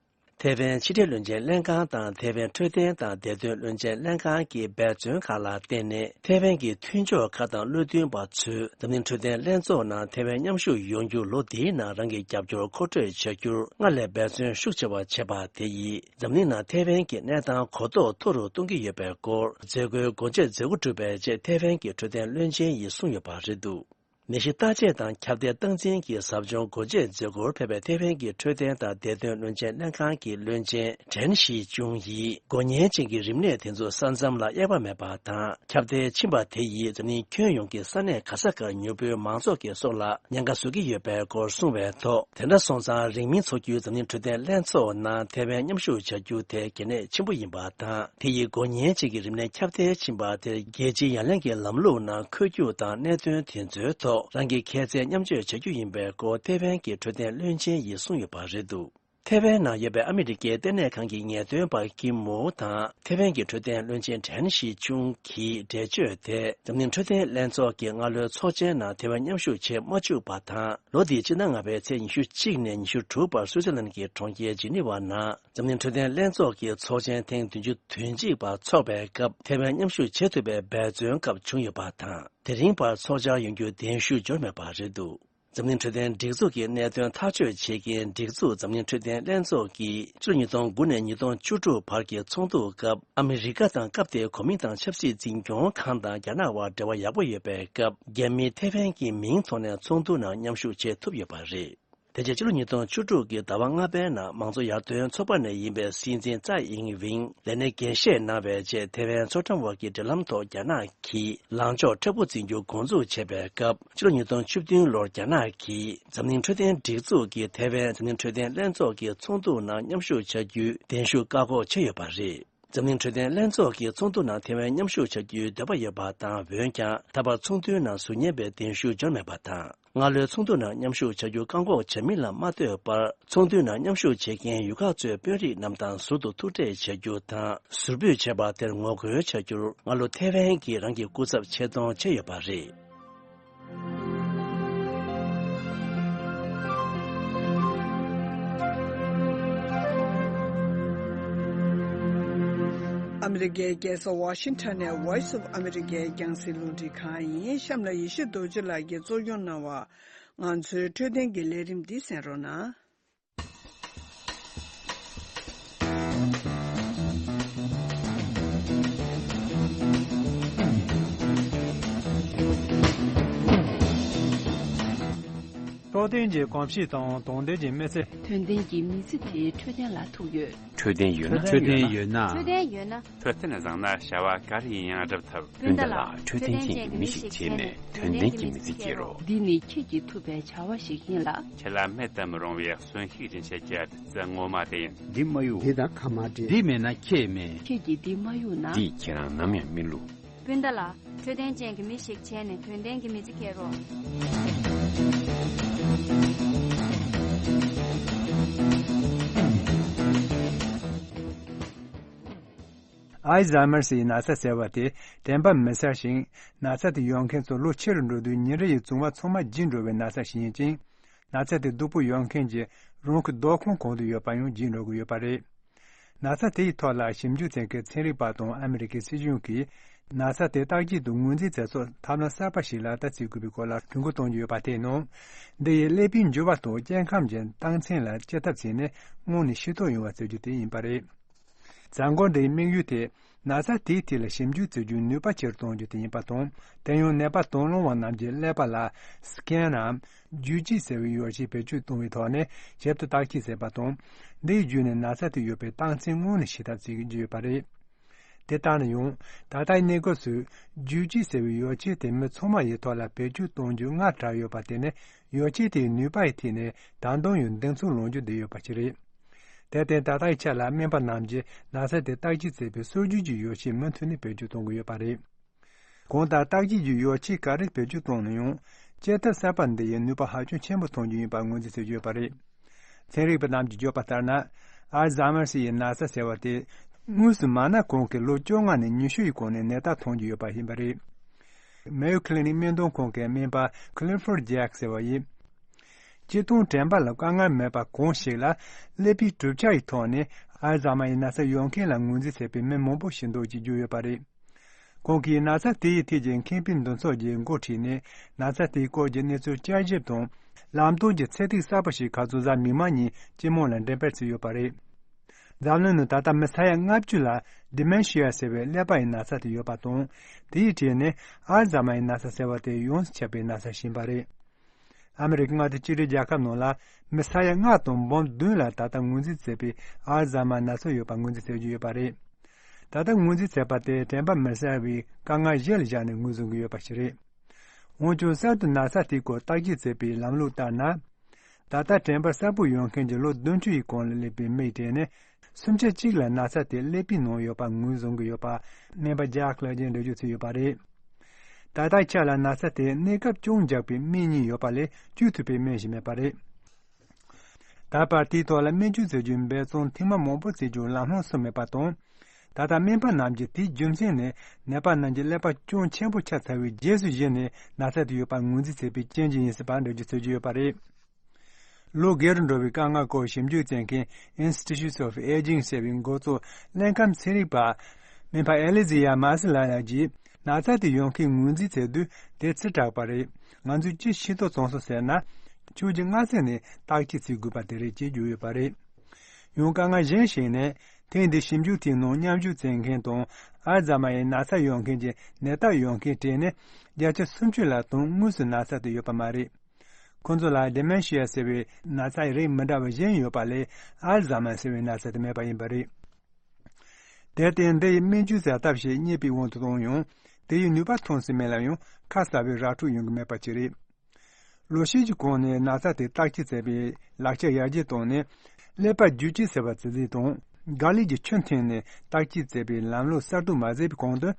ཐེ་ཝན་ཕྱི་འབྲེལ་བློན་ཆེན་ལྷན་ཁང་དང་ཐེ་ཝན་འཕྲོད་བསྟེན་དང་བདེ་དོན་བློན་ཆེན་ལྷན་ཁང་གི་འབད་བརྩོན་ཁག་ལ་བརྟེན་ནས་ཐེ་ཝན་གྱི་མཐུན་ཕྱོགས་ཁག་དང་བློ་མཐུན་པ་ཚོས་འཛམ་གླིང་འཕྲོད་བསྟེན་ལྷན་ཚོགས་ནང་ཐེ་ཝན་མཉམ་ཞུགས་ཡོང་རྒྱུར་ལོ་འདིའི་ནང་རང་གི་རྒྱབ་སྐྱོར་མཁོ་སྤྲོད་བྱ་རྒྱུར་སྔར་ལས་འབད་བརྩོན་ཤུགས་ཆེ་བ་བྱས་པ་དེ་ཡིས་འཛམ་གླིང་ནང་ཐེ་ཝན་གྱི་གནས་སྟངས་གོ་རྟོགས་མཐོ་རུ་གཏོང་གི་ཡོད་པའི་སྐོར་མཛད་སྒོའི་སྒོ་འབྱེད་མཛད་སྒོ་གྲུབ་པའི་རྗེས་ཐེ་ཝན་གྱི་འཕྲོད་བསྟེན་བློན་ཆེན་ཡིས་གསུངས་ཡོད་པ་རེད་འདུག། ནད་གཞི་བརྟག་དཔྱད་དང་ཁྱབ་གདལ་སྟངས་འཛིན་གྱི་ཟབ་སྦྱོང་སྒོ་འབྱེད་མཛད་སྒོར་ཕེབས་པའི་ཐེ་ཝན་གྱི་འཕྲོད་བསྟེན་དང་བདེ་དོན་བློན་ཆེན་ལྷན་ཁང་གི་བློན་ཆེན་ཁྲེན་ཞི་ཅུང་ཡིས་མགོ་བརྙན་ཅན་གྱི་རིམས་ནད་དེ་ཚོ་ས་མཚམས་ལ་དབྱེ་བ་མེད་པ་དང་ཁྱབ་གདལ་ཕྱིན་པ་དེ་ཡིས་འཛམ་གླིང་ཁྱོན་ཡོངས་ཀྱི་ས་གནས་ག་ས་གར་མྱུར་པོའི་མང་ཚོགས་ཀྱི་སྲོག་ལ་ཉེན་ཁ་བཟོ་གི་ཡོད་པའི་སྐོར་གསུངས་པའི་ཐོག་དེ་འདྲ་སོང་ཙང་རིང་མིན་འཚོགས་རྒྱུའི་འཛམ་གླིང་འཕྲོད་བསྟེན་ལྷན་ཚོགས་ནང་ཐེ་ཝན་མཉམ་ཞུགས་བྱ་རྒྱུ་དེ་གལ་གནད་ཆེན་པོ་ཡིན་པ་དང་དེ་ཡི་མགོ་བརྙན་ཅན་གྱི་རིམས་ནད་ཁྱབ་གདལ་ཕྱིན་པ་དེར་རྒྱལ་སྤྱིའི་ཡ་ལན་གྱི་ལམ་ལུགས་ནང་འཁོད་རྒྱུ་དང་གནད་དོན་དེ་ཚོའི་ཐོག་རང་གི་ཁྱད་ཚད་མཉམ་སྤྱོད་བྱ་རྒྱུ་ཡིན་པའི་སྐོར་ཐེ་ཝན་གྱི་འཕྲོད་བསྟེན་བློན་ཆེན་ཡིས་གསུངས་ཡོད་པ་རེད་འདུག། ཐེ་ཝན་ནང་ཡོད་པའི་ཨ་མི་རི་ཀའི་ལྟེ་གནས་ཁང་གི་ངེས་སྟོན་པ་ཀིམ་མོ་དང་ཐེ་ཝན་གྱི་འཕྲོད་བསྟེན་བློན་ཆེན་ཁྲེན་ཞི་ཅུང་གིས་འགྲེལ་བརྗོད་དེ་འཛམ་གླིང་འཕྲོད་བསྟེན་ལྷན་ཚོགས་ཀྱི་སྔ་ལོའི་ཚོགས་ཆེན་ནང་ཐེ་ཝན་མཉམ་ཞུགས་བྱེད་མ་བཅུག་པ་དང་ལོ་འདིའི་སྤྱི་ཟླ་ལྔ་པའི་ཚེས་ཉི་ཤུ་གཅིག་ནས་ཉི་ཤུ་དྲུག་བར་སུའུ་ཙི་ལན་གྱི་གྲོང་ཁྱེར་ཇི་ནི་ཝ་ནང་འཛམ་གླིང་འཕྲོད་བསྟེན་ལྷན་ཚོགས་ཀྱི་ཚོགས་ཆེན་ཐེངས་བདུན་ཅུ་དོན་གཅིག་པ་འཚོགས་པའི་སྐབས་ཐེ་ཝན་མཉམ་ཞུགས་བྱེད་ཐུབ་པའི་འབད་བརྩོན་སྐབས་བྱུང་ཡོད་པ་དང་དེ་རིང་བར་ཚོགས་བཅར་ཡོང་རྒྱུའི་གདན་ཞུ་འབྱོར་མེད་པ་རེད་འདུག། འཛམ་གླིང་འཕྲོད་བསྟེན་སྒྲིག་འཛུགས་ཀྱི་གནད་དོན་ཐག་གཅོད་བྱེད་མཁན་སྒྲིག་འཛུགས་འཛམ་གླིང་འཕྲོད་བསྟེན་ལྷན་ཚོགས་ཀྱིས་ཕྱི་ལོ་ཉིས་སྟོང་དགུ་ནས་ཉིས་སྟོང་བཅུ་དྲུག་བར་གྱི་ཚོགས་འདུ་སྐབས་ཨ་མི་རི་ཀ་དང་སྐབས་དེའི་གོ་མིང་ཏང་ཆབ་སྲིད་འཛིན་སྐྱོང་ཁང་དང་རྒྱ་ནག་དབར་འབྲེལ་བ་ཡག་པོ་ཡོད་པའི་སྐབས་རྒྱ་མིས་ཐེ་ཝན་གྱི་མིང་ཐོག་ནས་ཚོགས་འདུ་ནང་མཉམ་ཞུགས་བྱེད་ཐུབ་ཡོད་པ་རེད། དེ་རྗེས་ཕྱི་ལོ་ཉིས་སྟོང་བཅུ་དྲུག་གི་ཟླ་བ་ལྔ་པའི་ནང་མང་གཙོ་ཡར་ཐོན་ཚོགས་པ་ནས་ཡིན་པའི་སྲིད་འཛིན་ཙའེ་ཨིང་ཝིང་ལས་གནས་འགན་བཞེས་གནང་བའི་རྗེས་ཐེ་ཝན་མཚོ་འགྲམ་འོག་གི་འབྲེལ་ལམ་ཐོག་རྒྱ་ནག་གིས་ལངས་ཕྱོགས་མཁྲེགས་པོ་འཛིན་རྒྱུ་འགོ་འཛུགས་བྱས་པའི་སྐབས་ཕྱི་ལོ་ཉིས་སྟོང་བཅུ་བདུན་ལོར་རྒྱ་ནག་གིས་འཛམ་གླིང་འཕྲོད་བསྟེན་སྒྲིག་འཛུགས་ཀྱི་ཐེ་ཝན་འཛམ་གླིང་འཕྲོད་བསྟེན་ལྷན་ཚོགས་ཀྱི་ཚོགས་འདུ་ནང་མཉམ་ཞུགས་བྱ་རྒྱུའི་གདན་ཞུ་བཀག་འགོག་བྱས་ཡོད་པ་རེད། འཛམ་གླིང་འཕྲོད་བསྟེན་ལྷན་ཚོགས་ཀྱི་ཚོགས་འདུ་ནང་ཐེ་ཝན་མཉམ་ཞུགས་བྱ་རྒྱུའི་འདོད་པ་ཡོད་པ་དང་འོན་ཀྱང་ད་བར་ཚོགས་འདུའི་ནང་ཟུར་ཉན་པའི་གདན་ཞུ་འབྱོར་མེད་པ་དང་། སྔ་ལོའི་ཚོགས་འདུ་ནང་མཉམ་ཞུགས་བྱ་རྒྱུ་བཀག་འགོག་བྱ་མིན་ལ་མ་ལྟོས་པར་ཚོགས་འདུའི་ནང་མཉམ་ཞུགས་བྱེད་མཁན་ཡུལ་ཁག་གཙོའི་དཔོན་རིགས་རྣམས་དང་ཟུར་དུ་ཐུག་འཕྲད་བྱ་རྒྱུ་དང་ཟུར་འབུད་བྱས་པ་དེར་ངོ་རྒོལ་བྱ་རྒྱུར་སྔ་ལོ་ཐེ་ཝན་གྱིས་རང་གི་སྐུ་ཚབ་ཆེད་གཏོང་བྱས་ཡོད་པ་རེད། ཨ་མི་རི་ཀའི་རྒྱལ་ས་ཝ་ཤིང་ཊོན་ནས་Voice of America་རྒྱང་སྲིང་རླུང་འཕྲིན་ཁང་ཡིན། གཤམ་ལ་ཡེ་ཤེས་རྡོ་རྗེ་ལགས་ཀྱིས་གཙོ་སྐྱོང་གནང་བ། ང་ཚོའི་འཕྲོད་བསྟེན་གྱི་ལས་རིམ་འདི་གསན་རོགས་གནང་། རྟོགས་ལྡན་གྱི་གོམས་གཤིས་དང་དོགས་ལྡན་གྱི་མི་ཚེ། དོན་ལྡན་གྱི་མི་ཚེ་དེ་འཕྲོད་བསྟེན་ལ་ཐུག་ཡོད། འཕྲོད་བསྟེན་ཡོད་ན། འཕྲོད་བསྟེན་ཡོད་ན། འཕྲོད་བསྟེན་ཡོད་ན། འཕྲོད་བསྟེན་བཟང་ན་བྱ་བ་ག་རེ་ཡིན་ཡང་འགྲུབ་ཐུབ། སྤུན་ཟླ་ལགས་འཕྲོད་བསྟེན་ཅན་གྱི་མི་ཞིག་བྱས་ནས་དོན་ལྡན་གྱི་མི་ཚེ་སྐྱེལ་རོགས། འདི་ནི་ཁྱེད་ཀྱིས་ཐུབ་པའི་བྱ་བ་ཞིག་ཡིན་ལ། ཁྱེད་ལ་མེད་དུ་མི་རུང་བའི་གསོན་ཤུགས་སྦྱིན་བྱེད་ཀྱི་བདུད་རྩི་ངོ་མ་དེ་ཡིན། འདི་མ་གཡུག་འདི་དང་ཁ་མ་འབྲལ། འདི་མེད་ན་ཁྱེད་མེད། ཁྱེད་ཀྱིས་འདི་མ་གཡུག་ན། འདིས་ཁྱེད་རང་ནམ་ཡང་མི་བསླུ། སྤུན་ཟླ་ལགས། འཕྲོད་བསྟེན་ཅན་གྱི་མི་ཞིག་བྱས་ནས་དོན་ལྡན་གྱི་མི་ཚེ་སྐྱེལ་རོགས། ཨལ་ཛཱི་མར་སི་ཡི་ན་ཚ་ཟེར་བ་དེ་དྲན་པ་མི་གསལ་ཞིང་། ན་ཚ་དེ་ཡོད་མཁན་ཚོ་ལོ་ཆེ་རུ་འགྲོ་དུས་ཉིན་རེ་ཡི་བྱུང་བ་ཚང་མ་བརྗེད་འགྲོ་བའི་ན་ཚ་ཞིག་ཡིན་ཅིང་། ན་ཚ་དེ་སྡུག་པོ་ཡོད་མཁན་གྱི་རང་གི་སྡོད་ཁང་གང་དུ་ཡོད་པ་ཡང་བརྗེད་འགྲོ་གི་ཡོད་པ་རེད། ན་ཚ་དེ་ཡི་ཐོག་ལ་ཞིབ་འཇུག་བྱེད་མཁན་ཚན་རིག་པ་དང་ཨ་མི་རི་ཀའི་སྲིད་གཞུང་གིས་ ན་ཚ་དེ་བརྟག་དཔྱད་དང་ངོས་འཛིན་བྱེད་སའི་ཐབས་ལམ་གསར་པ་ཞིག་ལག་བསྟར་བྱེད་དགོས་པའི་སྐོར་ལ་གྲོས་འགོ་གཏོང་རྒྱུ་ཡོད་པ་དེའི་ནང་། འདི་ཡིས་ཀླད་པའི་འགྱུར་བ་དང་སྐྱེ་ཁམས་ཀྱི་རྟགས་མཚན་ལ་དཔྱད་ཐབས་བྱས་ནས་སྔོན་ནས་ཤེས་རྟོགས་ཡོང་བ་བྱེད་རྒྱུ་དེ་ཡིན་པ་རེད། གཟའ་འཁོར་འདིའི་དམིགས་ཡུལ་དེ། ན་ཚ་དེའི་ཐད་ལ་ཞིབ་འཇུག་བྱེད་རྒྱུའི་ནུས་པ་ཆེ་རུ་གཏོང་རྒྱུ་དེ་ཡིན་པ་དང་། དེ་ཡང་ནད་པ་དང་བླངས་པ་རྣམས་ཀྱི་ཀླད་པ་ལ་སི་ཀེན་ནམ་བརྒྱུད་སྐྱེལ་ཟེར་བའི་ཡོ་བྱད་བེད་སྤྱོད་གཏོང་བའི་ཐོག་ནས་ཞིབ་ཏུ་བརྟག་དཔྱད་བྱས་པ་དང་། འདི་བརྒྱུད་ནས་ན་ཚ་དེ་ཡོད་པའི་རྟགས་མཚན་སྔོན་ནས་ཤེས་ཐབས་བྱེད་ཀྱི་ཡོད་པ་རེད། དེ་ལྟར་ན་ཡང་། ད་ལྟའི་གནས་སྐབས་སུ་བརྒྱུད་སྐྱེལ་ཟེར་བའི་ཡོ་བྱད་དེ་མི་ཚང་མ་ཡི་ཐོག་ལ་བེད་སྤྱོད་གཏོང་རྒྱུ་སྔར་དྲག་ཡོད་པ་དེ་ནི་ཡོ་བྱད་དེའི་ནུས་པ་ཡི་ཐད་ནས་ད་དུང་ཡང་གདེང་ཚོད་ལོག་རྒྱུ་བསྡད་ཡོད་པ་ཞིག་རེད། དེར་བརྟེན་ད་ལྟའི་ཆ་ལ་སྨན་པ་རྣམས་ཀྱིས་ན་ཚ་དེ་བརྟག་དཔྱད་བྱེད་པའི་སྲོལ་རྒྱུན་གྱི་ཡོ་བྱད་མུ་མཐུད་ནས་བེད་སྤྱོད་གཏོང་གི་ཡོད་པ་རེད། གང་ལྟར་བརྟག་དཔྱད་ཀྱི་ཡོ་བྱད་ག་རེ་བེད་སྤྱོད་གཏོང་ན་ཡང་། དཔྱད་ཐབས་གསར་པ་འདི་ཡིས་ནུས་པ་ཧ་ཅང་ཆེན་པོ་ཐོན་རྒྱུ་ཡིན་པར་ངོས་འཛིན་བྱེད་ཀྱི་ཡོད་པ་རེད། ཚན་རིག་པ་རྣམས་ཀྱིས་བརྗོད་པ་ལྟར་ན། ཨལ་ཛཱི་མར་ཡི་ན་ཚ་ཟེར་བ་དེ། དངོས་སུ་མ་ན་གང་གི་ལོ་བཅོ་ལྔ་ནས་ཉི་ཤུ་ཡི་གོང་ནས་ནད་རྟགས་ཐོན་གྱི་ཡོད་པ་ཡིན་པ་རེད། མེ་ཡོ་ཁི་ལི་ནིག་སྨན་དོན་ཁང་གི་སྨན་པ་Clifford Jack ཟེར་བ་ཡིས། སྤྱིར་བཏང་དྲན་པ་ལ་དཀའ་ངལ་མེད་པ་གང་ཞིག་ལ་ཀླད་པའི་གྲུབ་ཆ་ཡི་ཐོག་ནས་ཨལ་ཛཱི་མར་ཡི་ན་ཚ་ཡོད་མཁན་ལ་ངོས་འཛིན་བྱེད་པའི་མི་མང་པོ་ཞིག་འདུག་ཅེས་བརྗོད་ཡོད་པ་རེད། ཁོང་གིས་ན་ཚ་དེ་ཡི་ཐད་ཀྱི་མཁས་པའི་འདུ་ཚོགས་ཀྱི་འགོ་ཁྲིད་ནས་ན་ཚ་དེའི་སྐོར་གྱི་གནས་ཚུལ་བསྐྱར་ཞིབ་དང་། ལམ་སྟོན་གྱི་ཚད་ཐིག་གསར་པ་ཞིག་ཁ་རྩང་གཟའ་མིག་དམར་ཉིན་སྤྱི་དམངས་ལ་འགྲེམས་སྤེལ་བྱས་ཡོད་པ་རེད། འཛམ་གླིང་ནང་ད་ལྟ་མི་ས་ཡ་ལྔ་བཅུ་ལ་Dementia ཟེར་བའི་ཀླད་པ་ཡི་ན་ཚ་དེ་ཡོད་པ་དང་། དེའི་གྲས་ནས་ཨལ་ཛཱི་མར་ཡི་ན་ཚ་ཟེར་བ་དེ་ཡོངས་སུ་ཁྱབ་པའི་ན་ཚ་ཞིག་ཡིན་པ་རེད། ཨ་མི་རི་ཀའི་མངའ་སྡེ་གཅིག་སྒྲིལ་རྒྱལ་ཁབ་ནང་ལ་མི་ས་ཡ་ལྔ་དང་འབུམ་བདུན་ལ་ད་ལྟ་ངོས་འཛིན་བྱས་པའི་ཨལ་ཛཱི་མར་ན་ཚ་ཡོད་པ་ངོས་འཛིན་བྱེད་ཀྱི་ཡོད་པ་རེད། ད་ལྟ་ངོས་འཛིན་བྱས་པ་དེ་དྲན་པ་མི་གསལ་བའི་དཀའ་ངལ་གཞི་ལ་བཞག་ནས་ངོས་བཟུང་གི་ཡོད་པ་ཞིག་རེད། འོན་ཀྱང་གསར་དུ་ན་ཚ་དེའི་སྐོར་བརྟག་དཔྱད་བྱེད་པའི་ལམ་ལུགས་ལྟར་ན། ད་ལྟ་དྲན་པ་གསལ་པོ་ཡོད་མཁན་གྱི་ལོ་བདུན་ཅུ་ཡི་གོང་ལ་སླེབས་པའི་མིའི་གྲས་ནི། སུམ་ཆ་གཅིག་ལ་ན་ཚ་དེ་ཀླད་པའི་ནང་ཡོད་པ་ངོས་བཟུང་གི་ཡོད་པ་སྨན་པ་ཇཱག་ལགས་ཀྱིས་འགྲེལ་བརྗོད་བྱས་ཡོད་པ་རེད། ད་ལྟའི་ཆ་ལ་ན་ཚ་དེ་གནས་སྐབས་ཅུང་འཇགས་པའི་སྨན་གཉིས་ཡོད་པ་ལས་བཅོས་ཐུབ་པའི་སྨན་ཞིག་མེད་པ་རེད། ད་བར་དེའི་ཐོག་ལ་སྨན་བཅོས་བྱེད་རྒྱུའི་འབད་བརྩོན་ཐེངས་མ་མང་པོ་བྱས་ཀྱང་ལམ་ལྷོང་སོང་མེད་པ་དང་། ད་ལྟ་སྨན་པ་རྣམས་ཀྱིས་དེའི་རྒྱུ་མཚན་ནི་ནད་པ་རྣམས་ཀྱི་ཀླད་པ་ཅུང་ཆེན་པོ་ཆགས་ཚར་བའི་རྗེས་སུ་གཞིགས་ནས་ན་ཚ་དེ་ཡོད་པར་ངོས་འཛིན་བྱས་པའི་རྐྱེན་གྱིས་ཡིན་སྲིད་པར་འགྲེལ་བརྗོད་བྱེད་ཀྱི་ཡོད་པ་རེད། ལོ་རྒས་རུ་འགྲོ་བའི་དཀའ་ངལ་སྐོར་ཞིབ་འཇུག་བྱེད་མཁན་Institute of Aging ཟེར་བའི་འགོ་གཙོ་ཀླད་ཁམས་ཚན་རིག་པ་སྨན་པ་ཨེ་ལི་ཛི་ཡ་མཱ་སི་ལགས་ཀྱིས་ན་ཚ་དེ་ཡོད་མཁན་ངོས་འཛིན་བྱེད་དུས་དེ་ཚ་དྲགས་པ་རེད། ང་ཚོས་ཅི་ཤེས་རྟོགས་བྱུང་སོང་ཟེར་ན། ཕྱོགས་ཀྱི་སྔ་ས་ནས་བརྟག་དཔྱད་བྱེད་དགོས་པ་དེ་རེད་ཅེས་བརྗོད་ཡོད་པ་རེད། ཡང་དཀའ་ངལ་གཞན་ཞིག་ནི། ཐེངས་འདིའི་ཞིབ་འཇུག་དེའི་ནང་མཉམ་ཞུགས་བྱེད་མཁན་དང་ཨལ་ཛཱི་མར་ཡི་ན་ཚ་ཡོད་མཁན་གྱི་ནད་རྟགས་ཡོད་མཁན་གྲས་ནི་བརྒྱ་ཆ་སུམ་ཅུ་ལ་དོན་དངོས་སུ་ན་ཚ་དེ་ཡོད་པ་མ་རེད། ཁོ་ཚོ་ལ་Dementia ཟེར་བའི་ན་ཚ་ཡི་རིགས་མི་འདྲ་བ་གཞན་ཡོད་པ་ལས་ཨལ་ཛཱི་མར་ཟེར་བའི་ན་ཚ་དེ་མེད་པ་ཡིན་པ་རེད། དེར་བརྟེན་འདི་ཡི་སྨན་བཅོས་བྱ་ཐབས་ཤིག་རྙེད་པའི་དབང་དུ་བཏང་ཡང་། དེ་ཡི་ནུས་པ་ཐོན་སྲིད་མིན་ལ་ཡང་ཁ་གསལ་བའི་ར་འཕྲོད་ཡོང་གི་མེད་པ་ཅིག་རེད། ལོ་ཤས་ཀྱི་གོང་ནས་ན་ཚ་དེ་བརྟག་དཔྱད་བྱེད་པའི་ལག་ཆ་ཡར་རྒྱས་བཏང་ནས། ཀླད་པ་བརྒྱུད་སྐྱེལ་ཟེར་བ་བྱེད་རྩིས་དང་། དགག་ལས་ཀྱི་ཆུ་འཐེན་ནས་བརྟག་དཔྱད་བྱེད་པའི་ལམ་ལུགས་གསར་གཏོད་མ་བྱས་པའི་གོང་དུ།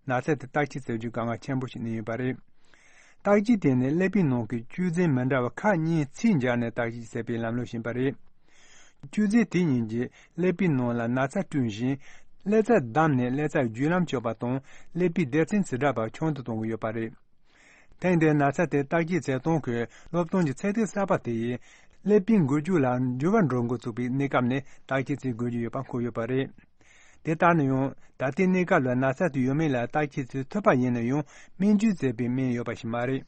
ན་ཚ་དེ་བརྟག་དཔྱད་བྱེད་རྒྱུ་དཀའ་ངལ་ཆེན་པོ་ཞིག་གནས་ཡོད་པ་རེད། བརྟག་དཔྱད་དེ་ནི་ཀླད་པའི་ནང་གི་བཅོས་རྫས་མི་འདྲ་བ་ཁག་གཉིས་ཚད་འཇལ་ནས་བརྟག་དཔྱད་བྱེད་པའི་ལམ་ལུགས་ཤིག་ཡིན་པ་རེད། བཅོས་རྫས་དེ་གཉིས་ཀྱིས་ཀླད་པའི་ནང་ལ་ན་ཚ་བསྐྲུན་ཞིང་། ཀླད་རྩ་བསྡམས་ནས་ཀླད་རྩ་བརྒྱུད་ལམ་གཅོད་པ་དང་ཀླད་པའི་སྡེ་ཚན་ཇི་འདྲ་བ་ཆུང་དུ་གཏོང་གི་ཡོད་པ་རེད། ཐེངས་འདིའི་ན་ཚ་དེ་བརྟག་དཔྱད་བྱེད་སྟངས་ཀྱི་སློབ་སྟོན་གྱི་ཚད་ཐིག་གསར་པ་དེ་ཡིས་ཀླད་པའི་འགུལ་སྐྱོད་ལ་འགྱུར་བ་འགྲོ་འགོ་བཙུགས་པའི་གནས་སྐབས་ནས་བརྟག་དཔྱད་བྱེད་དགོས་ཀྱི་ཡོད་པ་འཁོད་ཡོད་པ་རེད། དེ་ལྟར་ན་ཡང་ད་ལྟའི་གནས་སྐབས་ལ་ན་ཚ་དེ་ཡོད་མེད་ལ་བརྟག་དཔྱད་བྱེད་ཐུབ་པ་ཡིན་ན་ཡང་སྨན་བཅོས་བྱེད་པའི་སྨན་ཡོད་པ་ཞིག་མ་རེད།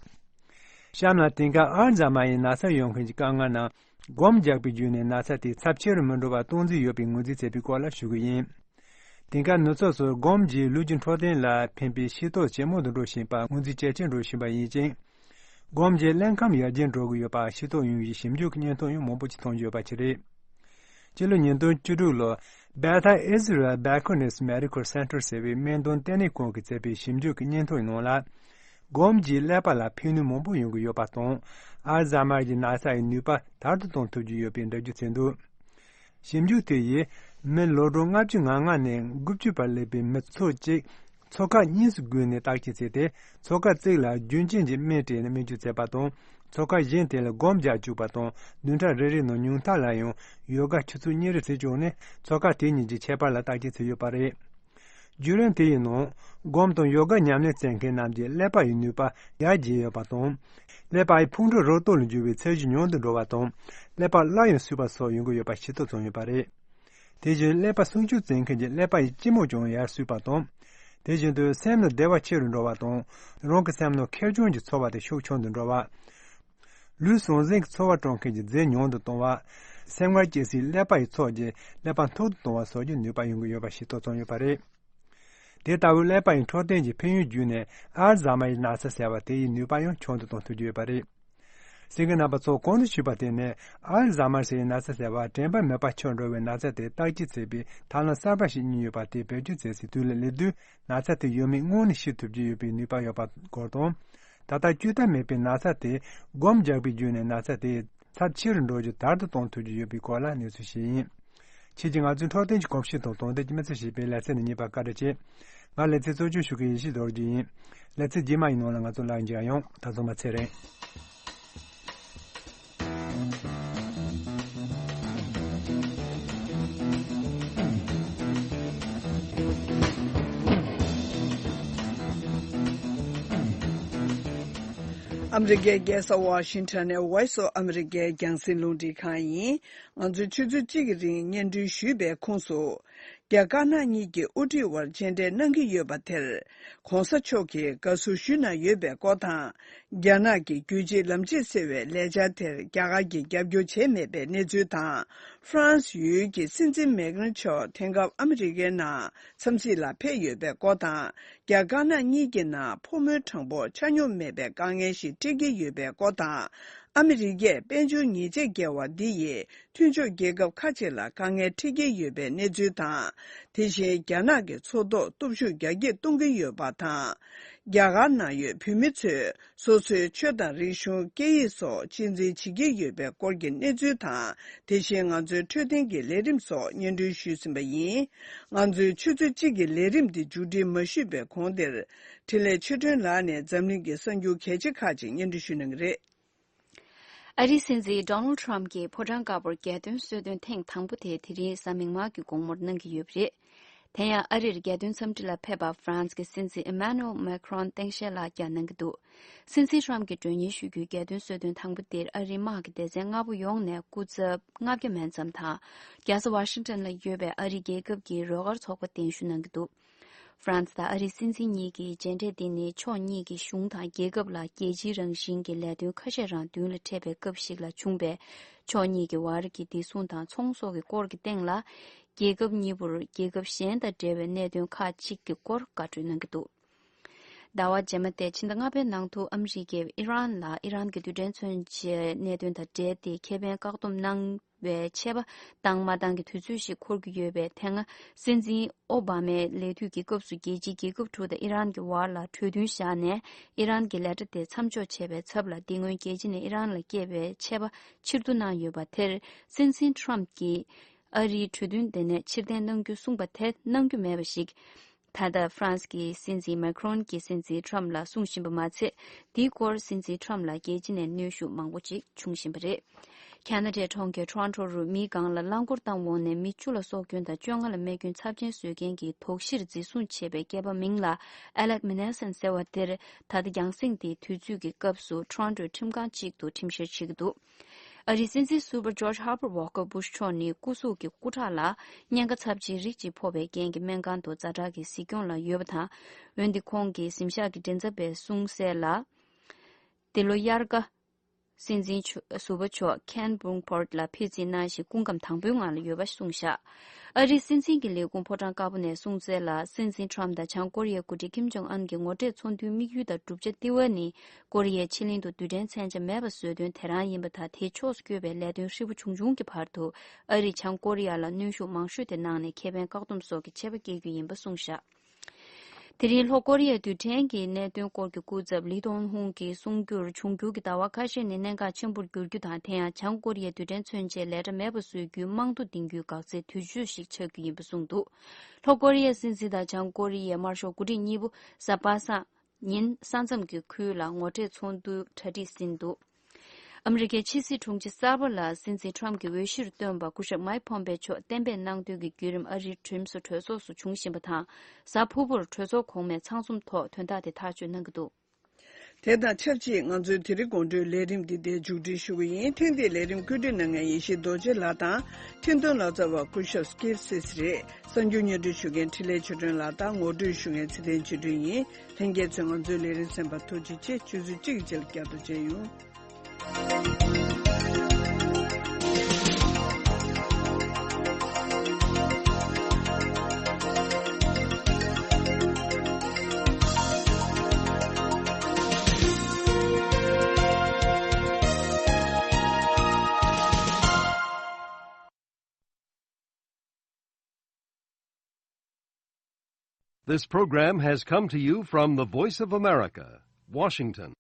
གཤམ་ལ་དེང་སྐབས་ཨལ་ཛཱི་མར་ཡི་ན་ཚ་ཡོད་མཁན་གྱི་དཀའ་ངལ་རྣམས་སྒོམ་རྒྱག་པའི་བརྒྱུད་ནས་ན་ཚ་དེ་ཚབས་ཆེ་རུ་མི་འགྲོ་བར་གཏོང་རྩིས་ཡོད་པའི་ངོས་འཛིན་བྱས་པའི་སྐོར་ལ་ཞུ་གི་ཡིན། དེང་སྐབས་ནུབ་ཕྱོགས་སུ་སྒོམ་གྱིས་ལུས་ཀྱི་འཕྲོད་བསྟེན་ལ་ཕན་པའི་ཤེས་རྟོགས་ཇེ་མང་དུ་འགྲོ་བཞིན་པ་ངོས་འཛིན་ཇེ་ཆེར་འགྲོ་བཞིན་པ་ཡིན་ཅིང་། སྒོམ་གྱི་ཀླད་ཁམས་ཡར་རྒྱས་འགྲོ་གི་ཡོད་པ་ཤེས་རྟོགས་ཡོང་བཞིན་ཞིབ་འཇུག་གི་བརྙན་ཐུང་ཡང་མང་པོ་ཅིག་མཐོང་རྒྱུ་ཡོད་པ་ཞིག་རེད། སྤྱི་ལོ་ཉིས་སྟོང་བཅུ་དྲུག་ལོར་Beth Israel Baconics Medical Center ཟེར་བའི་སྨན་དོན་ལྟེ་གནས་ཁང་གིས་བྱས་པའི་ཞིབ་འཇུག་གི་བརྙན་ཐུང་ཡི་ནང་ལ། སྒོམ་གྱིས་ཀླད་པ་ལ་ཕན་ནུས་མང་པོ་ཡོང་གི་ཡོད་པ་དང་། ཨལ་ཛཱི་མར་གྱི་ན་ཚ་ཡི་ནུས་པ་དར་དུ་གཏོང་ཐུབ་ཀྱི་ཡོད་པའི་འགྲེལ་བརྗོད་བྱས་འདུག་ཞིབ་འཇུག་དེ་ཡིས་མི་ལོ་གྲངས་ལྔ་བཅུ་ང་ལྔ་ནས་དགུ་བཅུ་བར་སླེབས་པའི་མི་ཚོ་གཅིག་ཚོ་ཁག་གཉིས་སུ་བགོས་ནས་བརྟག་དཔྱད་བྱས་ཏེ། ཚོ་ཁག་གཅིག་ལ་རྒྱུན་གཅིག་གི་སྨན་སྤྲད་ནས་སྨན་བཅོས་བྱས་པ་དང་། ཚོ་ཁག་གཞན་དེ་ལ་སྒོམ་རྒྱག་བཅུག་པ་དང་། བདུན་ཕྲག་རེ་རེ་ནང་ཉུང་མཐའ་ལ་ཡང་ཡོ་ག་ཆུ་ཚོད་གཉིས་རེ་བྱས་བྱུང་ནས། ཚོ་ཁག་དེ་གཉིས་ཀྱི་ཁྱད་པར་ལ་བརྟག་དཔྱད་བྱས་ཡོད་པ་རེད། བརྒྱུད་རིམ་དེ་ཡི་ནང་། སྒོམ་དང་ཡོ་ག་ཉམས་ལེན་བྱེད་མཁན་རྣམས་ཀྱི་ཀླད་པ་ཡི་ནུས་པ་ཡར་རྒྱས་ཡོད་པ་དང་། ཀླད་པ་ཡི་ཕུང་པོའི་རོ་ཏོག་ལ་འགྱུར་བའི་ཚད་གཞི་ཉུང་དུ་འགྲོ་བ་དང་། ཀླད་པ་སླར་ཡང་གསོས་པ་སོགས་ཡོང་གི་ཡོད་པ་ཤེས་རྟོགས་བྱུང་ཡོད་པ་རེད། དེ་བཞིན་ཀླད་པ་སྲུང་སྐྱོབ་བྱེད་མཁན་གྱི་ཀླད་པ་ཡི་སྐྱི་མོ་ཀྱང་ཡར་གསོས་པ་དང་། དེ་བཞིན་དུ་སེམས་ནི་བདེ་བ་ཆེ་རུ་འགྲོ་བ་དང་། རང་གི་སེམས་ནང་ཁེར་རྐྱང་གི་ཚོར་བ་དེ་ཤུགས་ཆུང་དུ་འགྲོ་བ། ལུས་ཟང་ཟིང་གི་ཚོར་བ་སྤྲོད་མཁན་གྱི་རྫས་ཉུང་དུ་གཏོང་བ། སེམས་ངལ་སྐྱེ་སའི་ཀླད་པ་ཡི་ཚོགས་ཀྱི་ཀླད་པ་མཐུག་ཏུ་གཏོང་བ་སོགས་ཀྱི་ནུས་པ་ཡོང་གི་ཡོད་པ་ཞིག་རྟོགས་ཙམ་ཡོད་པ་རེད། དེ་ལྟ་བུའི་ཀླད་པ་ཡི་འཕྲོད་བསྟེན་གྱི་ཕན་ཡོན་བརྒྱུད་ནས་ཨལ་ཛཱ་མར་ཡི་ན་ཚ་ཟེར་བ་དེ་ཡི་ནུས་པ་ཡང་ཆུང་དུ་གཏོང་ཐུབ་ཀྱི་ཡོད་པ་རེད། གསན་མཁན་རྣམ་པ་ཚོ་གོང་དུ་ཞུས་པ་དེ་ནི་ཨལ་ཛཱ་མར་ཟེར་བའི་ན་ཚ་ཟེར་བ་དྲན་པ་མེད་པ་ཆགས་འགྲོ་བའི་ན་ཚ་དེ་བརྟག་དཔྱད་བྱེད་པའི་ཐབས་ལམ་གསར་པ་ཞིག་རྙེད་ཡོད་པ་དེ་བེད་སྤྱོད་བྱེད་སའི་དུས་ལ་སླེབས་དུས། ན་ཚ་དེ་ཡོད་མེད་སྔོན་ནས་ཤེས་ཐུབ་ཀྱི་ཡོད་པའི་ནུས་པ་ཡོད་པའི་སྐོར་དང་། ད་ལྟ་བཅོས་ཐབས་མེད་པའི་ན་ཚ་དེ་སྒོམ་རྒྱག་པའི་བརྒྱུད་ནས་ན་ཚ་དེ་ཚབས་ཆེ་རུ་འགྲོ་རྒྱུ་དལ་དུ་གཏོང་ཐུབ་ཀྱི་ཡོད་པའི་སྐོར་ལ་གནས་ཚུལ་ཞིག་ཡིན། ཁྱེད་ཀྱིས་ང་ཚོའི་འཕྲོད་བསྟེན་གྱི་གོམས་གཤིས་དང་དོན་ལྡན་གྱི་མི་ཚེ་ཞེས་པའི་ལེ་ཚན་འདི་གཉིས་པ་བཀའ་འདྲི་བྱེད། ང་ལེ་ཚན་གཙོ་སྐྱོང་ཞུ་མཁན་ཡེ་ཤེས་རྡོ་རྗེ་ཡིན། ལེ་ཚན་རྗེས་མ་ཡི་ནང་ལ་ང་ཚོ་སླར་མཇལ་ཡོང་། ད་ཚོ་མ་ཚེ་རིང་། ཨ་མི་རི་ཀའི་རྒྱལ་ས་ཝ་ཤིང་ཊོན་ནས་Voice of America རྒྱང་སྲིང་རླུང་འཕྲིན་ཁང་ཡིན། ང་ཚོས་ཆུ་ཚོད་གཅིག་གི་རིང་སྙན་སྒྲོན་ཞུས་པའི་ཁོངས་སུ། རྒྱ་དཀར་ནག་གཉིས་ཀྱི་དབུ་ཁྲིད་དབར་མཇལ་འཕྲད་གནང་གི་ཡོད་པ་དེར། ྋགོང་ས་མཆོག་གིས་དགའ་བསུ་ཞུས་གནང་ཡོད་པའི་སྐོར་དང་། རྒྱ་ནག་གི་རྒྱུད་གཅིག་ལམ་གཅིག་ཟེར་བའི་ལས་འཆར་དེར་རྒྱ་གར་གྱིས་རྒྱབ་སྐྱོར་བྱས་མེད་པའི་གནས་ཚུལ་དང་། ཧྥ་རན་སི་ཡུལ་གྱི་སྲིད་འཛིན་མེག་རོན་མཆོག་དེང་སྐབས་ཨ་མི་རི་ཀའི་ནང་འཚམས་གཟིགས་ལ་ཕེབས་ཡོད་པའི་སྐོར་དང་། རྒྱ་དཀར་ནག་གཉིས་ཀྱི་ནང་ཕོ་མོའི་གྲངས་འབོར་ཆ་སྙོམས་མེད་པའི་དཀའ་ངལ་ཞིག་འཕྲད་ཀྱི་ཡོད་པའི་སྐོར་དང་། ཨ་མི་རི་ཀས་དཔལ་འབྱོར་ཉེས་ཆད་བཀལ་བ་འདི་ཡིས། མཐུན་ཕྱོགས་རྒྱལ་ཁབ་ཁག་ཅིག་ལ་དཀའ་ངལ་འཕྲད་ཀྱི་ཡོད་པའི་གནས་ཚུལ་དང་། དེ་བཞིན་རྒྱ་ནག་གི་མཚོ་ཐོག་སྟོབས་ཤུགས་རྒྱ་སྐྱེད་གཏོང་གི་ཡོད་པ་དང་། རྒྱ་གར་ནང་ཡོད་བོད་མི་ཚོས་སོ་སོའི་ཆོས་དང་རིག་གཞུང་། སྐད་ཡིག་སོགས་གཅེས་འཛིན་བྱེད་ཀྱི་ཡོད་པའི་སྐོར་གྱི་གནས་ཚུལ་དང་། དེ་བཞིན་ང་ཚོའི་འཕྲོད་བསྟེན་གྱི་ལས་རིམ་སོགས་སྙན་སྒྲོན་ཞུས་ཟིན་པ་ཡིན། ང་ཚོའི་ཆུ་ཚོད་གཅིག་གི་ལས་རིམ་འདི་མཇུག་སྒྲིལ་མ་ཞུས་པའི་གོང་དེར། འཕྲིན་ལས་ཆོས་སྒྲོན་ལགས་ནས་འཛམ་གླིང་གི་གསར་འགྱུར་གལ་ཆེ་ཁག་ཅིག་སྙན་སྒྲོན་ཞུ་གནང་གི་རེད། ཨ་རིའི་སྲིད་འཛིན་Donald Trump གྱིས་ཕོ་བྲང་དཀར་པོར་རྒྱལ་དོན་གསོལ་སྟོན་ཐེངས་དང་པོ་དེ་དེ་རིང་གཟའ་མིག་དམར་གྱི་དགོང་མོར་གནང་གི་ཡོད་པ་རེད། དེ་ཡང་ཨ་རིར་རྒྱལ་དོན་འཚམས་འདྲི་ལ་ཕེབས་པ་ཧྥ་རན་སི་གི་སྲིད་འཛིན་Emmanuel Macron སྟངས་དཔྱལ་ལགས་ཀྱང་གནང་གི་འདུག། སྲིད་འཛིན་Trump གྱིས་མགྲོན་གཉེར་ཞུ་རྒྱུའི་རྒྱལ་དོན་གསོལ་སྟོན་དང་པོ་དེར་ཨ་རིའི་དམག་གི་སྡེ་ཚན་ལྔ་པོ་ཡོངས་ནས་སྐུ་ཚབ་ལྔ་བརྒྱ་མན་ཙམ་དང་། རྒྱལ་ས་ཝ་ཤིང་ཊོན་ལ་ཡོད་པའི་ཨ་རིའི་རྒྱལ་ཁབ་ཀྱི་རོགས་སྐར་ཚོགས་པ་གདན་ཞུ་གནང་གི་འདུག། ཧྥ་རན་སི་དང་ཨ་རིའི་སྲིད་འཛིན་གཉིས་ཀྱི་མཇལ་འཕྲད་འདི་ནི་ཕྱོགས་གཉིས་ཀྱི་གཞུང་དང་རྒྱལ་ཁབ་ལ་རྒྱལ་སྤྱིའི་རང་བཞིན་གྱི་ལས་དོན་ཁ་ཤས་རང་མདུན་ལ་འཕྲད་པའི་སྐབས་ཤིག་ལ་བྱུང་བས། ཕྱོགས་གཉིས་ཀྱི་བར་གྱི་བདེ་སྲུང་དང་ཚོང་ཟོག་གི་སྐོར་གྱི་སྟེང་ལ། རྒྱལ་ཁབ་གཉིས་པོར་རྒྱལ་ཁབ་གཞན་དང་འབྲེལ་བའི་གནད་དོན་ཁག་ཅིག་གི་སྐོར་བཀའ་གྲོས་གནང་གི་འདུག། ཟླ་བ་རྗེས་མ་སྟེ་ཕྱི་ཟླ་ལྔ་པའི་ནང་དུ་ཨ་མི་རི་ཀས་ཨི་རན་ལ་ཨི་རན་གྱི་རྡུལ་ཕྲན་མཚོན་ཆའི་གནད་དོན་དང་འབྲེལ་ཏེ་ཁེ་ཕན་བཀག་སྡོམ་གནང་བའི་ཆད་པ་བཏང་མ་བཏང་གི་དུས་ཚོད་ཞིག་འཁོར་གྱི་ཡོད་པའི་ཐད། སྔ་སྲིད་འཛིན་ཨོ་བྷ་མའི་ལས་དུས་ཀྱི་སྐབས་སུ་རྒྱལ་སྤྱིའི་རྒྱལ་ཁབ་དྲུག་དང་ཨི་རན་གྱི་བར་ལ་གྲོས་མཐུན་བཞག་ནས་ཨི་རན་གྱི་ལས་གྲྭ་དེ་མཚམས་འཇོག་བྱས་པའི་ཚབ་ལ། དེ་སྔོན་རྒྱལ་སྤྱི་ནས་ཨི་རན་ལ་བསྐྱལ་བའི་ཆད་པ་ཕྱིར་བསྡུ་གནང་ཡོད་པ་དེར། སྲིད་འཛིན་ཁྲོམ་གྱིས་ཨ་རིའི་གྲོས་མཐུན་དེ་ནས་ཕྱིར་འཐེན་གནང་རྒྱུ་གསུངས་པ་དེ་གནང་རྒྱུ་མེད་པ་ཞིག་ད་ལྟ་ཧྥ་རན་སི་གི་སྲིད་འཛིན་མེ་ཁྲོན་གྱིས་སྲིད་འཛིན་ཁྲོམ་ལ་གསུང་བཞིན་པ་མ་ཚད། དེའི་སྐོར་སྲིད་འཛིན་ཁྲོམ་ལ་རྒྱལ་སྤྱི་ནས་གནོན་ཤུགས་མང་པོ་ཅིག་འབྱུང་བཞིན་པ་རེད། ཁ་ན་ཌའི་གྲོང་ཁྱེར་ཊོ་རོན་ཊོ་རུ་མིའི་སྒང་ལ་རླངས་འཁོར་བཏང་འོང་ནས་མི་བཅུ་ལ་སྲོག་སྐྱོན་དང་བཅོ་ལྔ་ལ་རྨས་སྐྱོན་ཚབས་ཆེན་བཟོས་མཁན་གྱི་དོགས་གཞིར་འཛིན་བཟུང་བྱས་པའི་སྐྱེས་པ་མིང་ལ་Alec Minassian ཟེར་བ་དེར། ད་ལྟ་རྒྱང་སྲིང་དེའི་དུས་ཚོད་ཀྱི་སྐབས་སུ་ཊོ་རོན་ཊོའི་ཁྲིམས་ཁང་གཅིག་ཏུ་ཁྲིམས་བཤེར་བྱེད་ཀྱི་འདུག། ཨ་རིའི་སྲིད་འཛིན་ཟུར་པ་George Herbert Walker Bush མཆོག་ནི་སྐུ་གཟུགས་ཀྱི་སྐུ་ཁྲག་ལ་གཉན་ཁ་ཚབས་ཆེའི་རིགས་ཅིག་ཕོག་པའི་རྐྱེན་གྱིས་སྨན་ཁང་དུ་ཛ་དྲག་གི་གཟིགས་སྐྱོང་ལ་ཡོད་པ་དང་། འོན་ཏེ་ཁོང་གི་གཟིམ་ཤག་གི་མགྲིན་ཚབ་པས་གསུངས་གསལ་ལ། འདི་ལོ་དབྱར་ཁ། སྲིད་འཛིན་མཆོག་ཟུར་པ་མཆོག་Ken Burford ལ་ཕེབས་བསུའི་གནང་ཞིང་སྐུ་ཁམས་དྭངས་པོའི་ངང་ལ་ཡོད་པ་གསུངས་བཞག། ཨ་རིའི་སྲིད་འཛིན་གྱི་ལས་ཁུངས་ཕོ་བྲང་དཀར་པོ་ནས་གསུངས་གསལ་ལ། སྲིད་འཛིན་ཁྲོམ་དང་བྱང་ཀོ་རི་ཡའི་འགོ་ཁྲིད་ཀིམ་ཇོང་ཨན་གྱི་ངོ་འཕྲད་ཚོགས་འདུའི་དམིགས་ཡུལ་དང་གྲུབ་ཆ་ལྟེ་བ་ནི། ཀོ་རི་ཡའི་ཕྱེད་གླིང་དུ་རྡུལ་ཕྲན་མཚོན་ཆ་མེད་པ་བཟོ་དོན་དེ་རང་ཡིན་པ་དང་། དེའི་ཕྱོགས་སུ་བསྐྱོད་པའི་ལས་དོན་ཧྲིལ་པོ་ཆུང་ཆུང་གི་བར་དུ། ཨ་རིས་བྱང་ཀོ་རི་ཡ་ལ་གནོན་ཤུགས་མང་ཤོས་དེ་གནང་ནས་ཁེ་ཕན་བཀག་སྡོམ་སོགས་ཀྱི་ཆད་པ་བཀལ་རྒྱུ་ཡིན་པ་གསུངས་བཞག། དེ་རིང་ལྷོ་ཀོ་རི་ཡའི་རྡུལ་ཕྲན་གྱི་གནད་དོན་སྐོར་གྱི་སྐུ་ཚབ་ལི་ཏོན་ཧུང་གིས་གསུངས་རྒྱུར། འབྱུང་འགྱུར་གྱི་ཟླ་བ་ཁ་ཤས་ནི་གནད་འགག་ཆེན་པོར་འགྱུར་རྒྱུ་དང་། དེ་ཡང་བྱང་ཀོ་རི་ཡའི་རྡུལ་ཕྲན་མཚོན་ཆའི་ལས་གྲྭ་མེད་པ་བཟོ་རྒྱུའི་རྨང་རྡོ་འདིང་རྒྱུའི་འགག་རྩའི་དུས་ཚོད་ཞིག་ཆགས་རྒྱུ་ཡིན་པ་གསུངས་འདུག། ལྷོ་ཀོ་རི་ཡའི་སྲིད་འཛིན་དང་བྱང་ཀོ་རི་ཡའི་དམར་ཤོག་འགོ་ཁྲིད་གཉིས་པོ་གཟའ་པ་སངས་ཉིན་ས་མཚམས་ཀྱི་ཁུལ་ལ་ངོ་འཕྲད་ཚོགས་འདུ་གྲ་སྒྲིག་ཟིན་འདུག། ཨ་མི་རི་ཀའི་ཕྱི་སྲིད་དྲུང་ཆེ་གསར་པ་ལ་སྲིད་འཛིན་ཁྲོམ་གྱིས་འོས་གཞིར་བཏོན་པ་སྐུ་ཞབས་མའེ་ཕོམ་པེ་མཆོག་གཏན་འབེབས་གནང་དོན་གྱི་བརྒྱུད་རིམ་ཨ་རིའི་གྲོས་ཚོགས་གྲོས་ཚོགས་སུ་འབྱུང་བཞིན་པ་དང་། གཟའ་ཕུར་བུར་གྲོས་ཚོགས་གོང་མས་ཚང་འཛོམས་ཐོག་དོན་དག་དེ་ཐག་གཅོད་གནང་གི་འདུག། དེ་དང་ཆབས་ཅིག་ང་ཚོའི་དེ་རིང་དགོང་དྲོའི་ལས་རིམ་འདི་འདིར་མཇུག་སྒྲིལ་ཞུ་གི་ཡིན། ཐེངས་འདིའི་ལས་རིམ་བཀོད་སྒྲིག་གནང་མཁན་ཡེ་ཤེས་རྡོ་རྗེ་ལགས་དང་། འཕྲིན་གཏོང་ལག་རྩལ་བ་སྐུ་ཞབས་ཀིར་སིས་རེད། གསར་འགྱུར་སྙན་སྒྲོན་ཞུ་མཁན་འཕྲིན་ལས་ཆོས་སྒྲོན་ལགས་དང་ངོ་སྤྲོད་ཞུ་མཁན་ཚེ་བརྟན་ཆོས་སྒྲོན་ཡིན། ལྷན་རྒྱས་ཚོས་ང་ཚོའི་ལས་རིམ་གསན་པར་ཐུགས་རྗེ་ཆེ། ཆུ་ཚོད་གཅིག་གི་རྗེས་ལ་བསྐྱར་དུ་མཇལ་ཡོང་། This program has come to you from the Voice of America, Washington.